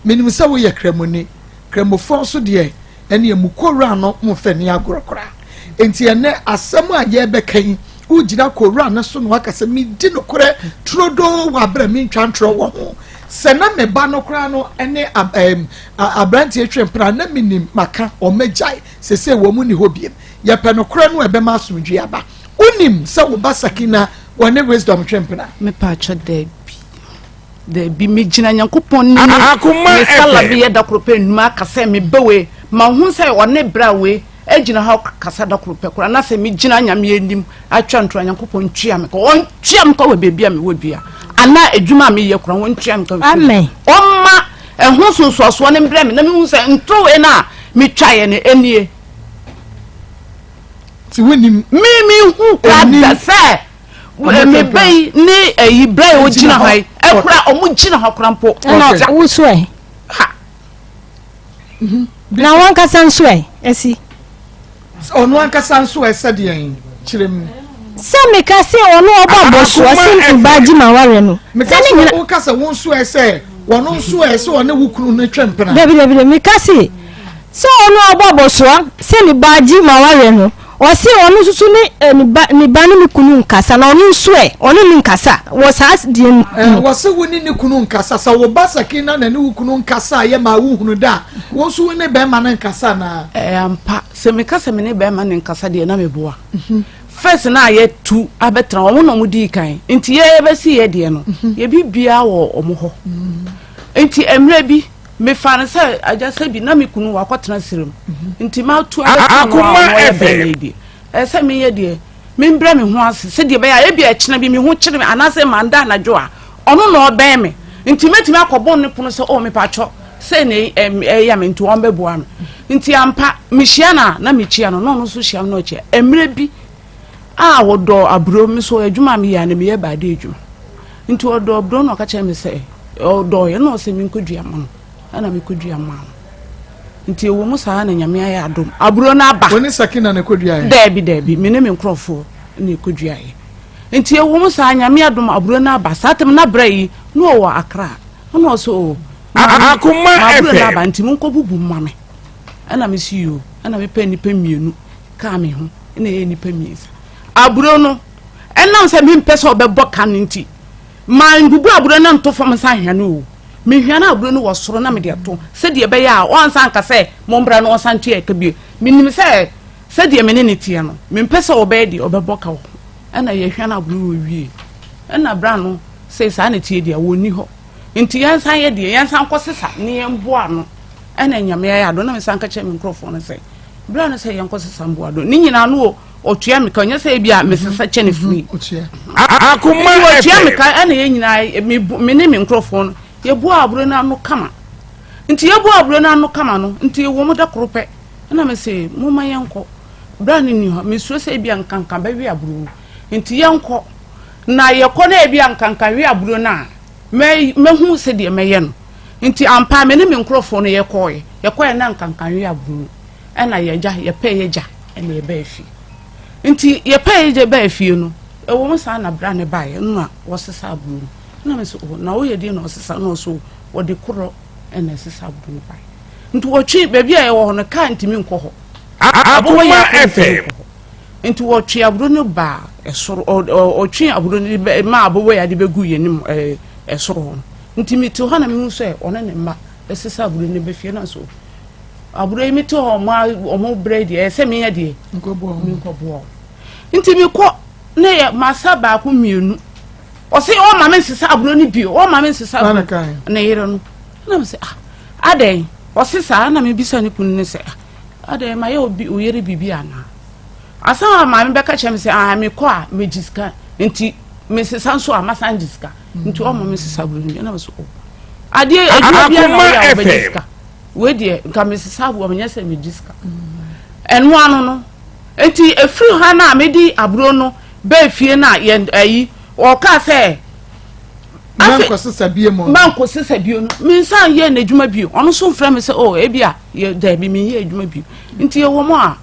menim sɛ woyɛ kramoni kramofoɔ nso deɛ ɛne emu kowura no mo fɛ ne agorɔ koraa nti ɛnɛ asɛm a yɛbɛka yi wogyina kowura no so na waka sɛ medi nokorɛ turodoo wɔ aberɛ mentwa ntorɔ wɔ ho sɛ na me ba no koraa no ne aberanteɛ twe mpena na menim maka ɔmɛgyae sese wɔn mu ni hɔ biem yɛpɛ nokorɛ no ɛbɛma asomdwe aba wonim sɛ wo ba Sakina wɔne Wisdom twe mpena. Mepatwɔ daabi Dabi, megyina Nyankopɔn ne Akoma me sala FM. meyɛ da koro pɛ nnum aka sɛ meba wei ma hu sɛ ɔne bra wei agyina hɔ kasa da koro pɛ koraa na sɛ megyina Nyame anim atwa ntora Nyankopɔn ntua me ka ɔntua me ka wɔ baabi a mewɔ bia anaa adwuma a meyɛ koraa ɔntua me ka mfiri mu. Amen. Ɔmma ɛho sonsoasoɔ no mbrɛ me na mehu sɛ ntoro wei no a metwaeɛ no ɛnie. Nti wonim. Me mehu koraa Ɛnim. da sɛ Me ba yi ne ayi bra yi ogyina ha yi ɛkura ɔmo gyina hɔ kora mpo. Ɛna wo so ɛ. Ha. Mhm. Na wɔn ankasa nso ɛ ɛsi. Ɔno ankasa nso ɛ sɛdeɛ kyerɛ mu. Sɛ meka se ɔno ɔbɔ abɔsoɔ sɛ mba gye ma wareɛ no. Meka sɛ woka sɛ wo nso ɛ sɛ wɔn nso ɛ sɛ ɔne wo kunu no twɛ mpena. Dabi dabi dabi meka se sɛ ɔno ɔbɔ abɔsoɔ sɛ ne ba gye ma wareɛ no. Ɔse ɔno nso so ne eh, ne ba ne ba ne ne kunu nkasa na ɔno nso ɛ ɔne no nkasa wɔ saa deɛ no Eh, mu. wɔse wo ne ne kunu nkasa sɛ wo ba Sakina na ne wo kunu nkasa a yɛ maa wo hunu da a wo nso wo ne bɛrima no nkasa anaa? Ɛyɛ ampa sɛ meka sɛ me ne bɛrima no nkasa deɛ na meboa. First na yɛtu abɛtena wɔn na wɔn dii kan nti yɛ yɛbɛsi yɛ deɛ no yɛ biribiara wɔ wɔn hɔ nti mmerɛ bi Mefa no sɛ agya sɛ bi na me kunu wakɔtena serem nti matu abɛtena no a Akoma ɔyɛ FM. bɛrima yi deɛ ɛsɛ sɛ meyɛ deɛ membrɛ me ho ase sɛdeɛ ɛbɛyɛ a ebi ɛkyena bi me ho kyere me anaasɛ manda anadwo a ɔno na ɔbɛn me nti mɛtumi akɔbɔ ne pono sɛ oh mepatwɔ sɛ na ɛyɛ me nti ɔmbɛboa me nti ampa mehyia no a na mekyia no na ɔno nso hyia me na ɔkyia mmerɛ bi a wɔdɔ aburo me so adwuma a meyɛ a na meyɛ baade adwuma Nti ɔdɔɔ brɛ na ɔka kyerɛ me sɛ ɔdɔɔ yɛ na ɔsɛ menkɔdua ma no ɛna mekɔdua maa no nti ɛwɔ mu saa na nyame ayɛ adom aburo no aba. Wo ne Sakina na ɛkɔduaeɛ? Daabi daabi me ne me nkurɔfoɔ na ɛkɔduaeɛ nti ɛwɔ mu saa nyame adom aburo no aba saa tam na berɛ yi na ɔwɔ Accra ɛna ɔsɛ o maame Akoma m'aburo no FM. aba nti monkɔbubu mma me ɛna mesi yoo ɛna mepɛ nnipa mmienu kaa me ho ɛna ɛyɛ nnipa mmiɛnsa aburo no Ɛnam sɛ mempɛ sɛ ɔbɛbɔ ka no nti, manbubu aburo no nto fam nsan hwane o. Mehwane aburo no wɔ soro na mede ato sɛdeɛ ɛbɛyɛ a ɔnsan nka sɛ mommra na ɔnsan ntua ɛka bio. Menim sɛ sɛdeɛ me ne no teɛ no, mempɛ sɛ ɔbɛyɛ deɛ ɔbɛbɔ ka wɔ ho. Ɛnna yɛhwane aburo no wie. Ɛnna bra no sei saa na ɛteɛ deɛ, wɔnni hɔ. Nti yɛnsan yɛ deɛ, yɛnsan nkɔsesa na yɛmboa ano. Ɛnna Nyame ayɛ adom na mesan ka kyerɛɛ me nkurɔfoɔ no sɛ, bra no sɛ yɛnkɔsesa mboa do. Ne nyinaa no ɔtua me ka ɔnyɛ sɛ ebi a mesesa kyɛ ne firi Akoma nti ɔtua me FM. ka ɛna yɛn nyinaa me ne me nkurɔfoɔ no yɛboa aburo no ano kama nti yɛboa aburo no ano kama no nti ɛwɔ mu da koro pɛ ɛna me se momma yɛnkɔ berɛ a ne nni hɔ mesuro sɛ ebi a nkanka bɛwe aburo no nti yɛnkɔ na yɛkɔ na ebi a nkanka we aburo no a mɛhu sɛdeɛ mɛyɛ no nti ampa me ne me nkurɔfoɔ no yɛkɔɔɛ yɛkɔɛ na nkanka we aburo no ɛna yɛgya yɛpɛ yɛgya ɛna yɛbaa fie. Nti yɛpɛɛ gye baa fie no, ɛwɔ mu saa na bra ne baeɛ no na wɔsesa aburo no. Na me sɛ, oh, na woyɛ deɛ na ɔsesa na ɔso wɔde korɔ ɛna ɛsesa aburo no baeɛ. Nti wɔtwe baabi a yɛwɔ hɔ no kaa ntumi nkɔ hɔ. Akoma FM. Nti wɔtwe aburo no baa ɛsoro ɔtwe aburo no ma abobo yɛ ade bɛgu yɛn anim ɛsoro hɔ no. Nti mete hɔ na mehu sɛ ɔne ne mma ɛsesa aburo no bɛfie na so aburo yi mete hɔ ɔmo ɔmo brɛ deɛ ɛsɛ meyɛ deɛ menkɔboa nti mekɔ ne yɛ masa baako mmienu ɔse ɔma me nsesa aburo no bio ɔma me nsesa aburo ne yere no na me sɛ ah adɛn ɔse saa na mebisa ne kunu ne sɛ ah adɛn ma yɛ obi oyere biribi anaa asan a maame bɛka kyerɛ me sɛ ah mekɔ a megye sika nti mesesa nso a masan gye sika nti ɔma me sesa aburo no bio na me sɛ oh adeɛ adwuma biara na ɔyɛ a ɔbɛgye sika wei deɛ nka mesesa aboɔ menyɛ sɛ megye sika ɛno ano no nti efiri ha no a mede aburo no bɛɛ fie no a yɛn ayi ɔka sɛ mankɔsesa bio mu mankɔsesa bio no mensan yɛ n'adwuma bio ɔno nso mfrɛ me sɛ o oh, ebi a yɛ daabi menyɛ adwuma bio nti yɛwɔ mu a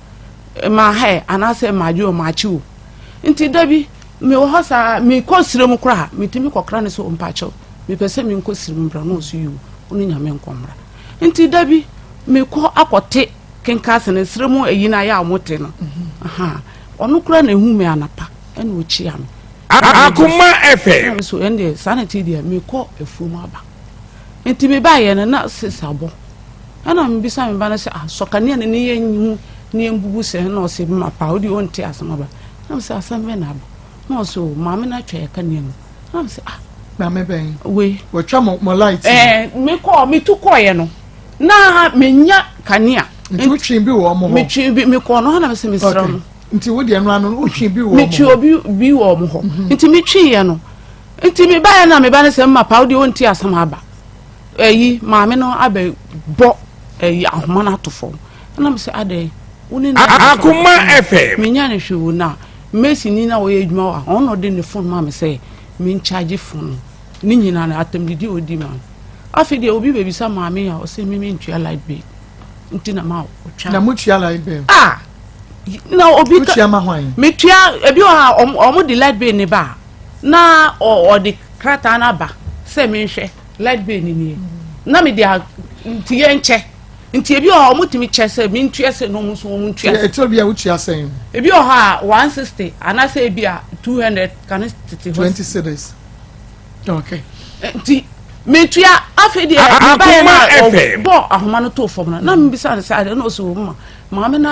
ma ha anaasɛ maadwe o maakye o nti da bi mewɔ hɔ saa mekɔ srɛ mu koraa metumi kɔkra ne sɛ ɔmpakyɛw mepɛ sɛ menkɔ srɛ mu mbra na ɔso yiw wo ne nyame nkɔ mmra nti da bi mekɔ akɔte kenkase no srɛ mu ayi no ayɛ a wɔte no mhm. ɔno koraa na ehu me anapa ɛna ɔkyia me Akoma FM. So ɛndeɛ saa na ti deɛ mekɔ afuom aba nti mebaeɛ no na sesa bɔ ɛna mebisa me ba no sɛ ah sɔ kanea no ne yɛnhu ne yɛmbubu sɛ na ɔse ma pa wode ɔnte asɛm aba na mesɛ asɛm bɛ na aba na ɔse o maame no atwa yɛ kanea mu na mesɛ ah maame bɛn wei wɔtwa mo mo light ɛɛ mekɔ metu kɔɔeɛ no na menya kanea nti wotwe bi wɔ ɔmo hɔ metwe bi mekɔɔ no hɔ na mesɛ mesrɛ no nti wo deɛ no ano wotwe bi wɔ ɔmo hɔ metwe obi bi wɔ ɔmo hɔ mhm. nti metweeɛ no nti mebaeɛ na meba no sɛ mma pa wo deɛ ɔnti asɛm aba ɛyi maame no abɛ bɔ ɛyi ahoma no ato fam ɛna mesɛ adɛn wo ne Akoma FM menya ne hwee wo na Mercy ni na ɔyɛ adwuma wɔ ha ɔno na ɔde ne phone ma me sɛ menkyagye phone no ne nyinaa no atɛmdidi a ɔdi ma no afei deɛ obi bɛbisa maame a ɔsɛ me mentua light bill nti na ma ɔtwa na motua light bill ah na obi ka wotua ma hwan metua ebi wɔ ha ɔmo de light bill ne ba na ɔde krataa no aba sɛ menhwɛ light bill ne nie na mede nti yɛnkyɛ Nti ebi wɔ hɔ a wɔtumi kyɛ sɛ mentua sɛ na wɔn nso wɔn ntua. Ɛtɔ bi a wotua sɛn? Ebi wɔ hɔ a 160 anaasɛ ebi a 200 kane tete hɔ. 20 cedis. Okay. Nti metua afei deɛ mebaeɛ na ɔbɔ ahoma no too fam no na mebisa no sɛ adeɛ na ɔsɛ wɔ mu ma maame no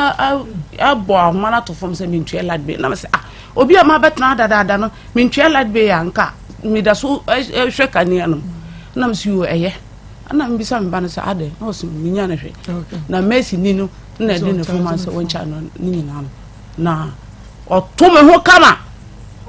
abɔ ahoma no ato fam sɛ mentua light bill na mesɛ ah obi a mabɛtena dadaada no mentua light bill a nka meda so hwɛ kanea no na mesɛ yo ɛyɛ Ɛna mebisa me ba no sɛ adɛn na ɔsɛ menya no hwɛ na mɛsi ni no na ɛde ne foma sɛ wɔnkyɛ no ne nyinaa no na ɔto me ho kama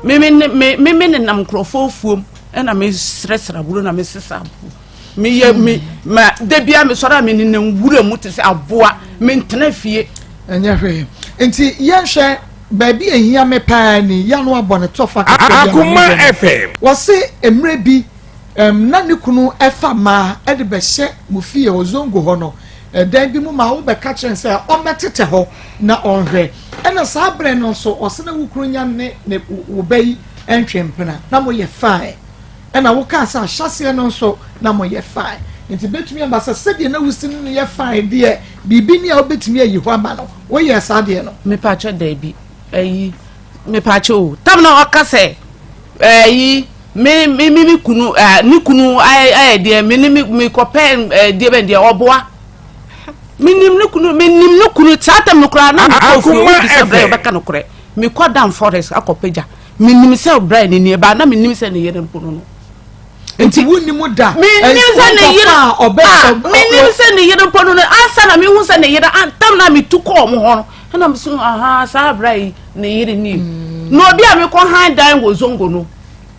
meme nenam nkurɔfoɔ fuom ɛna mesrɛsrɛ aburo na mesesa aburo meyɛ me ma da bia mesɔre a menenam wura mu te sɛ aboa mentena fie ɛnyɛ hwee nti yɛnhwɛ baabi a ehia me paa ni yɛn abɔ ne tɔfa kakra bi ama ne bɔ wɔse mmerɛ bi Ɛm, na ne kunu fa mmaa de bɛhyɛ mo fie hɔ, Zongo hɔ no, dan bi mu ma wobɛka kyerɛ no sɛ ɔmmɛtetɛ hɔ na ɔnhwɛ. Ɛna saa berɛ no nso, ɔse na wo kunu nya ne ne wo ba yi ntwe mpena, na moyɛ fine. Ɛna wokaa sɛ ahyɛaseɛ no nso na moyɛ fine. Nti bɛtumi aba sɛ sɛdeɛ na wosi ne no yɛ fine deɛ, biribi ni a wobɛtumi ayi hɔ ama no. Woyɛɛ saa deɛ no? Mepakyɛ daabi, ayi, mepakyɛ o, tam na ɔka sɛ, ayi, Me me me me kunu ɛɛ ne kunu ayɛ ayɛ deɛ me ne me me kɔpɛ ɛɛ deɛ bɛn deɛ ɔboa me nim ne kunu me nim ne kunu saa tɛm no koraa na me kɔ fie obi sɛ brɛ ɔbɛka no korɛ me kɔ dan forest akɔ pagya me nim sɛ brɛ ne nie ba na me nim sɛ ne yere mpo no no. Nti wo nim da. Me nim sɛ ne yere ah me nim sɛ ne yere mpo no no ansa na me hu sɛ ne yere antam na me tu kɔɔ mo hɔ no ɛna me so aha saa brɛ yi ne yere nie na obi a me kɔ han dan wɔ zongo no.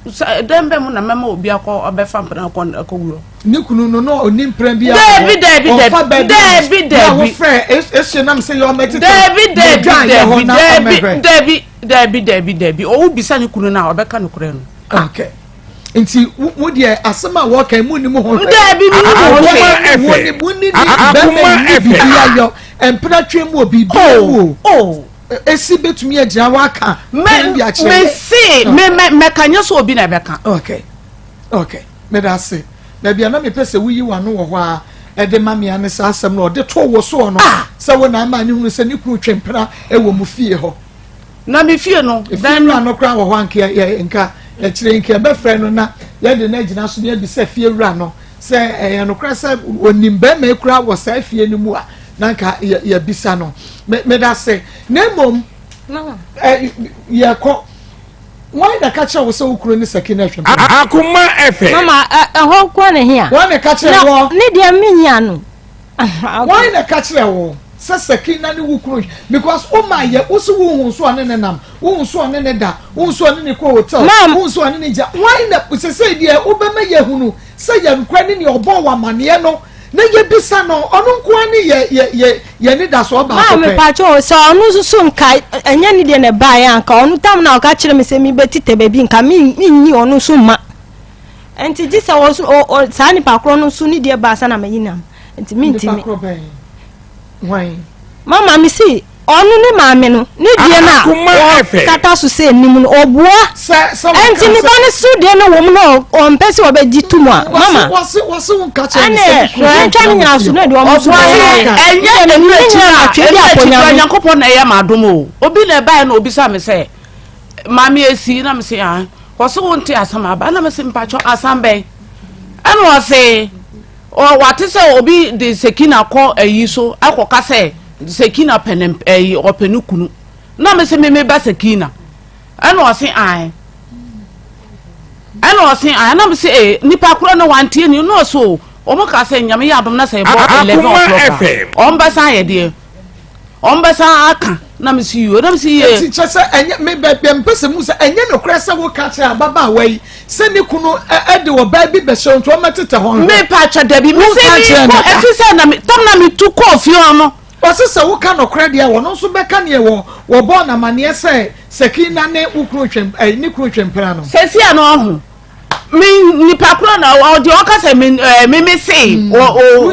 Sɛ dɛn bɛ mu na mɛma obi akɔ ɔbɛfa mpena akɔ akɔwura. Ne kunu no na ɔni mpena bi Daabi daabi daabi daabi daabi. Na wofrɛ ese nam sɛ yɛ ɔmɛtete. Daabi daabi daabi daabi daabi daabi daabi daabi ɔwo bisa ne kunu no a ɔbɛka no korɛ no. Okay. Nti wo deɛ asɛm a wɔka mu ni mu ho hwɛ. Daabi mi ni mu ho hwɛ. Wo ni mu ni ni bɛmɛ ni bibi ayɔ mpena twɛ mu o bibi mu o. Oh. Esi betumi agyina hɔ aka me bi akyerɛ. Me se me me mɛka nyɛ sɛ obi na ɛbɛka. Okay okay meda ase baabi a na mepɛ sɛ woyi w'ano wɔ hɔ a ɛde ma me ne saa asɛm no ɔde too wo soɔ no ah! sɛ wo na ama ne hunu sɛ ne kunu twe mpena wɔ mu fie hɔ. Na me fie no dan no wura no koraa wɔ hɔ anka yɛ nka akyire nka yɛbɛfrɛ no na yɛde no agyina so na yɛbisa fie wura no sɛ ɛyɛ nokorɛ sɛ onim bɛrima yi koraa wɔ saa fie no mu a na nka yɛbisa no. Meda se na mmom yɛkɔ wɔn na ka kyerɛ wo sɛ wo kunu ne saki no ahwɛ Akoma FM. Mama ɛhɔ nko na hia. Wɔn na ka kyerɛ wɔ. Ne deɛ menya no. Wɔn na ka kyerɛ wo sɛ Sakina ne wo kunu because wo ma yɛ wo so wo hu so ɔne ne nam wo hu so ɔne ne da wo hu so ɔne ne kɔ hotel wo hu so ɔne ne gya wɔn na sese deɛ wobɛma yɛ hunu sɛ yɛ nkura ne nea ɔbɔ wɔ amaneɛ no na yɛ bisa no ɔno nkoa ne yɛ yɛ yɛ yɛ ne da so ɔbaako pɛ. Maame pakyɛ o sɛ ɔno nso so nka ɛnyɛ ne deɛ na ɛbaeɛ anka ɔno tam na ɔka kyerɛ me sɛ mebɛtitɛ baabi nka menyi ɔno nso mma. Nti gye sɛ wɔ so o o saa nipa korɔ no nso ne deɛ ba asa na mayi nam nti mi ntumi. Nipa korɔ bɛn hwan. Mama mi si ɔno ne maame no ne deɛ no a ɔkata so sɛ anim no ɔboa nti ne ba no so deɛ no wɔm no ɔmpɛ sɛ ɔbɛgye to mu a mama ɛnɛ yɛntwa ne nyina so na ɛde ɔmo so bɛyɛ ɛnyɛ ɛnu akyi na ɛnu akyi kura nyankopɔn na ɛyɛ ma adom o obi na ɛbaeɛ na obisa me sɛ maame esi na me se ah Ɔse wo nte asɛm aba ɛna mese mpakyɛw asɛm bɛn ɛna ɔse wate sɛ obi de Sekina kɔ ayi so akɔka sɛ Sekina pɛ ne ayi ɔpɛ ne kunu na mese me meba Sekina ɛna ɔse ae ɛna ɔse ae ɛna mese ee nipa korɔ no wantie ni na ɔse o wɔn ka sɛ nyame yɛ adom na sɛ ɛbɔ 11 o'clock a wɔn bɛsan ayɛ deɛ Wɔn bɛsan aka na me si yie na me si yie. Eti kyɛ sɛ ɛnyɛ me bɛ bɛ mpɛ sɛ mu sɛ ɛnyɛ nokorɛ sɛ woka kyerɛ ababaawa yi sɛ ne kunu ɛde ɔbaa bi bɛhyɛ nti wɔn tetɛ hɔ nhwɛ. Me pa kyɛ dabi me se mi kɔ efi sɛ na me tam na me tu kɔɔ fie hɔ no. Ɔse sɛ woka nokorɛ deɛ ɔno nso bɛka neɛ wɔ wɔbɔɔ no amaneɛ sɛ Sakina ne wo kunu twe ɛɛ ne kunu twe mpena no. Sɛsi a na ɔho. Me nipa korɔ na ɔde ɔka sɛ me ɛɛ me me se mm, o o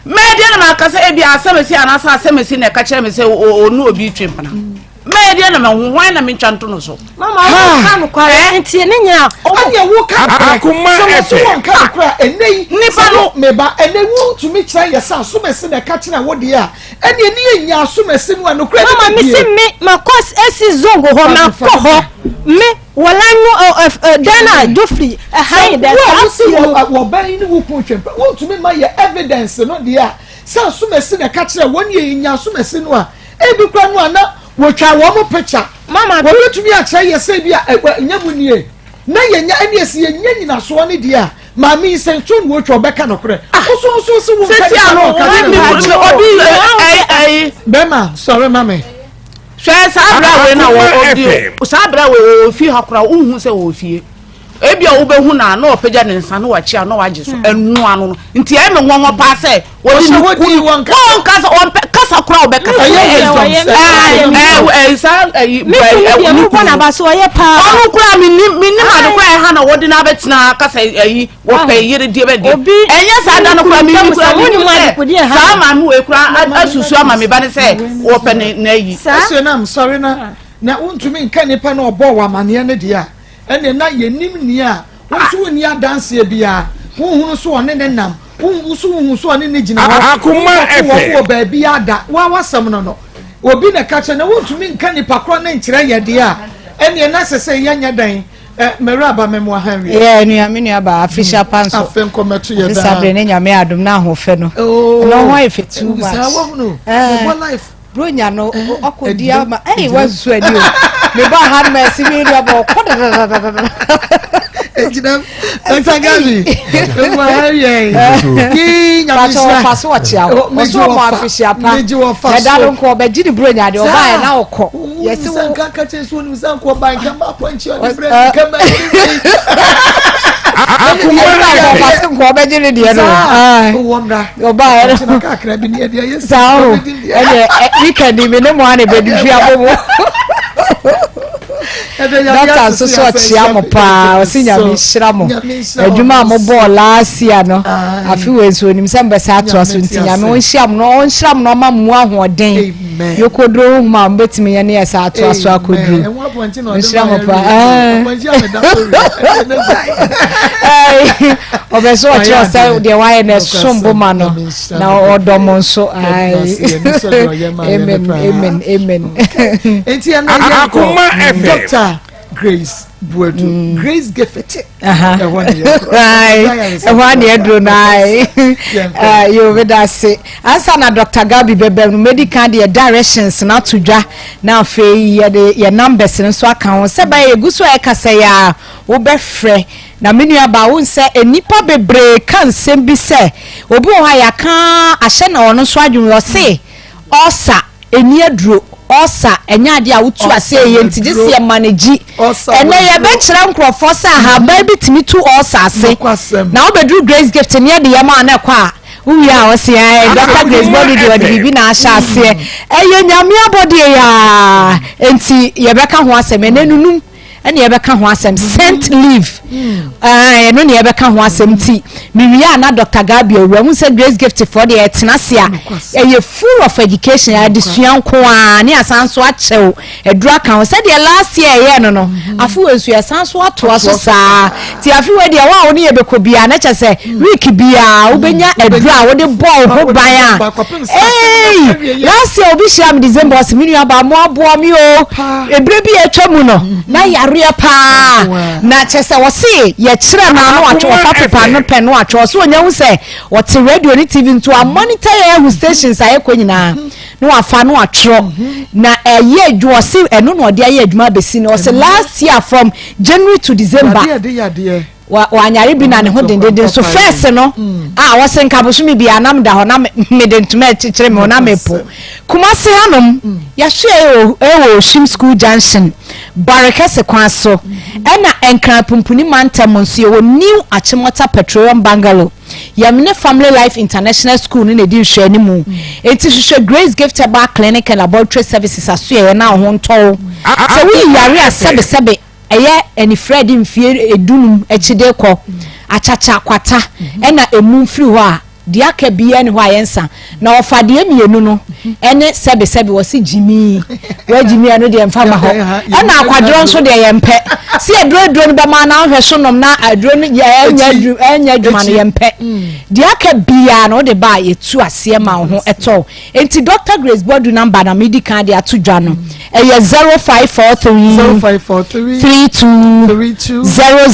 mɛɛ deɛ na ma ka sɛ ebi asɛm esi anaasɛ asɛm esi na ɛka kyerɛ me sɛ o o ne obi twe mpena mm. mɛɛ deɛ na ma ho hwan na me ntwa nto no so. Mama wo ka no kware nti ne nyina. Ɛnyɛ wo ka nokorɛ sɛ wɔ so wɔn ka nokorɛ a ɛnɛ yi nipa no meba ɛnɛ wo tumi kyerɛ yɛ sɛ asomasi na ɛka kyerɛ wo deɛ a ɛne ɛne yɛ nya asomasi no a nokorɛ ne Mama me se me makɔ esi zongo hɔ makɔ hɔ me Wɔla no ɔ ɛ ɛ dan a Geoffrey ɛhan dɛ saa fie no. Sɛ wo a wɔ bɛn ne wo kun twɛn pɛ wontumi ma yɛ evidence no deɛ a sɛ asomasi na ɛka kyerɛ wɔn yɛ nya asomasi no a ebi kora no a na wɔtwa wɔn picture Mama wɔbɛtumi akyerɛ yɛ sɛ bi a ɛ nyɛ mu nie na yɛnya ɛne ɛsi yɛnya nyinasoɔ no deɛ a maame yi sɛ nso na wɔtwa ɔbɛka nokorɛ woso nso so wo nka nipa na ɔka kyerɛ wo bɛma sɔre ma me Hwɛ saa berɛ a wei na ɔdi saa berɛ a wei wɔ fie ha koraa wohu sɛ wɔ fie ebi a wobɛhu na na ɔpagya ne nsa na wakyi a na wagye so ɛno ano no nti ɛyɛ me nwanwa paa sɛ wɔde ne kunu wɔn kasa wɔn pɛ kasa koraa ɔbɛkasa ɛɛ saa ɛyi ɛɛ ne kunu ɔno koraa mi nim mi nim ade koraa ɛha na wɔde n'abɛtena kasa ɛyi wɔpɛ yere deɛ bɛ deɛ ɛnyɛ saa da no koraa mi mi koraa mi nim sɛ saa maame wei koraa asusu ama mi ba ne sɛ wɔpɛ ne na yi. ɛsɛ na nsɔre na na wontumi nka nipa na ɔbɔ wɔ amaneɛ no deɛ a ɛnna na yɛnim nea wɔn nso wɔnni adanseɛ biara wohunu so ɔne ne nam wohu so wohu so ɔne ne gyina hɔ Akoma wɔn FM. wɔ baabi ada wɔn awasɛm no no obi na ɛka kyerɛ na wontumi nka nipa korɔ ne nkyerɛ yɛ deɛ a ɛnna na sɛ sɛ yɛnyɛ dɛn Eh, mewura ba me mmoa ha nwie. Yeah, nua me nua ba afisha pa nso. Afe nkɔmɛto yɛ daa. Afisa bere ne nyame adom na ahofɛ no. Oh. Na ho ayɛ fɛ too much. Saa wahunu. Eh. Mebɔ life. Bronya no ɔkɔ di ama. Ɛy wasusu ani o. Mebɔ ha no ma ɛsi mi nua ba ɔkɔ dadadadada. Egyina Dr. Gabi. Mebɔ ha yɛ. Kii nyame sira. Pàtó ɔfa so ɔkyea wo. Ɔso ɔmɔ afisha pa. Ɛda no nko ɔbɛgye ne bronya deɛ ɔba yɛ na ɔkɔ. Yɛsi wo. Nka ka kyerɛ so onim sɛ nka ɔba nka ma akwankyia ɔde brɛ mi nka ma ɛdi mi. Akoma ɛfɛ. Ɔfa nka ɔbɛgye ne deɛ no. Owó mmra. Ɔba yɛ no. Ɔkyena kakra bi ne ɛde ayɛ si. Saa o ɛnɛ weekend mi ne mo ana bɛdi fi abobo. Dɔkta nso so ɔkyea mo paa, ɔse Nyame nhyira mo. Adwuma a mobɔɔ last year no, afe wei nso onim sɛ mobɛsa atoa so nti Nyame ɔnhyira mo na ɔnhyira mo na ɔma mo mu ahoɔden. Yokoduro honhom a mobɛtumi yɛ ne yɛ sa atoa so akɔduro. Nhyira mo paa. Ɔbɛ so ɔkyerɛ sɛ deɛ wayɛ no ɛsom bo ma no na ɔdɔ mo nso. Amen, amen, amen. Nti ɛna yɛ kɔ Dr. Grace Buadu mm. Grace Gefete. Ɛhɔ ne yɛ duro naa yɛ obi da ase ansa na Dr. Gabi bɛbɛ no medi kan deɛ directions na ato dwa na afei yɛde yɛ numbers no nso aka ho sɛ bɛyɛ egu so a ɛkasa yɛ a wobɛfrɛ na me nua baa wo nsɛ nnipa bebree ka nsɛm bi sɛ obi wɔ hɔ a yɛaka ahyɛ na ɔno nso adwene ɔse ɔsa Ɛnni aduro. Ulcer ɛnyɛ adeɛ a wotu aseɛ yɛ nti gye sɛ yɛma no gyi. Ɛnɛ yɛbɛkyerɛ nkurɔfoɔ sɛ ahaban bi tumi tu ulcer ase. Na wobɛduru Grace Gift ne yɛde yɛma a na ɛkɔ a wowie a ɔse ɛɛ Dr. Grace Bɔdu deɛ ɔde biribi na ahyɛ aseɛ. Ɛyɛ Nyame abɔdeɛ yi ara nti yɛbɛka ho asɛm ɛnɛ nunum. ɛne yɛbɛka ho asɛm scent leave ɛno ne yɛbɛka ho asɛm nti mewie a na Dr. Gabi awura hu sɛ Grace Gift foɔ deɛ ɛtena ase a ɛyɛ full of education adesua nko a ne asan so akyɛw aduru aka ho sɛdeɛ last year ɛyɛ no no mhm. afe wei nso yɛsan so atoa so saa nti afe wei deɛ wo a wo ne yɛbɛkɔ biara na kyɛ sɛ mm. week biara wobɛnya mm. aduru a wode bɔɔ ho ban a Hey, last year obi hyia me December ɔsi me nua ba mo aboa mi o. Ebire bi atwa mu no na yareɛ paa na kyɛ sɛ ɔsi yɛkyerɛ no ano atwe ɔfa pepa no pɛ no atwe ɔsi onya ho sɛ ɔte radio ne TV nti wa monitor yɛ ahu stations a yɛkɔ nyinaa na wafa no atwerɛ na ɛyɛ adwuma ɔsi ɛno na ɔde ayɛ adwuma abɛsi no ɔsi last year from January to December. Wa wanyare bi na ne ho dendenden so first no mm. a wɔse nka bosome biara na meda hɔ na mede ntoma akyekyere me ho na mepo Kumasi hanom mm. yɛahwɛ ɛwɔ Oshim School Junction Barekɛse kwan so mm-hmm. ɛna Nkran Pumpuni mantam nso yɛwɔ New Achimota Petroleum Bungalow yɛmene Family Life International School no na ɛdi nhwɛanimu mm. enti hwehwɛ Grace Gift Herbal Clinic and Laboratory Services asoɛeɛ na wo ho ntɔwo sɛ woyi yare a sɛbesɛbe Ɛyɛ anifere a ɛde mfeɛ dunum akyi de rekɔ, akyakya, kwata, ɛna emu mfiri hɔ a, deɛ aka biara nni hɔ a yɛnsa. Na ɔfa deɛ mmienu no ɛne sɛbe sɛbe wɔse gyimii, wagyimi ɛno deɛ mfa ma hɔ. Ɛna akwadworɔ nso deɛ yɛmpɛ. Sɛ yɛduro aduro no bɛma na wohwɛ so nom na aduro no yɛ ɛnyɛ adwuma no yɛmpɛ. Deɛ aka biara no wode ba a yɛtu aseɛ ma wo ho ɛtɔ wo. Enti Doctor Grace Boadu number na medi kan de ato dwa no. Ɛyɛ 0543 0543 32 32 00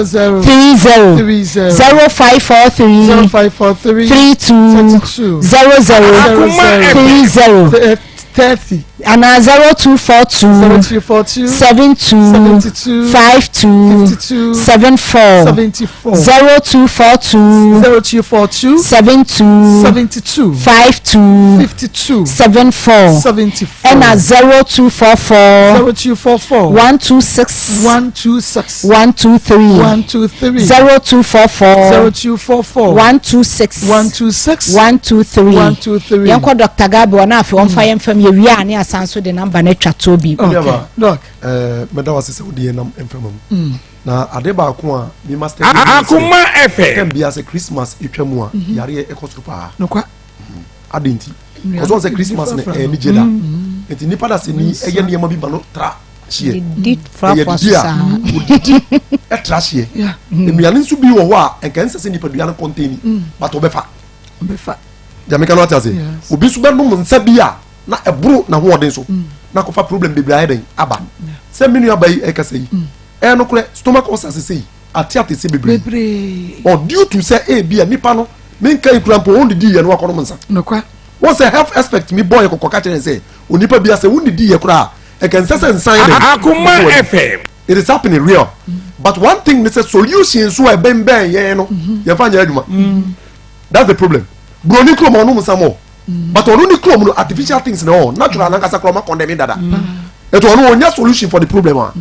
00 30 30 0543 0543 32 32 00 00 30 30 anaa 0242 0242 72 72 52 52 74 74 0242 0242 72 72 52 52 74 74 ɛna 0244 0244 126 126 123 123 0244 0244 126 126 123 123 yɛnkɔ Dr. Gabi wɔ na afei ɔmfa yɛn fam yɛwie a ne asan so de namba no atwa toɔ bi. Okay. Doc. Eh, mɛda wase sɛ wode yɛnam mframa mu na ade baako a mema step Akoma FM. tɛm bia sɛ Christmas ɛtwa mu a yareɛ ɛkɔ soro paa Nokwa. ade nti kɔsɔ sɛ Christmas no ɛyɛ anigye da nti nipa da sɛ ni ɛyɛ nneɛma bi ma no tra hyeɛ Didi ɛyɛ frafra so didi a saa. odidi ɛtra hyeɛ nnuane nso bi wɔ hɔ a nka ɛnsɛ sɛ nipadua no kɔntɛni but ɔbɛfa Ɔbɛfa. deɛ meka no ate ase obi nso bɛnom nsa bi a na ɛboro n'ahoɔden so na akɔfa problem bebree ayɛ dɛn aba sɛ me nua ba yi ɛkasa yi ɛyɛ nokorɛ stomach ulcer sese yi ate ate se bebree Bebree. or due to sɛ ebi a nipa no menka yi kura mpo wɔn didi yɛ no akɔnom nsa Nokwa. wɔn sɛ health expert mi bɔ yɛ kɔkɔ ka kyerɛ sɛ onipa bi asɛ wɔn didi yɛ koraa ɛkɛ nsɛ sɛ nsan yɛ dɛn Akoma FM. it is happening real but one thing ne sɛ solution so a ɛbɛnbɛn yɛn no yɛn fa nyɛ adwuma that's the problem broni kurom ɔnom nsa mɔ but ɔno ne kurom no artificial things na ɔ natural nankasa koraa ɔma condemn dada ɛtɔ ɔno ɔnya solution for the problem a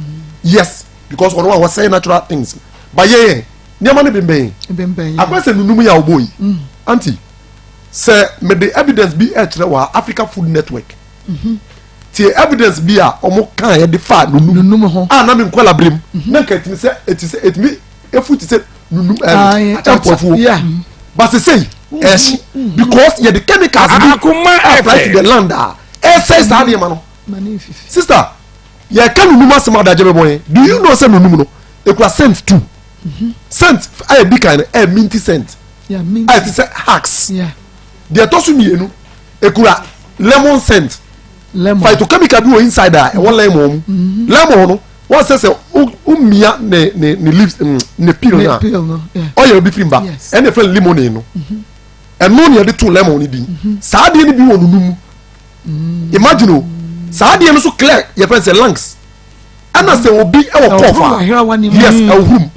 yes because ɔno a wɔsɛn natural things but yɛn nneɛma no bɛnbɛn Bɛnbɛn. akɔyɛ sɛ nunum yɛ a ɔbɔ yi anti sɛ mede evidence bi ɛkyerɛ wɔ ha Africa Food Network. Tie evidence bi a wɔn kan yɛ de fa nunum ho a na mi nkɔla birim mhm. na nka etimi sɛ eti sɛ etimi efu ti sɛ nunum ɛɛ akyɛnpɔfuo but sesei ɛhye mhm. because yɛ de chemicals bi apply to the land a ɛsɛ saa nneɛma no sister yɛ ka nunum asɛm adagye bɛ bɔ yɛn do you know sɛ nunum no ekura scent too mhm. scent a yɛ di kan no ɛyɛ minty scent a yɛ ti sɛ hacks deɛ ɛtɔ so mmienu ekura lemon scent phytochemical bi wɔ inside a ɛwɔ lemon mu mhm. lemon no wɔn sɛ sɛ o mia ne ne ne leaves mm, ne peel na ɔyɛ obi firi mba ɛna efɛ limonene no mhm. ɛno na yɛde to lemon no din mhm. saa adeɛ no bi wɔ nunu mu mm. imagine o saa adeɛ no so clear yɛfɛ sɛ lungs ɛna sɛ obi ɛwɔ kɔf a yes ɛwurum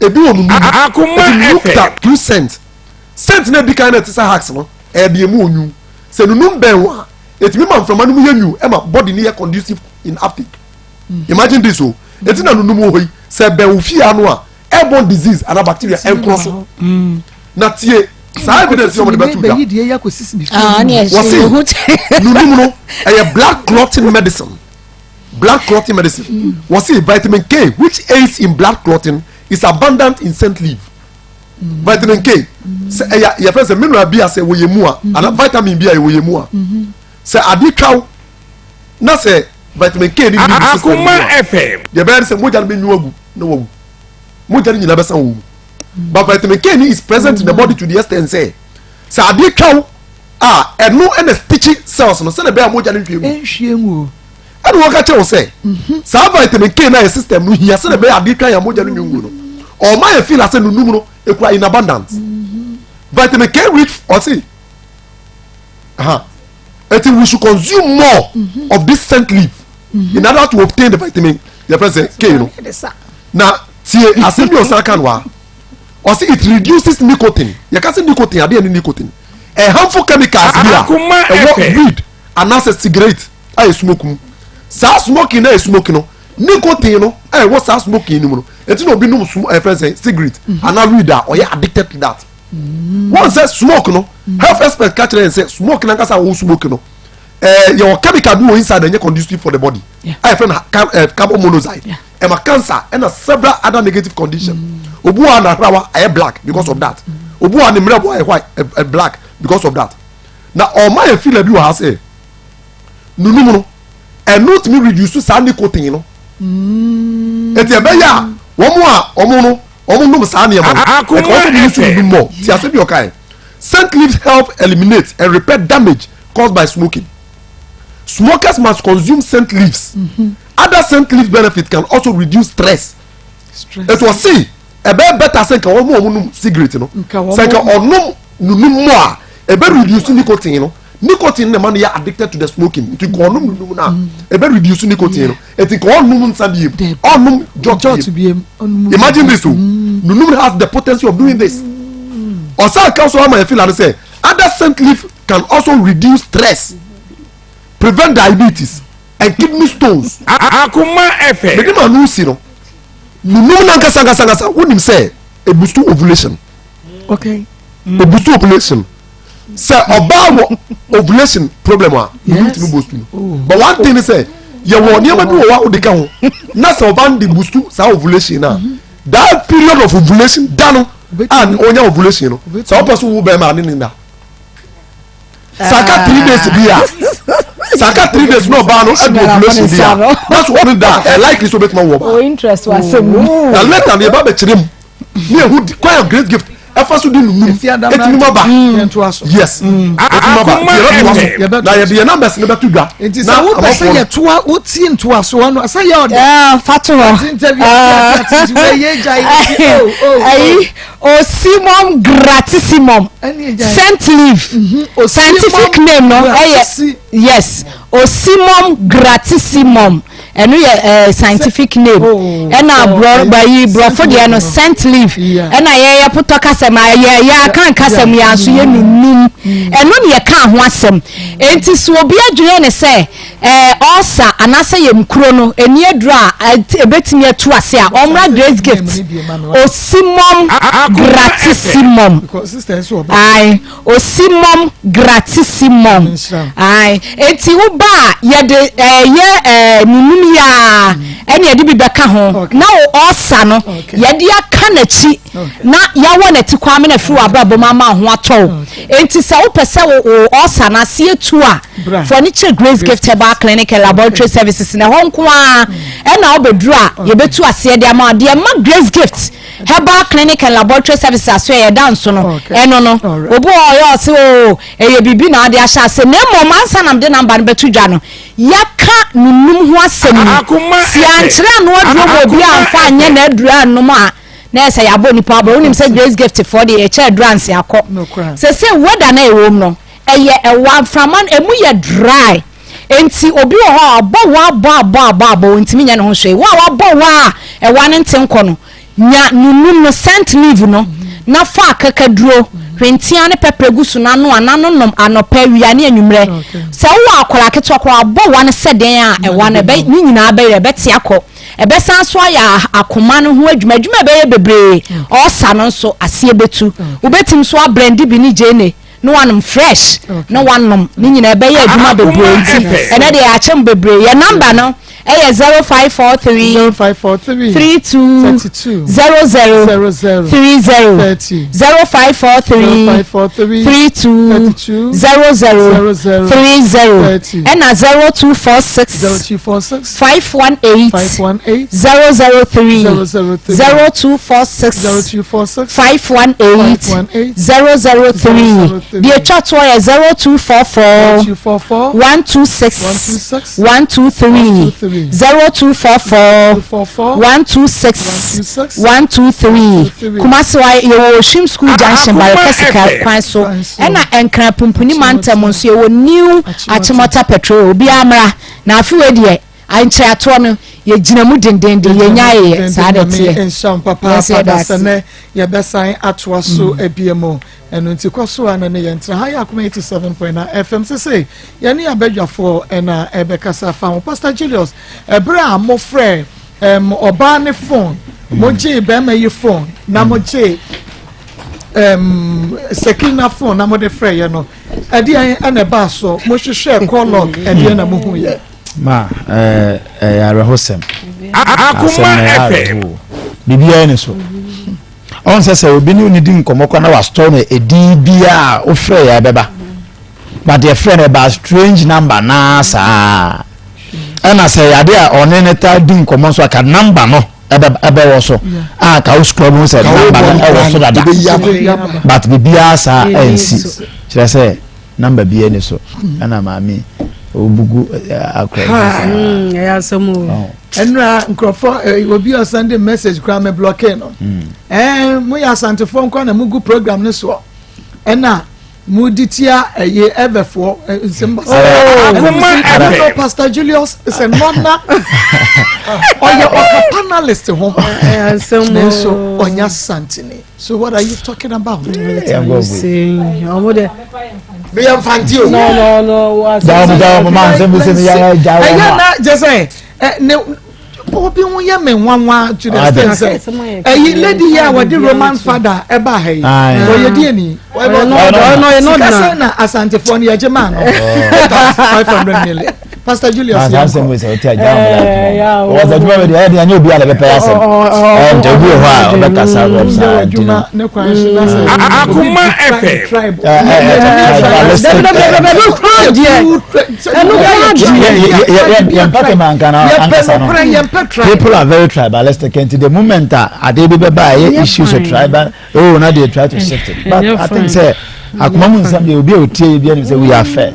ebi wɔ nunu mu ebi nunu kuta two cent Scent no a edi kan no a ɛte sɛ hacks no, ɛyɛ deɛ emu onwu. Sɛ nunum bɛn wo a, etumi ma mframa no mu yɛ nwu ɛma body no yɛ conducive in uptake. Mm. Imagine this o. Eti na nunum wɔ hɔ yi, sɛ ɛbɛn wo fie ano a, airborne disease anaa bacteria ɛnkorɔ so. Mm. Na tie saa evidence yi wɔn de bɛto dwa. Ah, Wɔsi nunum no ɛyɛ blood clotting medicine. Blood clotting medicine. Mm. Wɔsi vitamin K which aids in blood clotting is abundant in scent leaf. vitamin k sɛ ɛyɛ yɛfrɛ sɛ mineral bi a sɛ wɔ yɛ mu a mhm. ana vitamin bi a ɛwɔ yɛ mu a mhm. sɛ ade twaw na sɛ vitamin k ni bi system mu a deɛ bɛyɛ sɛ mogya no bɛnwu agu na wawu mogya no nyinaa bɛsan wɔ mu but vitamin k ni is present in the body to the extent sɛ sɛ ade twaw a ɛno ɛna stitch cells no sɛdeɛ bɛyɛ a mogya no nhwie ngu ɛna wɔka kyerɛ wo sɛ mhm. saa vitamin k na yɛ system no hia sɛdeɛ bɛyɛ adeɛ twa yɛn mogya no nwungu no ɔma yɛ feel asɛ nunum no ekura in abundance mhm. vitamin k rich ɔsi aha eti we should consume more mm -hmm. of this scent leaf mm -hmm. in order to obtain the vitamin yɛ fɛ sɛ k no na tie asɛm bi ɔsan kan wa ɔsi it reduces nicotine yɛ ka sɛ nicotine adeɛ ni nicotine ɛ harmful chemicals bi a ɛwɔ weed anaasɛ cigarette a yɛ smoke mu saa smoking na yɛ smoke no nicotine no a ɛwɔ saa smoking no mu no eti na obi nom sm ɛfɛn sɛ cigarette mm -hmm. anaa weed a ɔyɛ addicted to that mm. wɔn sɛ smoke no mm. health expert ka kyerɛ yɛn sɛ smoke nankasa a wɔn smoke no ɛɛ yɛ wɔ chemical bi wɔ inside ɛnyɛ conducive for the body a yɛ fɛ no carbon monoxide ɛma cancer ɛna several other negative conditions mm. obu a n'ahrawa ayɛ black because of that obu a ne mmerɛbo ayɛ white ɛ black because of that na ɔma yɛ fila bi wɔ ha sɛ. nunum no ɛno tumi reduce saa nicotine no mm. eti ɛbɛyɛ a wɔn a wɔn no wɔn nom saa nneɛma no ɛka wɔn sɛ wɔn nso nunum mɔ ti ase bi ɔka yɛ scent leaves help eliminate and repair damage caused by smoking smokers must consume scent leaves mm -hmm. other scent leaf benefits can also reduce stress etu ɔsi ɛbɛyɛ better sɛ nka wɔn a wɔn nom cigarette no sɛ nka ɔnom nunum mu a ɛbɛ reduce nicotine no nicotine na ɛma no yɛ addicted to the smoking nti nka ɔnom nunum no a ɛbɛ reduce nicotine no nti nka ɔnom nsa biem ɔnom jot biem imagine this o mm. nunum has the potency of doing this ɔsan ka so ama yɛ feel ade sɛ other scent leaf can also reduce stress prevent diabetes and kidney stones. Akoma FM. Mede ma no si no. Nunum nankasa ankasa ankasa wonim sɛ ebustu ovulation. Okay. Ebustu ovulation. Sɛ ɔbaa wɔ ovulation problem a, nunum tumi boostu no. Oh. But one thing is sɛ yɛwɔ nneɛma bi wɔ hɔ a wode ka ho na sɛ ɔbaa no de boostu saa ovulation na mm-hmm. that period of ovulation da no a onya ovulation no sɛ ɔpɛ so wo bɛrima ne ne da. saka three days bi a saka three days na ɔbaa no ɛdu ovulation bi a na so ɔno da ɛ likely so obetuma wɔ ɔbaa o interest wa sɛ mu na later ne yɛ ba bɛ kyerɛ mu ne ehu kwan of great gift ɛfa so di nunum etumi ma ba yes etumi ma ba ti yɛ bɛ to aso na yɛ de yɛ numbers ne bɛ to dwa nti sɛ wo pɛ sɛ yɛ toa wo tie ntoasoɔ no sɛ yɛ ɔdɛ fa to hɔ ayi Ocimum gratissimum, scent leaf, mhm, scientific name no ɛyɛ yes, Ocimum gratissimum. Ɛno yɛ eh, scientific name. Oh, Ɛna oh, borɔ eh, bayi borɔfo scent deɛ leaf no no. scent leaf. Yeah. Ɛna yɛyɛ potɔ kasɛm a yɛ yɛ akan kasɛm yɛ nso yɛ nunum. Ɛno ne yɛka ho asɛm. Enti sɛ obi adwene ne sɛ eh, ɔɔsa anaasɛ yɛm kuro no ɛni aduro a ɛbɛtumi atu ase a ɔmmra Grace Gift Osimom Gratissimum. Ae. Osimom gratissimum. Ae, enti wo ba a, yɛde ɛyɛ ɛɛ nunum yi ara ɛna yɛde bi bɛka ho na wo ɔɔsa no yɛde aka n'akyi na yɛawɔ n'ati kɔ amena afiri w'abrabɔ mu ama wo ho atɔ wo. Enti sɛ wopɛ sɛ wo wo ɔɔsa no ase atu a, fa w'ani kyerɛ Grace Gift Herbal Clinic and Laboratory Services na ɛhɔ nko ara ɛna wobɛduru a yɛbɛtu aseɛ de ama wo. Deɛ ɛma Grace Gift Herbal Clinic and Laboratory Services aso a yɛda nso no, ɛno no, obi wɔ hɔ ɔyɛ ɔse oo, ɛyɛ biribi na ɔde ahyɛ ase. Na mmom ansa na mede namba no bɛto dwa no, yɛaka ne num ho asɛm yi. Sɛ yɛankyerɛ ano aduro ma obi amfa anyɛ n'aduro annom a, na ɛyɛ sɛ yɛabɔ nipa abɔ. Wonim sɛ Grace Gift foɔ deɛ yɛkyɛ aduro anse akɔ. Sɛsɛ weather no a ɛwɔ mu no, ɛyɛ ɛwa, mframa no, ɛmu yɛ dry. Enti obi wɔ hɔ a ɔbɔ wa abɔ abɔ abɔ abɔ ɔntumi nyɛ ne ho hwee. Wo a wabɔ wa a ɛwa no nte nkɔ no, nya nunum no, scent leaf no, na fa akakaduro, hwenteaa ne pɛprɛ gu so na noa na no nom anɔpa, awia ne anwummerɛ. Sɛ wowɔ akwadaa ketewa koraa a, wabɔ wa no sɛ dɛn a ɛwa no ɛbɛ ne nyinaa bɛyera, ɛbɛte akɔ. Ɛbɛsan nso ayɛ akoma no ho adwuma, adwuma a ɛbɛyɛ bebree. Ɔɔsa no nso aseɛ bɛtu. Wobɛtumi nso ablɛnde bi ne gyeene. na wanom fresh na wanom ne nyinaa ɛbɛyɛ adwuma bebree nti ɛnɛ deɛ yɛakyɛ mu bebree yɛ namba no ɛyɛ 0543 0543 32 32 00 00 30 30 0543 0543 32 32 00 00 30 30 ɛna 0246 0246 518 518 003 003 0246 0246 518 518 003 Deɛ ɛtwa toɔ yɛ 0244 0244 126 126 123 123 0244 244 126 126 123 Kumasi wa yɛwɔ Oshim School Junction Barekɛse kwan so ɛna Nkran Pumpuni Mantam nso yɛwɔ New Achimota Petrol obiara mmra na afe wei deɛ nkyerɛatoɔ no yɛgyina mu dendenden yɛnyaeɛ saa na ɛteɛ. Nyame nhyira wo papaapa dasɛnɛ yɛbɛsan atoa so abie mu ɛno nti kɔ so a na ne yɛn tena ha yɛ akoma 87.9 FM sese yɛne abadwafoɔ ɛna ɛbɛkasa fa ho Pastor Julius ɛberɛ a mofrɛ um, ɔbaa ne phone mogyee bɛrima yi phone na mogyee um, Sekina phone na mode frɛ yɛ no ɛdeɛn ɛna ɛbaa so mohwehwɛ call log ɛdeɛn na mohu yɛ Ma ɛyɛ awerɛhosɛm. Asɛm no ɛyɛ awerɛhoɔ. Biribiara ni so. Ɔn sɛ sɛ obi ne ne di nkɔmmɔ kora na wastɔ no edin biara a wofrɛ yɛ ɛbɛba. But yɛfrɛ no ɛba strange number naa saa. Ɛna sɛ yɛ adeɛ a ɔne ne taa di nkɔmmɔ nso aka number no ɛbɛwɔ so a ka wo sukuu mu sɛ number no ɛwɔ so dada. But biribiara saa ɛnsi. Kyerɛ sɛ Number biara ni so ɛna maame obugu akora bi saa. Hmm, ɛyɛ asɛm o. Oh. ɛnura nkurɔfoɔ eh, obi a ɔsɛnde message koraa me blɔke no ɛɛ hmm. eh, mo yɛ asantefoɔ nkɔ na mo gu program no soɔ ɛna mo di tia ɛyɛ ɛvɛfoɔ eh, nsɛm basa. Oh, ɛna I know Pastor Julius is a nɔna ɔyɛ ɔka panelist ho nanso ɔnya santini. So what are you talking about? Ɔmo de. Mi yɛ nfanti o. No no no. Jawo mu jawo mu maa nsɛm bi sɛ mi yɛ jawo mu a. Ɛyɛ na jɛ sɛ ɛ ne obi ho yɛ mi nwanwa to the extent sɛ ɛyi lady yi a wɔde Roman father ɛba ha yi ɔyɛ die ni. Sika sɛ na asantefoɔ no yɛgye maa no 500 million. Pastor Julius yɛn kɔ. Asɛm sɛ ɔte agya wɔn la wɔn sɛ adwuma bɛ deɛ ɛyɛ deɛ ɛnyɛ obi a na bɛpɛ asɛm ɛɛ nti obi wɔ hɔ a ɔbɛkasa rɔb saa nti no. Akoma FM. Yɛn pɛ kɛmɛ ankana ankasa no people are very tribalistic nti the moment a adeɛ bi bɛba a ɛyɛ issues of tribal. Oh, now they try to shift it. But I think say akoma mu nsɛm deɛ obi a otie yɛ bi anim sɛ we are fair.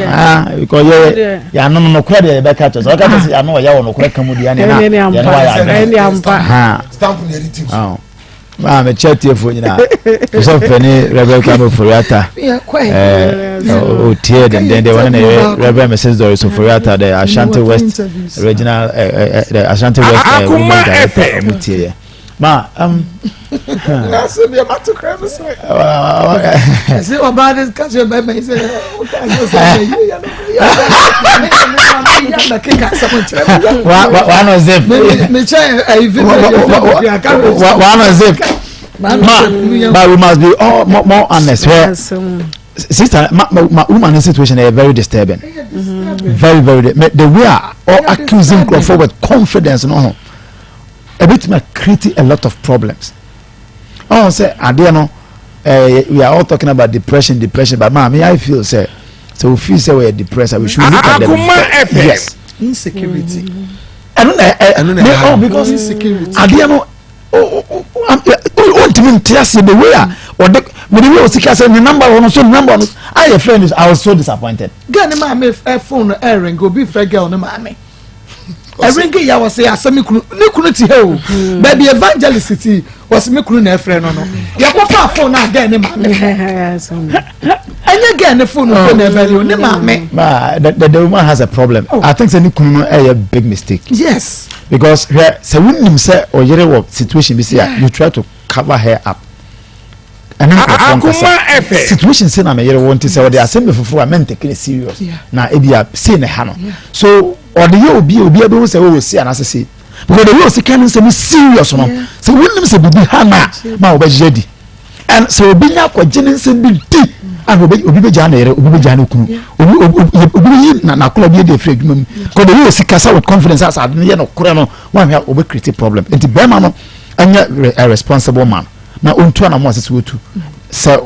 Ah, because yɛ yɛ ano no nokorɛ deɛ yɛbɛka kyerɛ sɛ ɔka kyerɛ sɛ yɛ ano ɔyɛ wɔ nokorɛ ka mu deɛ ɛne na yɛ no wayɛ adwene. Stamp na yɛde tim so. Maa mekyɛ atiefoɔ nyinaa. Ɔsɔfo panin Reverend Kwame Ofori-Atta ɔtie dendenden wɔne ne yere Reverend Mrs Doris Ofori-Atta the Ashanti West Regional the Ashanti West Women Director ɔmo tie yɛ. Ma um. Nase deɛ mato kura mi sɛ. Ɛsɛ ɔbaa de ka kyerɛ bɛrima yi sɛ ɔka sɛ sɛ ɛyɛ yɛ no yɛ yɛ keka asɛm nkyerɛ mi. Wa no zip. Mi kyɛ ɛyi fi mi yɛ fi mi Wa no zip. Ma but we must be all more, more honest. Where sister ma ma woman in situation is very disturbing. Very very the way are all accusing nkurɔfoɔ with confidence no ho. Ɛbɛtumi a create a lot of problems. Ɔn sɛ adeɛ no eh, we are all talking about depression depression but maa me I feel sɛ sɛ o feel sɛ wɔyɛ depressed we should look at them yes. Insecurity. Ɛno na ɛ ɛno na ɛha oh because insecurity. Adeɛ no o o o ntumi nte aseɛ the way a ɔde mede wei osika sɛ ne number wɔ no so ne number no ayɛ friend I was so disappointed. Girl ne maame ɛ phone no ɛ ring obi fɛ girl ne maame. ɛrenke ya wɔsɛ asɛ me kunu ne kunu te ha o hmm. baabi evangelist ti wɔsɛ me kunu na ɛfrɛ no no yɛkɔfa phone a gɛɛ ne maame ɛnyɛ gɛɛ ne phone phone na ɛbɛn o ne maame. ma the the the woman has a problem oh. I think sɛ ne kunu no ɛyɛ big mistake. yes. because hwɛ sɛ wunim sɛ ɔyere wɔ situation bi si a you try to cover her up. ɛne nkurɔfoɔ nkasa situation sei na meyere wo nti sɛ ɔde asɛm bi foforɔ a mɛntake no serious na ebi a sei na ɛha no so ɔde yɛ obi a obi abɛhu sɛ ɔwɔ sei anaasɛ sei because the way ɔsi ka ne nsɛm serious no sɛ wonim sɛ biribi ha no a ma wɔbɛgye adi and sɛ obi nya akɔgye ne nsɛm bi di and obi obi bɛgyaa ne yere obi bɛgyaa ne kunu obi obi obi bɛyi na n'akɔla bi adi afiri adwuma mu because the way ɔsi kasa with confidence asɛ ade no yɛ no korɛ no wɔn ahwɛ a ɔbɛ create problem nti bɛrima no ɛnyɛ a responsible man. na ɔntu anamɔ a ɛsɛ sɛ ɔtu sɛ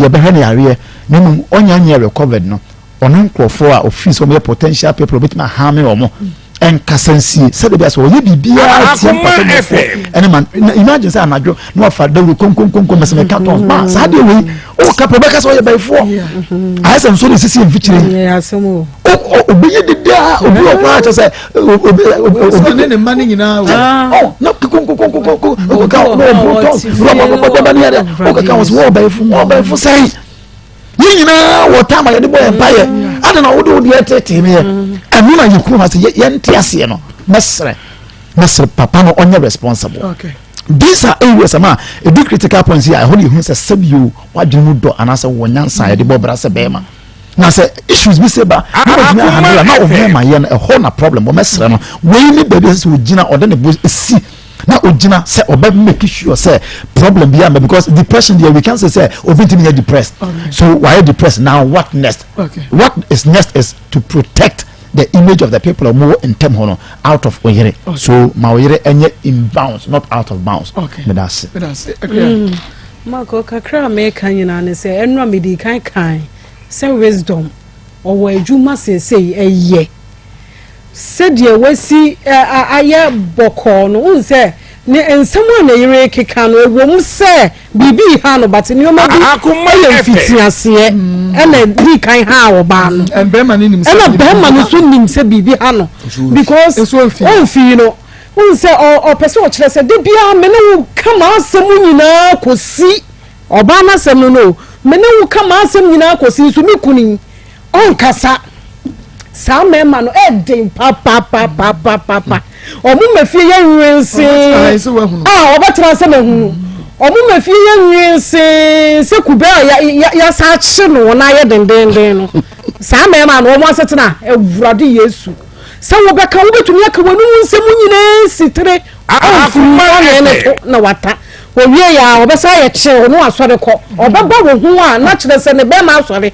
yɛbɛhwɛ no yareɛ na mmom ɔnya nyɛ recovered no ɔne nkurɔfoɔ a ɔfii sɛ wɔyɛ potential people ɔbɛtumi ahame wɔn ɛnkasa nsie sɛdeɛ bi a sɛ ɔyɛ biribiara tia mpatɛmɔfoɔ ɛne ma na imagine sɛ anadwo na wafa dawuro konkonkonko mɛsɛ mɛka tɔn ma saa deɛ wei ɔka pɛ ɔbɛka sɛ ɔyɛ bɛyifoɔ ayɛ sɛ nsuo na esisi mfikyire obɛyɛ dedaa obi wɔ koraa kyɛ sɛ obi obi ne ne mma ne nyinaa wɔ ɔ na konkonkonkonko ɔkeka na ɔbɔ tɔn rɔbɔbɔbɔbɔ ne yɛrɛ ɔkeka wɔ sɛ wɔn ɔbɛyifo wɔn ɔbɛyifo sɛn yɛn nyinaa wɔ taama yɛde bɔ yɛn mpa yɛ adi na wode wode ɛtete ne yɛ ɛno na yɛ kurom ase yɛn te aseɛ no mɛsrɛ mɛsrɛ papa no ɔnyɛ responsible. Okay. These are areas ama edu critical points yi a ɛhɔ na ehu sɛ sɛbi o wadwene mu dɔ anaasɛ wɔ nyansa a yɛde bɔ bra sɛ bɛrima na sɛ issues bi sɛ ba na wɔtumi ahandle a na ɔho ma yɛ no ɛhɔ na problem wɔ mɛsrɛ no wei ne baabi sɛ ogyina ɔde ne bo si na ogyina sɛ ɔbɛ make sure sɛ problem bi ama because depression deɛ we can say sɛ obi ntumi yɛ depressed okay. so wayɛ depressed now what next okay. what is next is to protect the image of the people a wɔwɔ ntɛm hɔ no out of oyere okay. so ma oyere ɛnyɛ in bounds not out of bounds okay. meda ase. Mm. Marco, kakra a meka nyinaa ne sɛ ɛno a mede kan kan sɛ wisdom ɔwɔ adwuma seesei ɛyɛ sɛdeɛ wasi ayɛ bɔkɔɔ no wohu sɛ ne nsɛm a ne yere keka no ɛwɔ mu sɛ biribi ha no but nneɛma bi yɛ mfitiaseɛ mm. ɛna di kan ha ɔbaa no mm. ɛna bɛrima no nso nim sɛ biribi ha no because ɔmfii no wohu sɛ ɔpɛ sɛ ɔkyerɛ sɛ da biara me ne wo ka m'asɛm nyinaa kɔsi ɔbaa no asɛm no no me ne wo ka m'asɛm nyinaa kɔsi nso me kunu Ɔnkasa. Saa mmarima no ɛden papapapapapa. Ɔmo ma fie yɛ nwensee. A ɔbɛtena sɛ mahunu. Ɔmo ma fie yɛ nwensee sɛ kube a yasa akye no wɔn ayɛ dendenden no. Saa mmarima no ɔmo asetena awurade Yesu. Sɛ wobɛka wobɛtumi aka w'anum nsɛm nyinaa si tere. Ɔmfiri ɔne ne to na wata. Owie yɛ a, ɔbɛsan ayɛ kyew na wasɔre kɔ. Ɔbɛba wo ho a, na kyerɛ sɛ ne bɛrima asɔre.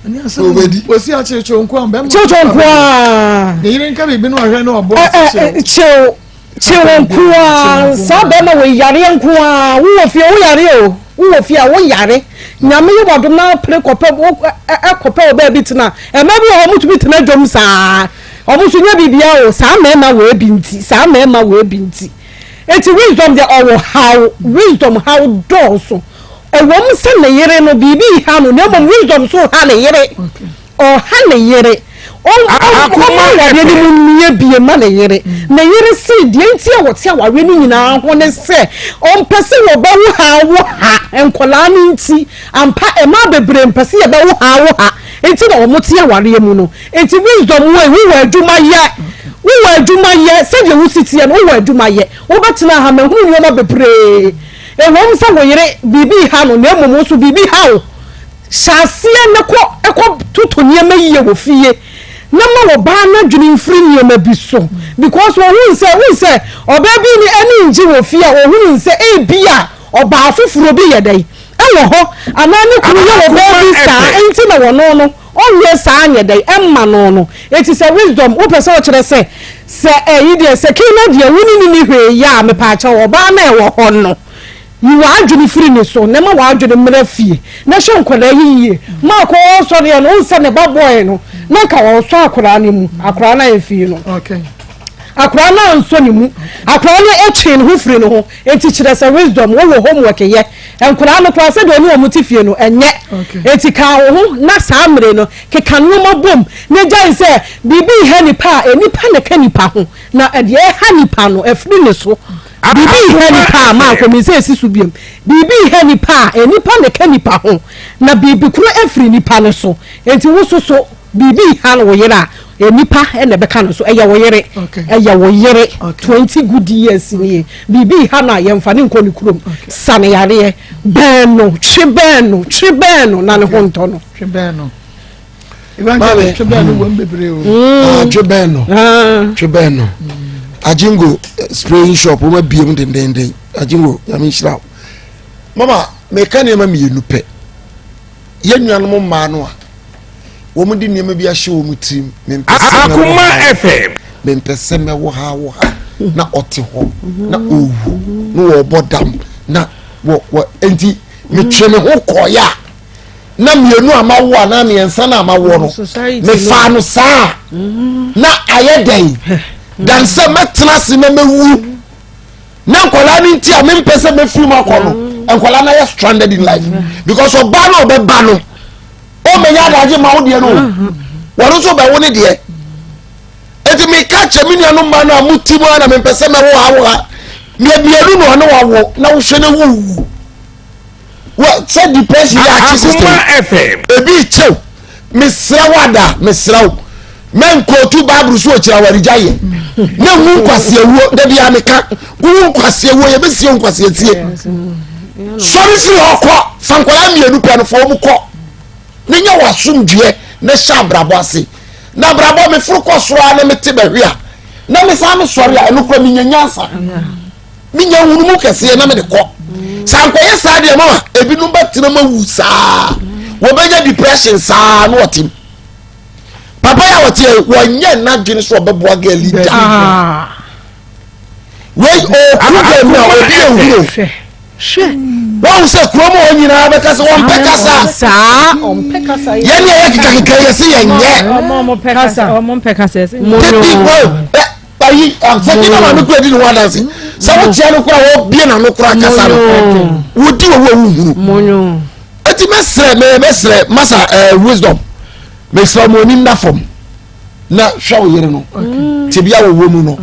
Osi akyewkyew nko a, bɛrima. Kyewkyew nko a. Ne yere nka biribi na ɔhwɛ na ɔbɔ kyew. Kyew kyew nko a, saa bɛrima wɔ yareɛ nko a, wowɔ fie wo yare o, wowɔ fie a wo yare. Nyame yɛ wadom na pere kɔpɛ kɔpɛ wɔ baabi tena. Mmaa bi wɔ hɔ, wɔtumi tena dwom saa. Wɔn nso nyɛ biribiara o, saa mmarima wɔ ebi nti, saa mmarima wɔ ebi nti. Enti Wisdom deɛ ɔwɔ haw, Wisdom haw dɔɔso. Ɛwom sɛ ne yere no biribi reha no na mmom Wisdom nso reha ne yere. Ɔreha ne yere. Ɔmma awareɛ no mu mmue bie ma ne yere. Ne yere se deɛ nti a wɔte awareɛ no nyinaa ho ne sɛ ɔmpɛ sɛ wɔbɛwo ha awo ha nkwadaa no nti. Ampa, mmaa bebree mpɛ sɛ yɛbɛwo ha awo ha nti na wɔte awareɛ mu no. Nti Wisdom wei, wowɔ adwuma yɛ. Wowɔ adwuma yɛ. Sɛdeɛ wosi teɛ no, wowɔ adwuma yɛ. Wobɛtena ha, mahunu nneɛma bebree. Ɛwom sɛ wo yere biribi reha no, na mmom wo nso biribi ha wo. Hyɛ aseɛ na kɔ kɔ toto nneɛma yie wɔ fie na ma ɔbaa no adwene mfiri nneɛma bi so because ɔhunu sɛ wohu sɛ ɔbaa bi ne ani ngye wɔ fie a ɔhunu sɛ ebia ɔbaa foforɔ bi yɛ dɛn ɛwɔ hɔ anaa ne kunu yɛ ɔbaa bi saa nti na ɔno no ɔnyɛ saa nyɛ dɛn ɛmma no no eti sɛ wisdom wopɛ sɛ ɔkyerɛ sɛ sɛ ɛyi deɛ sɛ kina deɛ wo ne no ni hwee yɛ a mepaakyɛw ɔbaa no ɛwɔ hɔ no Yi w'adwene firi ne so na ma w'adwene mmra fie na hwɛ nkwadaa yi yie. Mark ɔresɔreɛ no, wohu sɛ ne ba bɔe no, na nka ɔresɔ akwadaa no mu. Akwadaa no amfii no. Akwadaa no ansɔ ne mu. Akwadaa no twee ne ho firi ne ho. Enti kyerɛ sɛ wisdom, wowɔ homework yɛ. Nkwadaa no koraa sɛdeɛ ɔne wɔn te fie no, ɛnyɛ. Enti ka wo ho na saa mmere no, keka nneɛma bom na gyae sɛ biribi reha nipa a, nnipa na ɛka nipa ho. Na deɛ ɛha nipa no, afiri ne so. Biribi reha nnipa a, mankɔ me nsa esi so biom. Biribi reha nnipa a, nnipa na ɛka nnipa ho, na biribi koro afiri nnipa no so. Enti wo nso so, biribi reha wo yere a, nnipa na ɛbɛka no so. Ɛyɛ wo yere. Ɛyɛ wo yere. 20 good years nie. Biribi reha no a, yɛmfa no nkɔ ne kurom. Sa no yareɛ. Bɛn no, twe bɛn no, twe bɛn no na ne ho ntɔ no. Twe bɛn no. Maame, twe bɛn no wɔm bebree o. Ah, twe bɛn no. Ah. Twe bɛn no. Ajingo eh, spraying shop wɔn abie mu dendenden. Ajingo, nyame nhyira wo. Mama, meka nneɛma mmienu pɛ. Yɛn nuanom mmaa no a wɔn de nneɛma bi ahyɛ wɔn tirim. Mempɛ sɛ mɛwɔ ha. Mempɛ sɛ mɛwɔ ha wɔ ha. Na ɔte hɔ na ɔwu na wɔbɔ dam na wɔ wɔ nti metwe me ho kɔɔyɛ a. na mmienu a mawo anaa mmiɛnsa no a mawoɔ no mefaa no saa mm-hmm. na ayɛ dɛn dan sɛ mɛtena ase na mɛwu na nkwadaa no nti a mempɛ sɛ mɛfiri mu akɔ no mm-hmm. nkwadaa no ayɛ stranded in life mm-hmm. because ɔbaa no ɔbɛba no ɔmɛnya adagye ma wo deɛ no wɔn nso bɛwo ne deɛ eti meka kyɛ me nuanom mmaa no a mo ti mu a na mempɛ sɛ mɛwo ha wo ha mmienu na ɔne wawo na wohwɛ no wuwu wɔ sɛ depression yɛ akye system ebi kyɛw mesrɛ wo ada mesrɛ wo mɛnkootu bible so ɔkyerɛ awaregya yɛ na nwu nkwaseawuo da bia meka wowu nkwaseawuo yɛbɛsie wo nkwaseasie sɔre firi hɔ kɔ fa nkwadaa mmienu pɛ no fa wɔn kɔ ne nya w'asomdwoeɛ na hyɛ abrabɔ ase na abrabɔ meforo kɔ soro a na mete bɛhwe a na mesan mesɔre a ɛno kora menya nyansa menya nhunumu kɛseɛ na mede kɔ sɛ ankɔyɛ saa deɛ mama ebinom bɛtena ma wu saa wɔbɛnya depression saa na wɔtem papa yɛ a wɔteɛ wɔnyɛ n'adwene so ɔbɛboa girl yi da ah. wei ɔku girl mu a obi ehuro wɔn sɛ kurom hɔ nyinaa bɛka sɛ wɔn pɛ kasa yɛn ni ɛyɛ kekakeka yɛ se yɛn nyɛ tebi wɔn ayi sɛ na maame kura di ne ho adanse sɛ wokyia no kora wɔbie n'ano kora kasa no wodi owu a wohunu eti mɛsrɛ mɛ mɛsrɛ masa ɛɛ eh, wisdom mɛsrɛ mo ani nna fam na hwɛ wo yere no te bia wɔwɔ mu no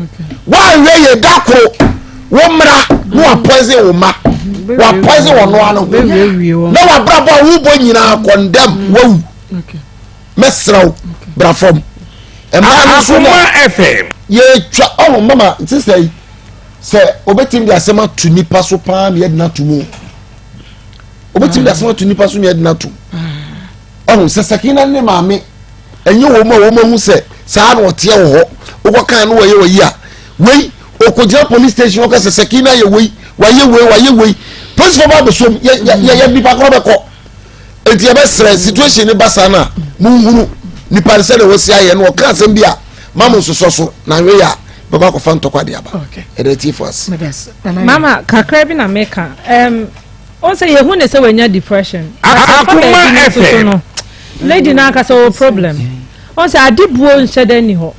woanhwɛ yɛ da koro wo mmra na wapoison wo ma wapoison wɔn no ano na wabrabɔ a wobɔ nyinaa kɔndɛm wawu mɛsrɛ wo bra fam mmaa no nso na yɛtwa ɔho mama sista yi sɛ obetumi de asɛm ato nipa so paa na yɛde no ato mu obetumi de asɛm ato nipa so na yɛde no ato ɔho sɛ sakina ne maame ɛnyɛ wɔn mu a wɔn ahu sɛ saa na ɔteɛ wɔ hɔ wokɔ kan no wɔyɛ wɔyi a wei okogyina police station ɔka sɛ sakina yɛ wei wayɛ wei wayɛ wei polisifoɔ ba abɛsom yɛ yɛ yɛ nipa korɔ bɛkɔ. Enti yɛbɛsrɛ situation no ba saa no a monhunu nipa no sɛdeɛ wɔsi ayɛ no ɔka asɛm bi a ma mo nsosɔ so na anwɛ yɛ a bɛkɔ akɔfa ntɔkwa de aba ɛdɛ atiefo ase. Mama kakra bi na meka um, ɔn sɛ yɛhu ne sɛ wanya depression akoma fm no lady no ankasa wɔ problem ɔn sɛ ade buo nhyɛ da nni hɔ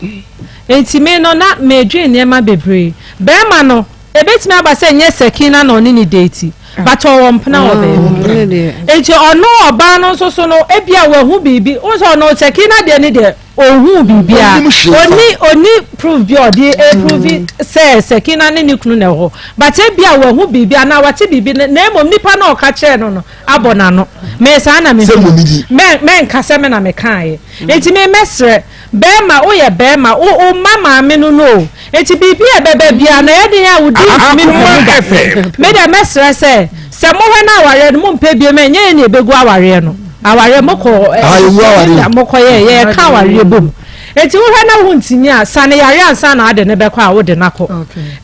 nti me no na medwen nneɛma bebree bɛrima no Ebetumi aba sɛ ɛnyɛ Sakina na ɔne no date, but ɔwɔ mpena wɔ baabi. Nti ɔno ɔbaa no nso so no, ebia wahu biribi. Wohu sɛ ɔno Sakina deɛ ne deɛ, Ɔnhuu biribiara. Ɔnnim hwee fa. Ɔnni ɔnni proof bi a ɔde reprovi sɛ Sakina ne ne kunu na ɛwɔ hɔ. But ebia wahu biribi anaa wate biribi na na mmom nipa no a ɔka kyerɛɛ no no abɔ n'ano. Me saa na mehu Sɛ no. mmom di. Mɛ mɛnka sɛ me na mekaeɛ. Nti me mɛsrɛ, bɛrima woyɛ bɛrima, wo wo mma maame no no o. Nti biribi a ɛbɛba biara no ɛyɛ den a wo din ntumi mpa mu da. Me deɛ mɛsrɛ sɛ, sɛ mohwɛ na awareɛ no mompɛ biom a, ɛnyɛ yɛn na yɛbɛgu awareɛ no. Awareɛ mokɔ Ah, yɛngu awareɛ o. mokɔyɛ yɛka awareɛ bom. Nti wohwɛ na wontumi a, sane yareɛ ansa na ade no bɛkɔ a wode no akɔ.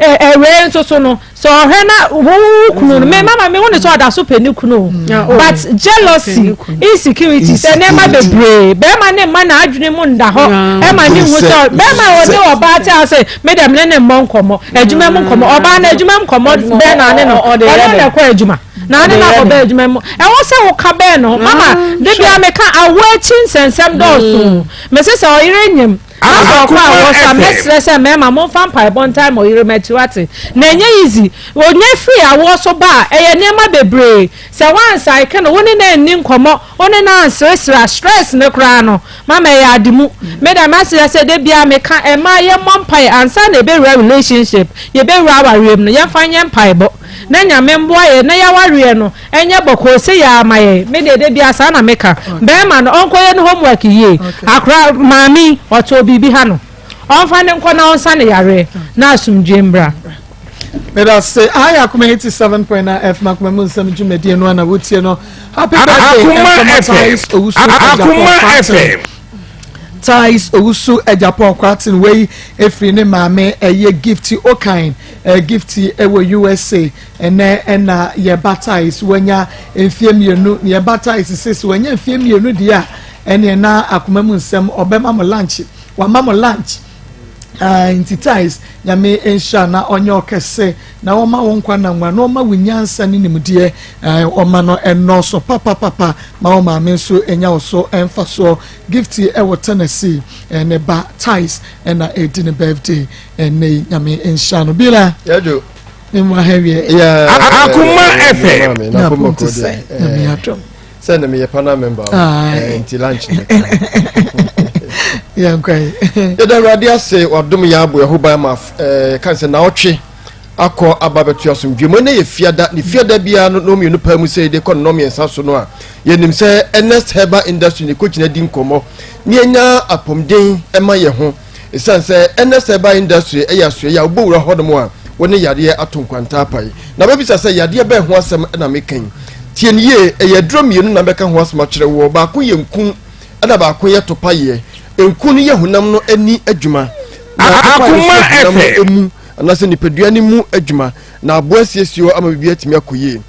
Ɛ ɛ wei nso so no, Sɛ ɔhwɛ na wo wo kunu no me mama me hu ne sɛ ɔda so pɛ ne kunu o mm. but jealousy insecurity sɛ nneɛma bebree bɛrima ne mma na adwene mu nda hɔ ɛma ne hu sɛ bɛrima ɔne ɔbaa te ase me dɛm ne ne mmɔ nkɔmmɔ adwuma mu nkɔmmɔ ɔbaa na adwuma mu nkɔmmɔ bɛn na ne no ɔno na ɛkɔ adwuma na ne na akɔbɛ adwuma mu ɛwɔ sɛ woka bɛn no mama de bia meka awo akyi nsɛnsɛm dɔɔso mese sɛ ɔyere nyim Na sɛ ɔkɔ a wɔ so a mɛsrɛ sɛ mmarima momfa mpaebɔ ntae mo yerenom akyi wate na ɛnyɛ easy onya firi awoɔ so ba a ɛyɛ nneɛma bebree sɛ woansaeke no wo ne no anni nkɔmmɔ wo ne no anseresere a stress no koraa no mama ɛyɛ ade mu me deɛ masrɛ sɛ da biara meka mmaa yɛmmɔ mpaeɛ ansa na yɛbɛwura relationship yɛbɛwura awareɛ mu no yɛmfa nyɛ mpaebɔ na Nyame mboa yɛn na y'awareɛ no ɛnyɛ bɔkɔɔ sei ara ma yɛn, me deɛ da biara saa na meka, bɛɛma no ɔnkɔyɛ ne homework yie, akora maame yi ɔtɔɔ biribi ha no ɔnfa no nkɔ na ɔnsa no yareɛ na asomdwie mbra. Medase. Aha yɛ Akoma 87.9 FM Akoma mu nsɛm dwumadie no ana wotie no. Happy birthday Nkɔmɔ Tais Owusu Agyapong Kwaten. Tais Owusu Agyapong Kwaten wei efiri ne maame ɛyɛ Gifty Okan eh, Gifty ɛwɔ USA ɛnɛ ɛna yɛba Tais wanya mfie mmienu na yɛba Tais sisi wanya mfie mmienu deɛ a ɛneɛ na akoma mu nsɛm ɔbɛma mo lunch wama mo lunch Ah, nti Tais, Nyame nhyira na ɔnyɛ ɔkɛse na ɔma wo nkwa na nwa na ɔma wo nyansa ne nimdeɛ eh, ɔma no ɛnɔɔso papapapa ma wo maame nso nya wo so mfasoɔ. Gifty ɛwɔ Tennessee, eh, ne ba Tais ɛna ɛdi ne birthday ɛnɛ yi, Nyame nhyira no. Bila, Yɛdwo. ne mu ahɛwiɛ. Yeah. Akoma FM. Na pom te sɛ, Nyame adom. Sɛ na meyɛ panel member o. Aye. Eh, nti lunch ne. Yɛnkɔ yi. Yɛda Awurade ase wadom yɛn abɔ yɛn ho ban ma eh, kan sɛ naɔtwe akɔ aba bɛto asomdwe mu. Ɛnɛ yɛ fiada, ne fiada biara no nnɔmmienu paa mu sɛ yɛde kɔ nnɔmmiɛnsa so no a, yɛnim sɛ Ernest Herbal Industry ne kɔgyina di nkɔmmɔ ne yɛnya apɔmuden ma yɛn ho. Esiane sɛ Ernest Herbal Industry yɛ asoɛe a wobɔ wura hɔnom a, wo ne yareɛ ato nkwanta apae. Na wobɛbisa sɛ, 'Yadeɛ bɛn ho asɛm na meka yi? Tie no yie, ɛyɛ aduro mmienu na mɛka ho asɛm akyerɛ woɔ. Baako yɛ nku, ɛna baako yɛ topaeɛ. Nku no yɛ honam no ani adwuma, na topaeɛ no nso yɛ honam no mu anaasɛ nipadua no mu adwuma, na aboa asiesie hɔ ama biribi atumi akɔ yie.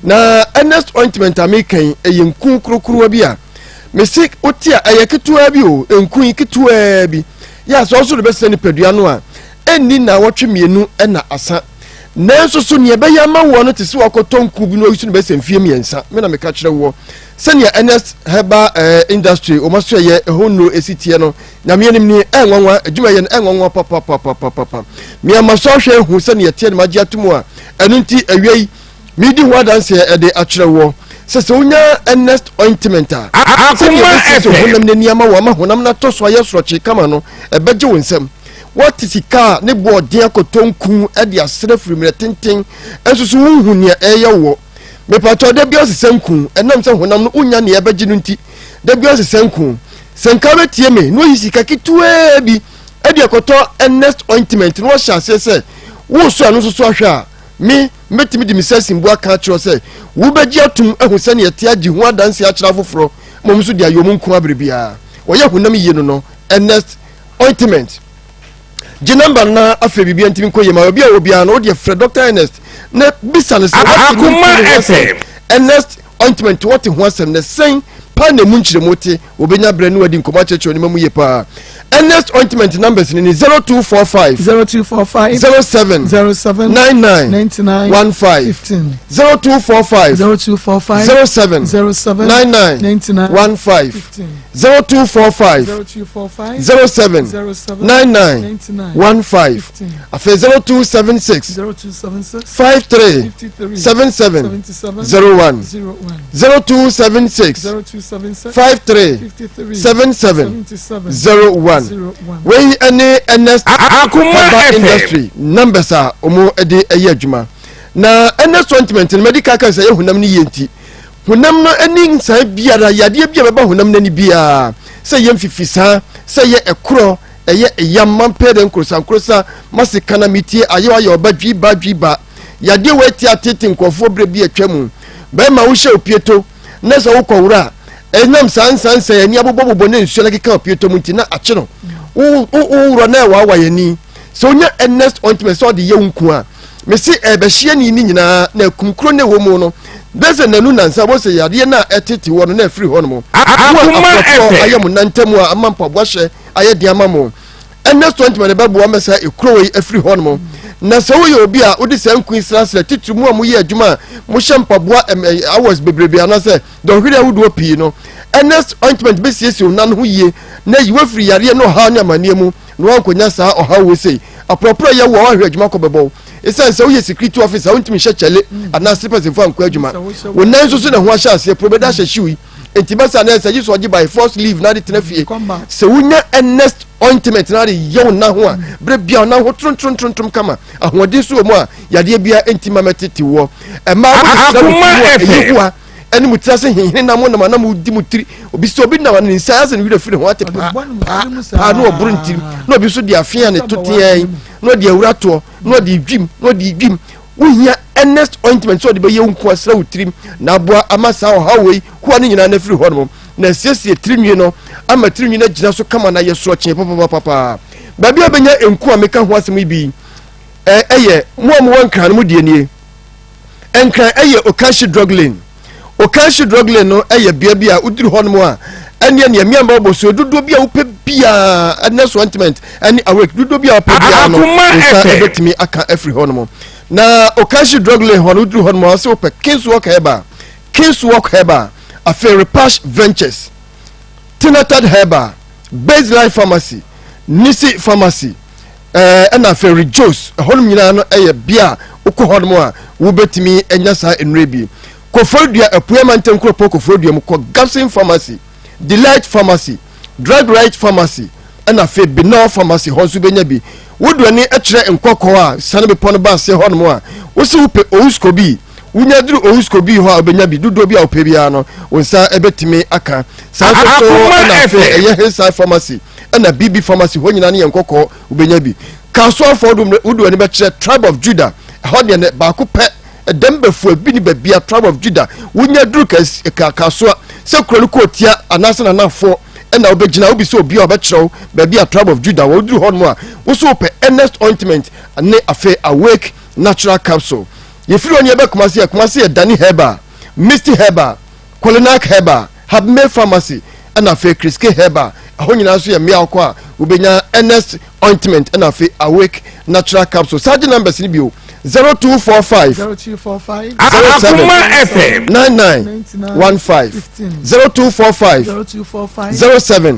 Na Ernest ointment a meka yi, ɛyɛ nku korokorowa bi a Mese wote a, ɛyɛ ketewaa bi o, nku yi ketewaa bi. Yɛ a sɛ ɔso de bɛsra nipadua no a, ɛnni nnawɔtwe mmienu na asa. Nanso so nea ɛbɛyɛ ama woɔ no te sɛ wakɔtɔ nku bi na wayi so no bɛsɛ mfeɛ mmiɛnsa. Me na meka kyerɛ woɔ. Sɛnea Ernest Herbal eh, Industry wɔn aso ɛyɛ ɛhɔ nnuro ɛsi teɛ no, Nyame anim ni, ɛnwanwa, adwuma ɛyɛ no ɛnwanwa papapapapapa. Me ama so ahwɛ ahu sɛnea ɛteɛ na magye ato mu a, ɛno nti awia yi, Meredi ho adanseɛ de akyerɛ woɔ sɛ sɛ wonya Ernest ointment a, sɛdeɛ ɛbɛsiesie honam no ani ama wo ama honam no atɔ so ayɛ sorɔkye kama no, ɛbɛgye wo nsam. Woate sika a ne boɔ ɔden akɔtɔ nku de asrɛ firi mmerɛ tenten nso so wonhu nea ɛreyɛ woɔ. Mepakyɛw, da biara sesa nku, ɛnam sɛ honam no wonnya nea ɛbɛgye no nti, da biara sesa nku. Sɛ nka wobɛtie me na woayi sika ketewaa bi de akɔtɔ Ernest ointment na woahyɛ aseɛ sɛ woresɔ ɛno nso so ahwɛ a, Me, mɛtumi de me sasinbu aka akyerɛ wo sɛ wobɛgye atom ahu sɛnea ɛte agye ho adanse akyerɛ afoforɔ ma wɔn nso de ayɛ wɔn nko abere biara. Wɔyɛ honam yie no no, Ernest Ointment. Gye namba no na afei biribiara ntumi nkɔ yie ma baabi a wɔ biara no, wodeɛ frɛ Dr. Ernest na bisa no sɛ wate ne Akoma nku no ho asɛm. FM. Ernest Ointment wɔte ho asɛm na sɛn paa na emu nkyerɛmu te? Wɔbɛnya berɛ ne wadi nkɔmmɔ akyerɛkyerɛ nneɛma mu yie paa. Ernest ointment numbers ni ni 0245 0245 07 07 99 99 15 15 0245 0245 07 07 99 99 15 15 0245 0245 07 07 99 99 15 15 afei 0276 0276 53 53 77 77 01 01 0276 0276 53 53 77 77 01 01. Wei ne Ernest Akuma Herbal FM. Industry numbers a wɔn de yɛ adwuma. Na Ernest ointment no mɛdi kan aka sɛ ɛyɛ honam no yie nti honam no ani nsan biara yadeɛ bi a bɛba honam no ani biara sɛ ɛyɛ mfifisaa sɛ ɛyɛ ɛkorɔ ɛyɛ ɛyam mampɛ dɛ nkorosankorosa mase kana metie ayɛ ayɛ ɔba dwi ba dwi ba yadeɛ wɔ atia tete nkurɔfoɔ berɛ bi atwa mu bɛrima wohyɛ opieto na sɛ wokɔ wura a ɛnam saa nsansa yɛn ani abobɔbobɔ ne nsuo no keka opieto mu nti na akye no woworɔ na ɛwaawa yɛn ani sɛ wonya Ernest ointment sɛ ɔde yɛ wo nku a mese ɛbɛhyeɛ ne ne nyinaa na akum kuro no ɛwɔ mu no bɛsɛ nanu nansa wɔ sɛ yadeɛ no a ɛtete hɔ no na ɛfiri hɔ no mu mo a aporɔporɔ ayɛ mo nantam a ama mpaboa hyɛ ayɛ den ama mo Ernest ointment bɛboa ma saa ekuro wei afiri hɔ nom na sɛ woyɛ obi a wode saa nku yi srasra titiri mu a moyɛ adwuma a mohyɛ mpaboa hours bebrebe anaasɛ dɔnhwere ahodoɔ pii no Ernest ointment bɛsiesie wo nan ho yie na ayi wafiri yareɛ ne ɔhaw ne amanneɛ mu na woankɔnya saa ɔhaw wei sei aporɔporɔ yɛ wo a woahwɛ adwuma kɔ bɛbɔ wo ɛsiane sɛ woyɛ security officer wontumi nhyɛ kyɛle anaa slippers mfa nkɔ adwuma wo nan nso so na ho ahyɛ aseɛ poro bɛda ahyɛ hyew yi nti bɛsa na ɛsɛ gye sɛ ɔgye by force leave na de tena fie sɛ wonya Ernest ointment na de yɛ wo nan ho a berɛ bia wo nan ho trontrontrontom kama ahoɔden so wɔ mu a yadeɛ bia nti ma mɛtete woɔ ɛmaa wode sra wo tiri mu a ɛyi hoa ɛne mo tiri ase henhene na mo nam anam di mo tiri obi sɛ obi nam ne nsa asɛ ne werɛ firi ho ate paa paa paa na ɔboro ne tirim na obi nso de afea ne to teɛ na ɔde awura toɔ na ɔde dwim na ɔde dwim wohia Ernest ointment sɛ ɔde bɛyɛ wo nko asra wo tirim na aboa ama saa ɔhaw wei hoa no nyinaa no afiri hɔ nom na asiesie tirinwi no ama tirinwi no agyina so kama na ayɛ sorɔkyee papapapaa baabi a bɛnya nku a meka ho asɛm yi bi ɛyɛ mo a mowɔ nkran no mo deɛ nie Nkran yɛ Okashi Drug Lane. Okashi Drug Lane no yɛ bea bi a woduru hɔnom a ɛneɛ neɛ mmea mma wɔbɔ so dodoɔ bi a wopɛ biara ɛnɛ so ointment ɛne awake dodoɔ bi a wopɛ biara no nsa ɛbɛtumi aka afiri hɔnom. Na Okashi Drug Lane hɔ no woduru hɔnom a wɔsɛ wopɛ Kingswalk Herbal, Kingswalk Herbal, afei Repash Ventures, Tinatad Herbal, Baseline Pharmacy, Nisi Pharmacy, ɛna afei Rejoice ɛhɔnom nyinaa no ɛyɛ bea a wokɔ hɔnom a wobɛtumi anya saa nnuro bi. Koforidua Apuei Mantam Kuropɔn Koforidua mu kɔ Gabson Pharmacy, Delight Pharmacy, Drug Right Pharmacy ɛna afei Binol Pharmacy hɔ nso wobɛnya bi. Wode w'ani kyerɛ Nkɔkɔɔ a siane bepɔ no ba aseɛ hɔnom a wose wopɛ Ousko bi, wonya duru Ousko bi hɔ a wobɛnya bi dodoɔ bi a wopɛ biara no wo nsa ɛbɛtumi aka. Saa nso so ɛna afei ɛyɛ Hillside Pharmacy ɛna BB Pharmacy hɔ nyinaa ne yɛn nkɔkɔɔ wobɛnya bi. Kasoafoɔ wode w'ani bɛkyerɛ Tribe of Judah ɛhɔ deɛ ne baako pɛ ɛdɛm bɛfua bi ne baabia Tribe of Judah wonya duru kasoa sɛ kuro no kɔɔtia anaasɛ nanafoɔ ɛna wobɛgyina wobisɛ obi a ɔbɛkyerɛ wo baabi a Tribe of Judah wɔ woduru hɔ nom a wo so wopɛ Earnest ointment ne afei Awake natural capsule yɛfiri hɔ ne yɛbɛ Kumasi a Kumasi yɛ Dani Herbal Misty Herbal Kolinak Herbal, Habmeh Pharmacy, ɛna afei Kriske Herbal. Ɛhɔ nyinaa nso yɛ mmea kɔ a wobɛnya Ernest Ointment ɛna afei Awake Natural Capsule. Saa gye numbers no bio 0245 0245 07 99 15 0245 0245 07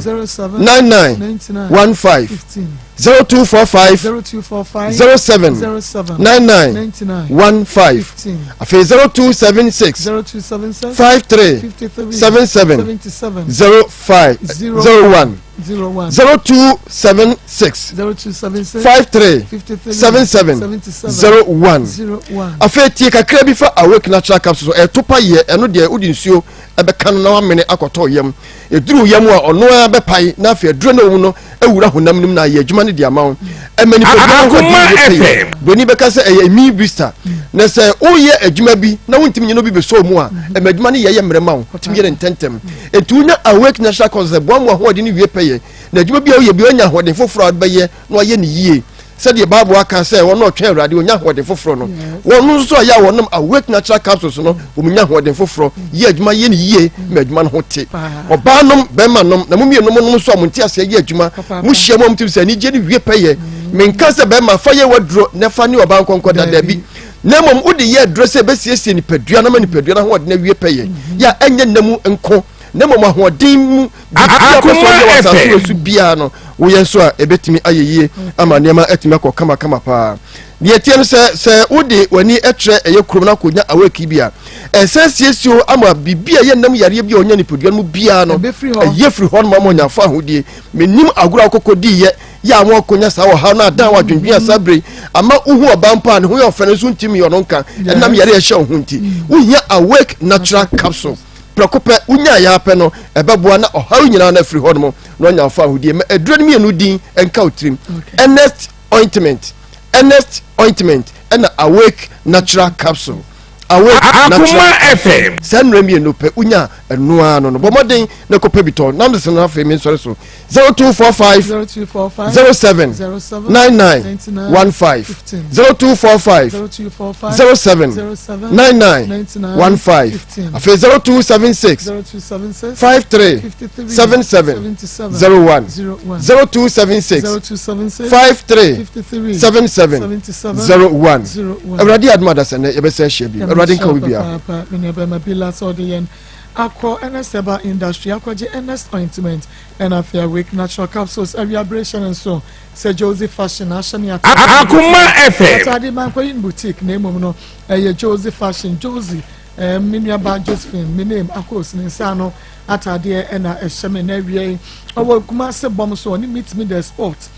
99 15 0245 0245 07 07 99 99 15 afei 0276 0276 53 53 77 77 05 01 01 0276 0276 53 53 77 77 01 01 afei tie kakra bi fa Awake Natural Capsule so ɛto pa yɛ ɛno deɛ wode nsuo ɛbɛka no na wamene akɔtɔ yam Ɛduru yam a, ɔno ara bɛpae na afei aduro no a ɛwɔ mu no awura honam no mu na ayɛ adwuma no de ama wo. Ɛma nipadua no ahoɔden wie pɛyɛ. Buroni bɛka sɛ ɛyɛ immune booster. Na sɛ woyɛ adwuma bi na wontumi nyɛ na obi bɛsɔ wo mu a, ɛma adwuma no yɛ yɛ mmerɛ ma wo, wotumi yɛ no ntɛmntɛm. Enti wonya Awake National Concert sɛ boa ma w'ahoɔden no wie pɛyɛ, na adwuma bi a woyɛ bi woanya ahoɔden foforɔ a wode bɛyɛ na woayɛ no yie. Sɛdeɛ Bible aka sɛ wɔn a ɔtwɛn Awurade wɔnya ahoɔden foforɔ no, wɔn nso a yɛ a wɔnom Awake Natural Capsules no, wɔnya ahoɔden foforɔ, yɛ adwuma yɛ no yie ma adwuma no ho te. Ɔbaa nom, bɛrima nom, na mo mmienu mo nom nso a mo nte aseɛ yɛ adwuma, mo hyia mu a mo tim sɛ anigyeɛ no wie pɛyɛ. Menka sɛ bɛrima fa yɛ waduro na fa ne ɔbaa nkɔnkɔ da, daabi. Na mmom wode yɛ aduro sɛ ɛbɛsiesie nipadua no ama nipadua no ahoɔden awie pɛyɛ, yɛ a ɛnyɛ nna mu nko na mmom ahoɔden mu biribiara pɛ sɛ ɔyɛ wɔ asase wɔ so biara no woyɛ nso a ɛbɛtumi ayɛ yie ama nneɛma atumi akɔ kamakama paa. Deɛ ɛteɛ no sɛ sɛ wode w'ani kyerɛ ɛyɛ kurom no akɔnya awake bi a ɛsɛ siesie o ama biribi a ɛyɛ nam yareɛ bi a ɔnya nipadua no mu biara no ɛyɛ firi hɔ no ma ɔnya fa ahodie. Menim agorɔ a wokɔkɔ diiɛ yɛ a wɔakɔnya saa ɔhaw no adan wɔ adwendwen a saa berɛ yi ama wohu ɔbaa mpo a ne ho yɛ ɔfɛ no nso ntumi ɔno nka ɛnam yareɛ ɛhyɛ wo ho nti wohia Awake Natural Capsule. Prɛko pɛ, wonyaeɛ ara pɛ no, ɛbɛboa na ɔhaw nyinaa no afiri hɔnom na wanya wo fawohodie. Ma aduro no mmienu din nka wo tirim. Ernest Ointment, Ernest Ointment ɛna Awake Natural Capsule. Awake Natural Capsule. Saa nnuro mmienu pɛ, wonya ɛno ara no no. Bɔ mmɔden na kɔpɛ bi tɔ. Nam sese no afei me nsɔre so. 0245 07 99 15 0245 07 99 15 afei 0276 53 77 01 0276 53 77 01. Awurade adom adasa nɛ yɛbɛsɛ ahyia bio. Awurade nka wo biara. Akɔ Ernest Herbal Industry akɔgye Ernest Ointment ɛna afei Awake Natural Capsules awia bere hyɛ no nso sɛ Josie Fashion na ahyɛ me ataade Akoma FM. Ataade mankɔyi no boutique na mmom no ɛyɛ Josie Fashion Josie ɛɛ me nuabaa Josephine me name Akos ne nsa ano ataadeɛ ɛna ɛhyɛ me na awia yi ɔwɔ Kumase bɔm so ɔne Meet Me The Sport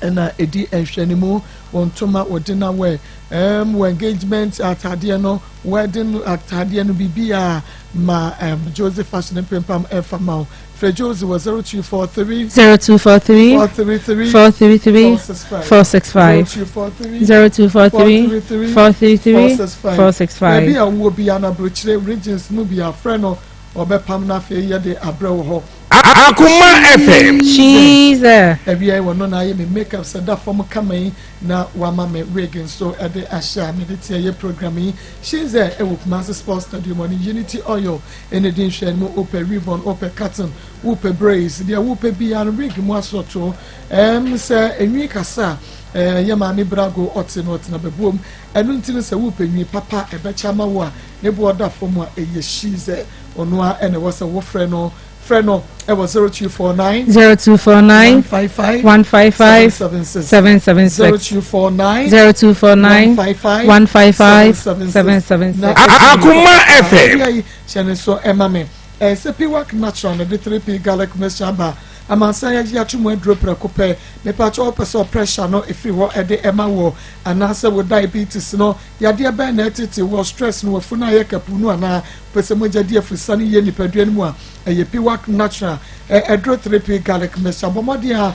ɛna ɛdi nhwɛnimu wɔ ntoma wɔ dinner wear ɛɛm wɔ engagement ataadeɛ no Wedding ataadeɛ no biribiaa ma um, Josie Fashion mpempam ɛfa ma wo. Frɛ Josie wɔ 0243 0243 433 433 465 465 0243 0243 433 465. Baabi a wowɔ biara no aburokyire regions mu biara frɛ no ɔbɛpam no afei yɛde abrɛ wɔ hɔ. Akoma FM. She's there. Awia yi wɔno na ayɛ me makeup sɛ da fam kama yi na wama me wig nso de ahyɛ a mede te ɛyɛ program yi. She's there ɛwɔ Kumasi Sports Stadium ɔne Unity Oil ɛna di nhwɛanimu wopɛ weave-on wopɛ cotton wopɛ braids deɛ wopɛ biara no wig mu asɔto ɛm sɛ enwi kasa a ɛyɛ maame brago ɔte no ɔtena bɛbuom ɛno nti no sɛ wopɛ nwi papa ɛbɛkyɛ ama wo a ne boɔ da fam a ɛyɛ She's there ɔno ara ɛna ɛwɔ sɛ wofrɛ no Frɛ no wɔ 0249 0249 155 155 776 776 0249 0249 155 155 776 776. Akoma FM. Awia yi hyɛ ne nso ɛma me. Ɛyɛ sɛ Piwak Natural na ɛde 3P garlic mixture aba. Amansan yɛagye ato mu aduro prɛko pɛ. Mepakyɛ wopɛ sɛ pressure no ɛfiri hɔ ɛde ɛma woɔ anaasɛ wo diabetes no yadeɛ bɛn na ɛtete woɔ stress no wafunu ayɛ kapuu no anaa Wopɛ sɛ mogya di afurusa no yie nipadua no mu a, ɛyɛ Piwak Natural aduro 3P Garlic Mixture. Bɔ mmɔden ara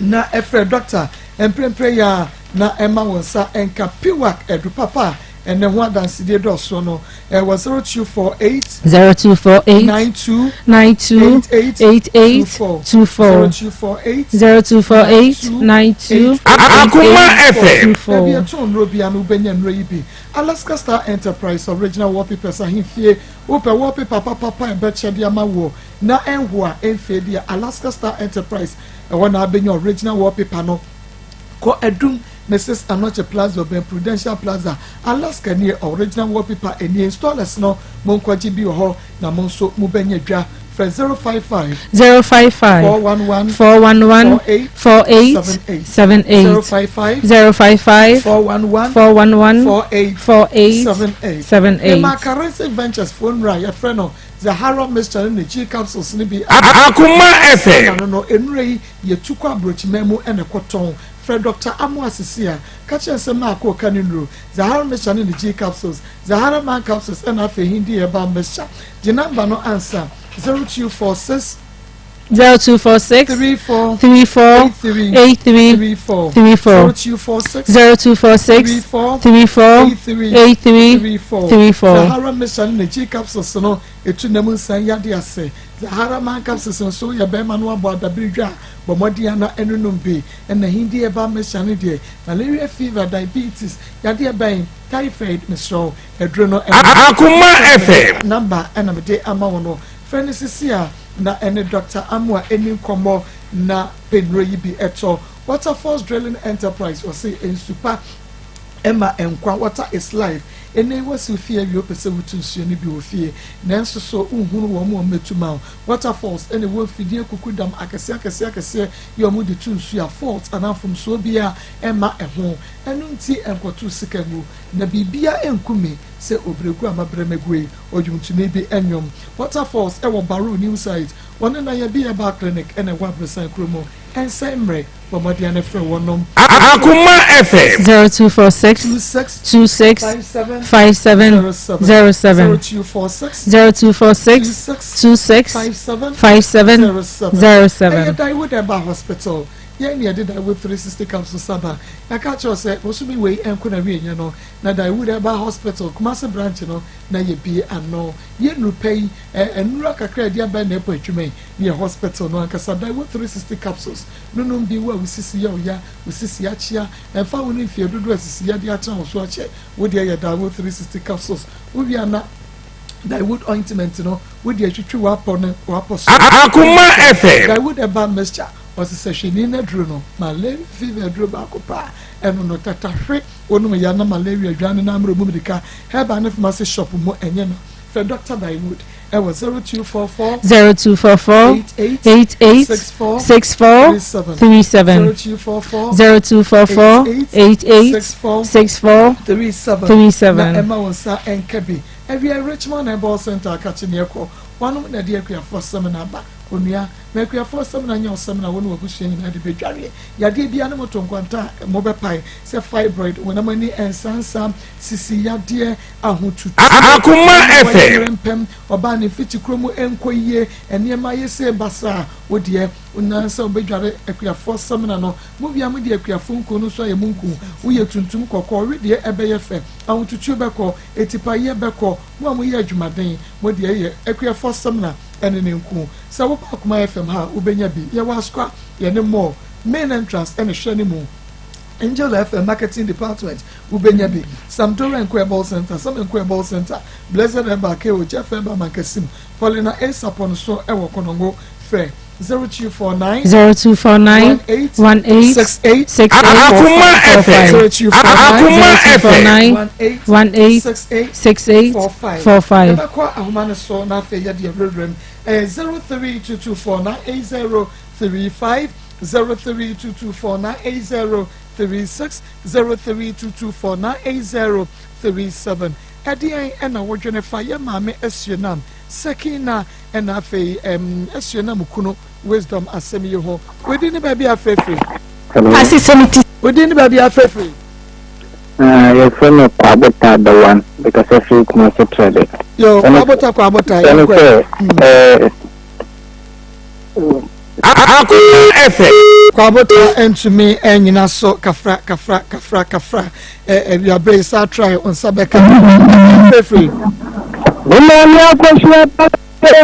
na frɛ dɔkta mprempren yi ara na ɛma wo nsa nka Piwak aduru papa a ɛnnɛ ho adansedie dɔɔso no wɔ 0248 0248 92 92 88 88 24 24 0248 0248 92 Akoma 88 FM. Baabi 24. ɛtɔn nnuro biara no wobɛnya nnuro yi bi. Alaska Star Enterprise Original Wallpapers Ahemfie Wopɛ wallpaper papapa a ɛbɛkyɛ de ama woɔ na ɛnhoa ɛmfee deɛ Alaska Star Enterprise ɛhɔ na abɛnya original wallpaper no. Kɔ Adum Mrs Anokye Plaza ɔbɛn Prudential Plaza Alaska nie original wallpaper ɛnie installers no monkɔgye bi wɔ hɔ na mo nso mobɛnya dwa Frɛ 055 055 411 411 48 48 78 78 055 055 411 411 48 48 78 78. Mema Karensi Ventures foɔ nnuro a yɛfrɛ no Zahara mixture ne ne G capsules no bi Akoma FM. Ɛna no no nnuro yi yɛtu kɔ aburokyiman mu na ɛkɔtɔn. Frɛ Dɔkta Amoah sisi a ka kyerɛ no sɛ Mark reka ne nnuro Zahara mixture ne ne G capsules, Zahara man capsules ɛna afei Hindi herbal mixture. Gye number no ansa 0246. 0246 34 34 83 83 34 34 0246 0246 34 34 83 83 34 34. Zahara Mission ne G capsules no etu nam nsan yade ase. Zahara man capsules nso yɛ bɛrima no abɔ adabere dwa a bɔ mmɔden ana ɛnonom bi. Ɛna Hindi herbal mixture no deɛ malaria fever, diabetes, yadeɛ bɛn, typhoid, mesrɛ wo aduro no ɛno. Akoma FM. Number ɛna mede ama wo no. Frɛ no sisi a na ɛne Doctor Amoah ɛni nkɔmmɔ na pɛ nnuro yi bi ɛtɔ. Waterfalls Drilling Enterprise wɔse nsu pa ɛma nkwa, water is life. Ɛnnɛ yi woasi wo fie awie wopɛ sɛ wotu nsuo no bi wɔ fie nanso so wonhunu wɔn a wɔmmɛtu ma wo. Waterfalls ɛna ɛwɔ mfidie kukudam akɛseɛ akɛseɛ akɛseɛ yi a wɔde tu nsuo a fault anaa mfomsoɔ biara ɛmma ɛho. Ɛno nti ɛnkɔto sika ngu na biribiara ɛnku me sɛ obrɛgu a mabrɛ magu yi. Odwomtoni bi nnwom. Waterfalls ɛwɔ Barrow New Site. Wɔne Naya bi Herbal Clinic ɛna ɛwɔ Aborosan kuro mu. Ɛnsɛe mmerɛ, bɔ mmɔden ara frɛ wɔnom. Akoma FM. 0246 26 26 57 57 07 07 0246 0246 26 26 57 57 07. 07. Ɛyɛ Daewood Herbal Hospital. Yɛn ne yɛde Daewood 360 capsules aba. Yɛaka akyerɛ wo sɛ bosome wei nko na wieɛ no, na Daewood Herbal Hospital Kumasi branch no na yɛbue ano. Yɛn nnuru pa yi, ɛ, nnura kakra a yɛde aba na ɛbɔ adwuma yi, ne yɛ hospital no ankasa. Daewood 360 capsules no nom bi, wo a wo sisi yɛ wo ya, wo sisi akyea, ɛmfa ho ne mfeɛ dodoɔ a sisi yadeɛ atena wo so akyɛ, wo deɛ yɛ Daewood 360 capsules. Wo wie a na Daewood ointment no, wo deɛ twitwi w'apɔ ne w'apɔ so. Akoma FM. Daewood herbal mixture, ɔsesɛhwɛni no aduro no, malaria fever aduro baako pɛ a, ɛno no tatahwe. Wonom ya na malaria dwane na amrɛ mu mirika. Herbal ne pharmacy shop mu ɛnyɛ no. Frɛ Doctor Daewood ɛwɔ 0244 0244 88 88 64 64 37 37 0244 0244 88 64 64 37 37. na ɛma wo nsa ɛnka bi. Awia Richmond Herbal Center akakye ne ɛkɔ. Wanom na ɛde akuafoɔ sɛmina aba. Onua, ma akuafoɔ sɛmina nyɛ wo sɛmina wo ne w'abusua nyinaa de bɛdwareɛ. Yadeɛ biara ne moto nkwanta a mobɛpae sɛ fibroid, honam ani nsansa, sisi yadeɛ, ahotutuo, Akoma nneɛma FM. yɛ mpɛm, ɔbaa ne mfikyikuro mu nkɔ yie, nneɛma ayɛ sei basaa, wo deɛ wonyan sɛ wobɛdware akuafoɔ samina no, mo wie a mode akuafoɔ nku no nso ayɛ mo nku, woyɛ tuntum kɔkɔɔ, wedeɛ ɛbɛyɛ fɛ, ahotutuo bɛkɔ, atipaeɛ bɛkɔ, mo a moyɛ adwumaden, mo deɛ yɛ akuafoɔ samina ɛne ne nku. Sɛ woba Akoma FM ha a wobɛnya bi, yɛwɔ Asokwa, yɛne mall, main entrance ɛne hwɛ ne mu. Angel FM marketing department wobɛnya bi. Samdora Nko Herbal Center, Sam Nko Herbal Center, Blessed Herbal, KO, Jeff Herbal Mankasim, Paulina A. Sapon so ɛwɔ Konongo. Frɛ 0249 0249 18 18 68 68 Akoma FM. 0249 Akoma FM. 18 18 68 68 45 45. Yɛbɛkɔ ahoma no so na afei yɛde awurawura mu. Ɛyɛ 03224 980 35 03224 980 36 03224 980 37. Ɛdeɛn ɛna wodwene fa yɛ maame Asuonam Sakina ɛna afei ɛm Asuonam kunu Wisdom asɛm yi ho? Wodi ne baabi afeefee. Hello. Asesɛm ti. Wodi ne baabi afeefee. Ah, yɛfrɛ me Kwabota Dawan, mekasa firi Kumasi Trɛde. Yo, Kwabota Kwabota, Ɛne yɛnkɔ. sɛ, ɛɛ, Akoma FM. Kwabota ntumi nyina so kafra kafra kafra kafra ɛ awiabere yi saa try nsa bɛka afeefee. Me maame akɔhyia papa yi.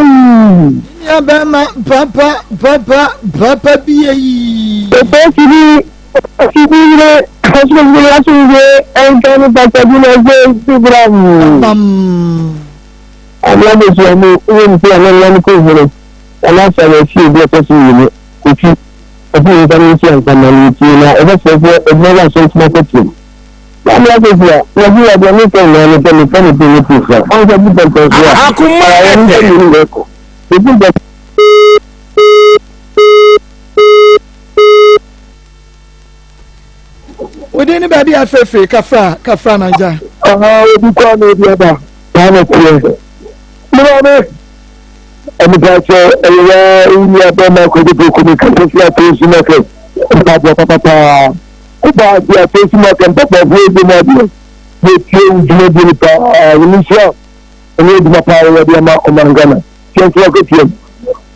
Nua bɛrima papa papa papa bi yi. Papa sidi sidi yere asomdwe asomdwe ɛnka ne papa bi na ɛsɛ sibra mu. Bam. Ɔmo abɛsua mu wɔ ne fie a ne nna no kɔ huro. Ɔno asa na efie bi ɛtɔ so mmienu kofi ɔfo nsa no nsi ansa na ne tie na ɔbɛsrɛ sɛ adwuma wɔ asɔre tuma kɔ tie. Maame akɔsi a na bi wɔ deɛ ne sɛ nyinaa ne sɛ ne sɛ ne ti ne ti sɛ ɔn sɛ bi pɛmpɛn so a Akoma ɛyɛ ne sɛ FM. mmienu na ɛkɔ. Ebi bɛ Wodi ne baabi afeefee kafra kafra naija. Ɔha obi kɔ na obi aba saa na teɛ. Me maame ɛnipa kyɛ ɛyɛ waa wo nua bɛrima kɔde poku me kasa fi atɛnsu market mpaboa papapaa woba ase atɛnsu market mpaboafoɔ ɛdi mu adeɛ yɛtie wo dwumadie no paa nyame nhyira ɛne adwuma paa wɔde ama ɔman Ghana tiɛnso akɔtiam.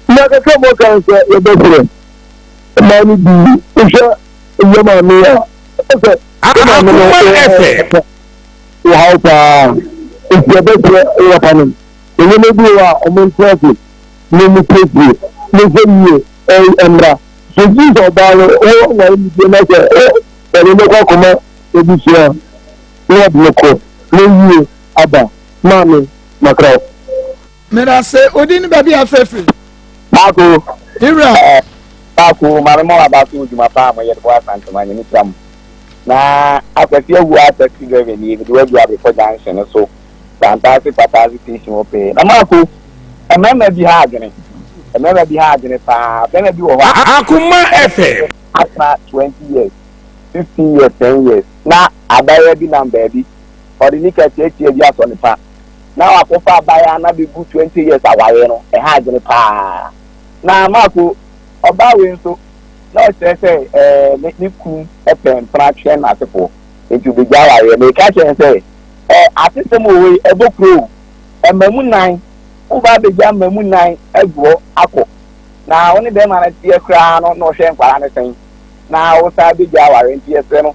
Na kɛkɛ mɔ kan sɛ yɛbɛsrɛ mmaa no bi wohwɛ yɛ maame a ɛsɛ yɛ maame no ɛka wɔhaw paa nti yɛbɛsrɛ yɛ papa no nneɛma bi wɔ a ɔmo ntena ase na ɔmo siesie na ɛsɛ yie ɛmmra so gyi sɛ ɔbaa no wɔ ware ne bie na sɛ ɔde no kɔ akɔma abusua na wɔde no kɔ na yie aba maame makraw. Medase, odi ne baabi a afrɛfiri. Baako. Ewura. Eh, baako, maame mo aba so dwuma pa a moyɛ de boa Asantema, Nyame hyira mo. Na Akwasi Awuah taxi driver nie, mede wo adu Abrepɔ junction no so, Santase Pataase station hɔ pɛɛ. Na Marko, mmarima bi ha adwene, mmarima bi ha adwene paa, barima bi wɔ hɔ a. Akoma FM. Atena 20 years, 15 years, 10 years, na abaayewa bi nam baabi, ɔde nika tiatia bi asɔ ne pa. na wakɔfa abaayewa na bɛgu 20 years awareɛ no, ɛha adwene paa. Na Marko, ɔbaa wei nso, na ɔkyerɛ sɛ ɛɛ ne ne kun pɛ mpena twɛn n'asefoɔ, nti ɔbɛgya awareɛ. Meka kyerɛ no sɛ, ɛ atesɛm wɔ hɔ yi, ɛbɔ kuro o, mmamu nan, woba abɛgya mmamu nan agu hɔ akɔ, na wo ne bɛrima no teɛ koraa no na ɔhwɛ nkwadaa no sɛn, na wo san bɛgya awareɛ, nti yɛsrɛ no,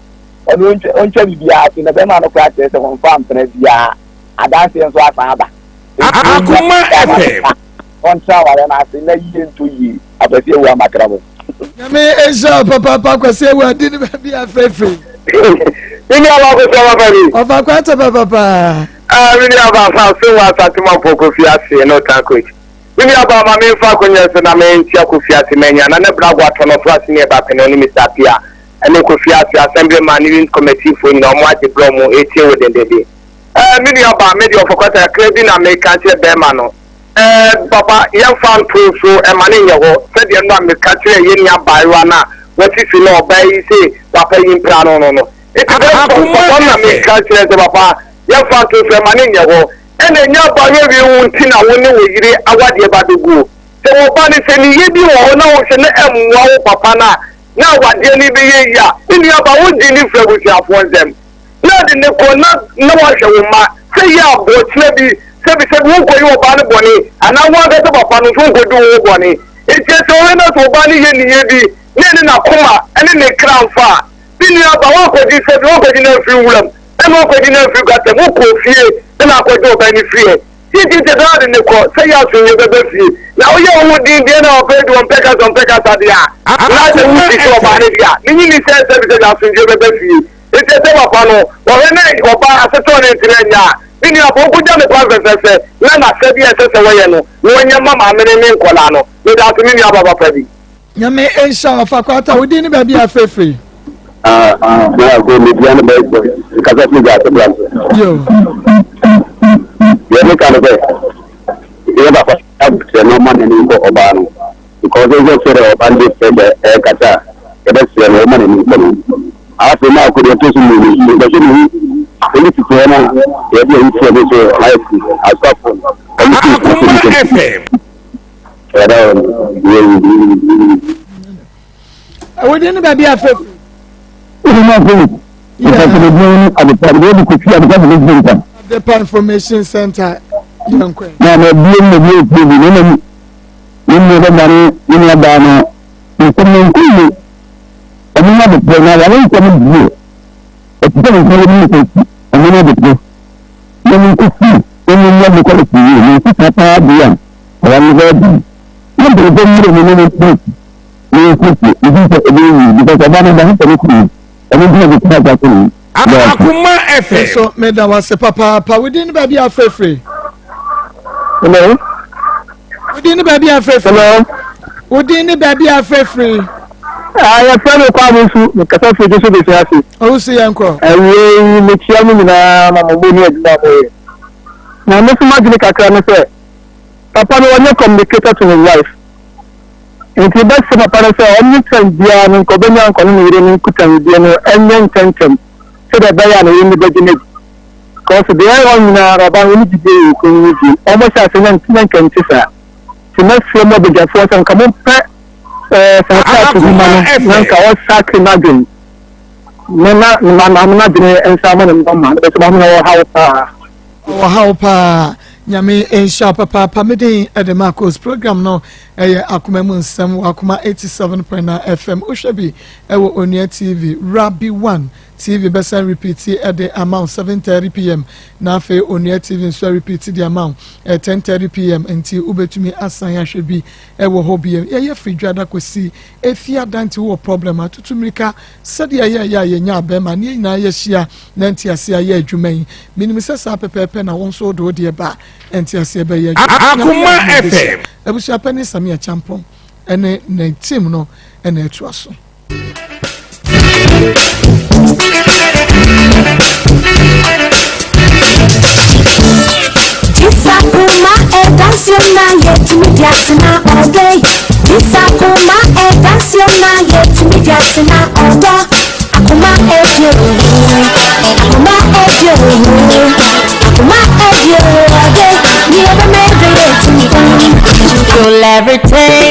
ɔno ɔntwa ɔntwa biribiara so, na bɛrima no koraa kyerɛ sɛ ɔmfa mpena biara. Adanseɛ nso asan aba. Akoma FM. Ɔntra awareɛ no ase na yie ntɔ yie. Akwasi Awuah makra mo. Nyame nhyira wo papaapa Kwasi Awuah di ne baabi afrɛfrɛ. Me nua ba Kwasi Awuah ni. Ɔfa kwata papapa. Ah, me nua ba fa so wɔ asante mampɔ Kofi ase no tan coach. Me nua ba ma me nfa akonya so na me ntia Kofi ase manya na ne brago atɔ no so ase ne ɛba pene ne Mr. Apia ɛne Kofi ase assembly man ne unit committee fo nyina ɔmo agye brɛ ɔmo etie wo dendenden. Ɛɛ, me nua baa, me deɛ ɔfɔkɔta kakra bi na meka kyerɛ bɛrima no. Ɛɛ, papa, yɛmfa nto so, ɛma no nyɛ hɔ sɛdeɛ no a meka kyerɛɛ yɛn nua baayewa no a wasisi no ɔbaa yi se papa yi mpira no no no. Nti bɛrima, papa na meka kyerɛ sɛ papa, yɛmfa nto so, ɛma no nyɛ hɔ. Ɛna ɛnyɛ abaayewa wei wo nti na wo ne wo yere awadeɛ ba bɛguo. Sɛ wo ba no, sɛ ne yɛ bi wɔ hɔ na wohwɛ na ɛmmoa wo papa no a, na awadeɛ no bɛyɛ yie a, me nua baa, wogye no firi abusuafoɔ nsam. na ɔde no kɔ na na wahwɛ wo mma sɛ yɛ a bɔ kyena bi sɛbisɛbi wonkɔyi ɔbaa no bɔne anaa wo ankasa papa no nso wonkɔdi wo ho bɔne nti sɛ wohwɛ na sɛ ɔbaa no yɛ nneyɛɛ bi na ɛne n'akoma ne ne kra mfa a me nua ba woankɔgye sɛbi woankɔgye no amfiri wuram ɛna woankɔgye no amfiri gutter mu wokɔɔ fie na akɔgye ɔbaa no firi ɛ Tititi daa de ne kɔ sɛ yɛ asomdwie bɛba fie na woyɛ wo ho den deɛ na ɔpɛ de ɔmpɛ kasa ɔmpɛ kasa deɛ a na sɛ wosi sɛ ɔbaa no deɛ a menye ni sɛ sɛbisɛbi asomdwie bɛba fie nti ɛsɛ papa no ɔhwɛ na ɔbaa asetɔ ne ntena nya a me nua bɔ ɔnkɔgya ne kwan fɛfɛɛfɛ na n'asɛdeɛ a ɛsɛ sɛ wɔyɛ no na ɔnyɛ ma maame no ne nkɔlaa no meda ase me nua ba papa bi. Nyame nhyira wo ɔfa kwata wo din ne baabi a frɛfrɛ. Ah, ah, na ko me dia no bɛyɛ nkasa firi gya ase bra so. Yo. Deɛ meka no sɛ yɛ papa abusua no ɔma n'ani nkɔ ɔbaa no because ɛsɛ sɛ dɛ ɔbaa no de pressure ɛrekasa a yɛbɛsrɛ no ɔma n'ani nkɔ no. Afei na akɔ deɛ ɛtɔ so mmienu mepɛ sɛ mehu polisifoɔ no a yɛde ayi kyerɛ no sɛ ayɛ asafo ɔmo si Akoma FM. Awudi ne baabi a fɛ. Adepa information center yɛn kɔ. Na na bie na bie bie bi na na ne nua bɛma ne ne nua baa no nsɛm no nkɔ yie ɔmo nya adeprɛ na wɔn nsɛm bie ɛte sɛ nsa yɛ mu nsa ɔmo nya adeprɛ na mo nkɔ sukuu na mo nya mo kɔlɛsi yie na nsesa paa deɛ a. Ɔwɔ no bɛyɛ den. Na mpanyinfoɔ mmiri mu ne ne tena na yɛsiesie nti sɛ ɛbɛyɛ yie because ɔbaa no da ho pɛ ne kunu ɛno nti na de tena ase no Akoma FM. Nso meda wase papaapa wo din ne baabi a afrɛfrɛ. Hello. Wo din ne baabi a afrɛfrɛ. Hello. Wo din ne baabi a afrɛfrɛ. Ah, yɛfrɛ me Kwame Nsu, mekasa firi Gye so bɛsi ase. Ɔwo so yɛn kɔ. Awiei mekyia mo nyinaa ma mo bɔ ne adwuma a moyɛ. Na me nso m'adwene kakra ne sɛ papa no ɔnyɛ communicator to his wife nti bɛsrɛ papa no sɛ ɔnye time biara no nka ɔbɛnya nka ɔne ne yere no nkutahodie no ɛnyɛ ntɛntɛm sɛdeɛ ɛbɛyɛ a ne yere no bɛgye no adi cause deɛ ɛwɔ nyinaa no ɔba no ɔne gyidie wɔ kunu no bio ɔmo hyɛ ase na nka nte saa nti mɛsrɛ mo abadwafoɔ sɛ nka mompɛ ɛɛ psychiatrist bi ma no na nka ɔsakre n'adwene ne na ne maame n'adwene nsa ama ne nɔma no bɛsɛ maame no ɔhaw paa. Ɔhaw paa. Nyame nhyira wo papaapa. Me din de Marcos. Program no ɛyɛ Akoma mu nsɛm wɔ Akoma 87.9 FM. Wohwɛ bi ɛwɔ Onua TV, Rabi One TV bɛsan repeat ɛde ama wo 7:30 pm. Na afei Onua TV nso repeat de ama wo 10:30 pm. Nti wobɛtumi asan ahwɛ bi ɛwɔ hɔ bi. Yɛyɛ firi dwada kɔsi efiada nti wowɔ problem a tutu mmirika sɛdeɛ yɛyɛ a yɛnya abɛɛma ne yɛn nyinaa yɛhyia na nteaseɛ ayɛ adwuma yi. Menim sɛ saa pɛpɛɛpɛ na wo nso wode wo deɛ ba a nteaseɛ bɛyɛ adwuma. Nyame yɛ Akoma adom a yɛbɛhyia. FM. Abusua panin Sammy Acheampong ne ne team no na ɛtoa so. You'll ever take.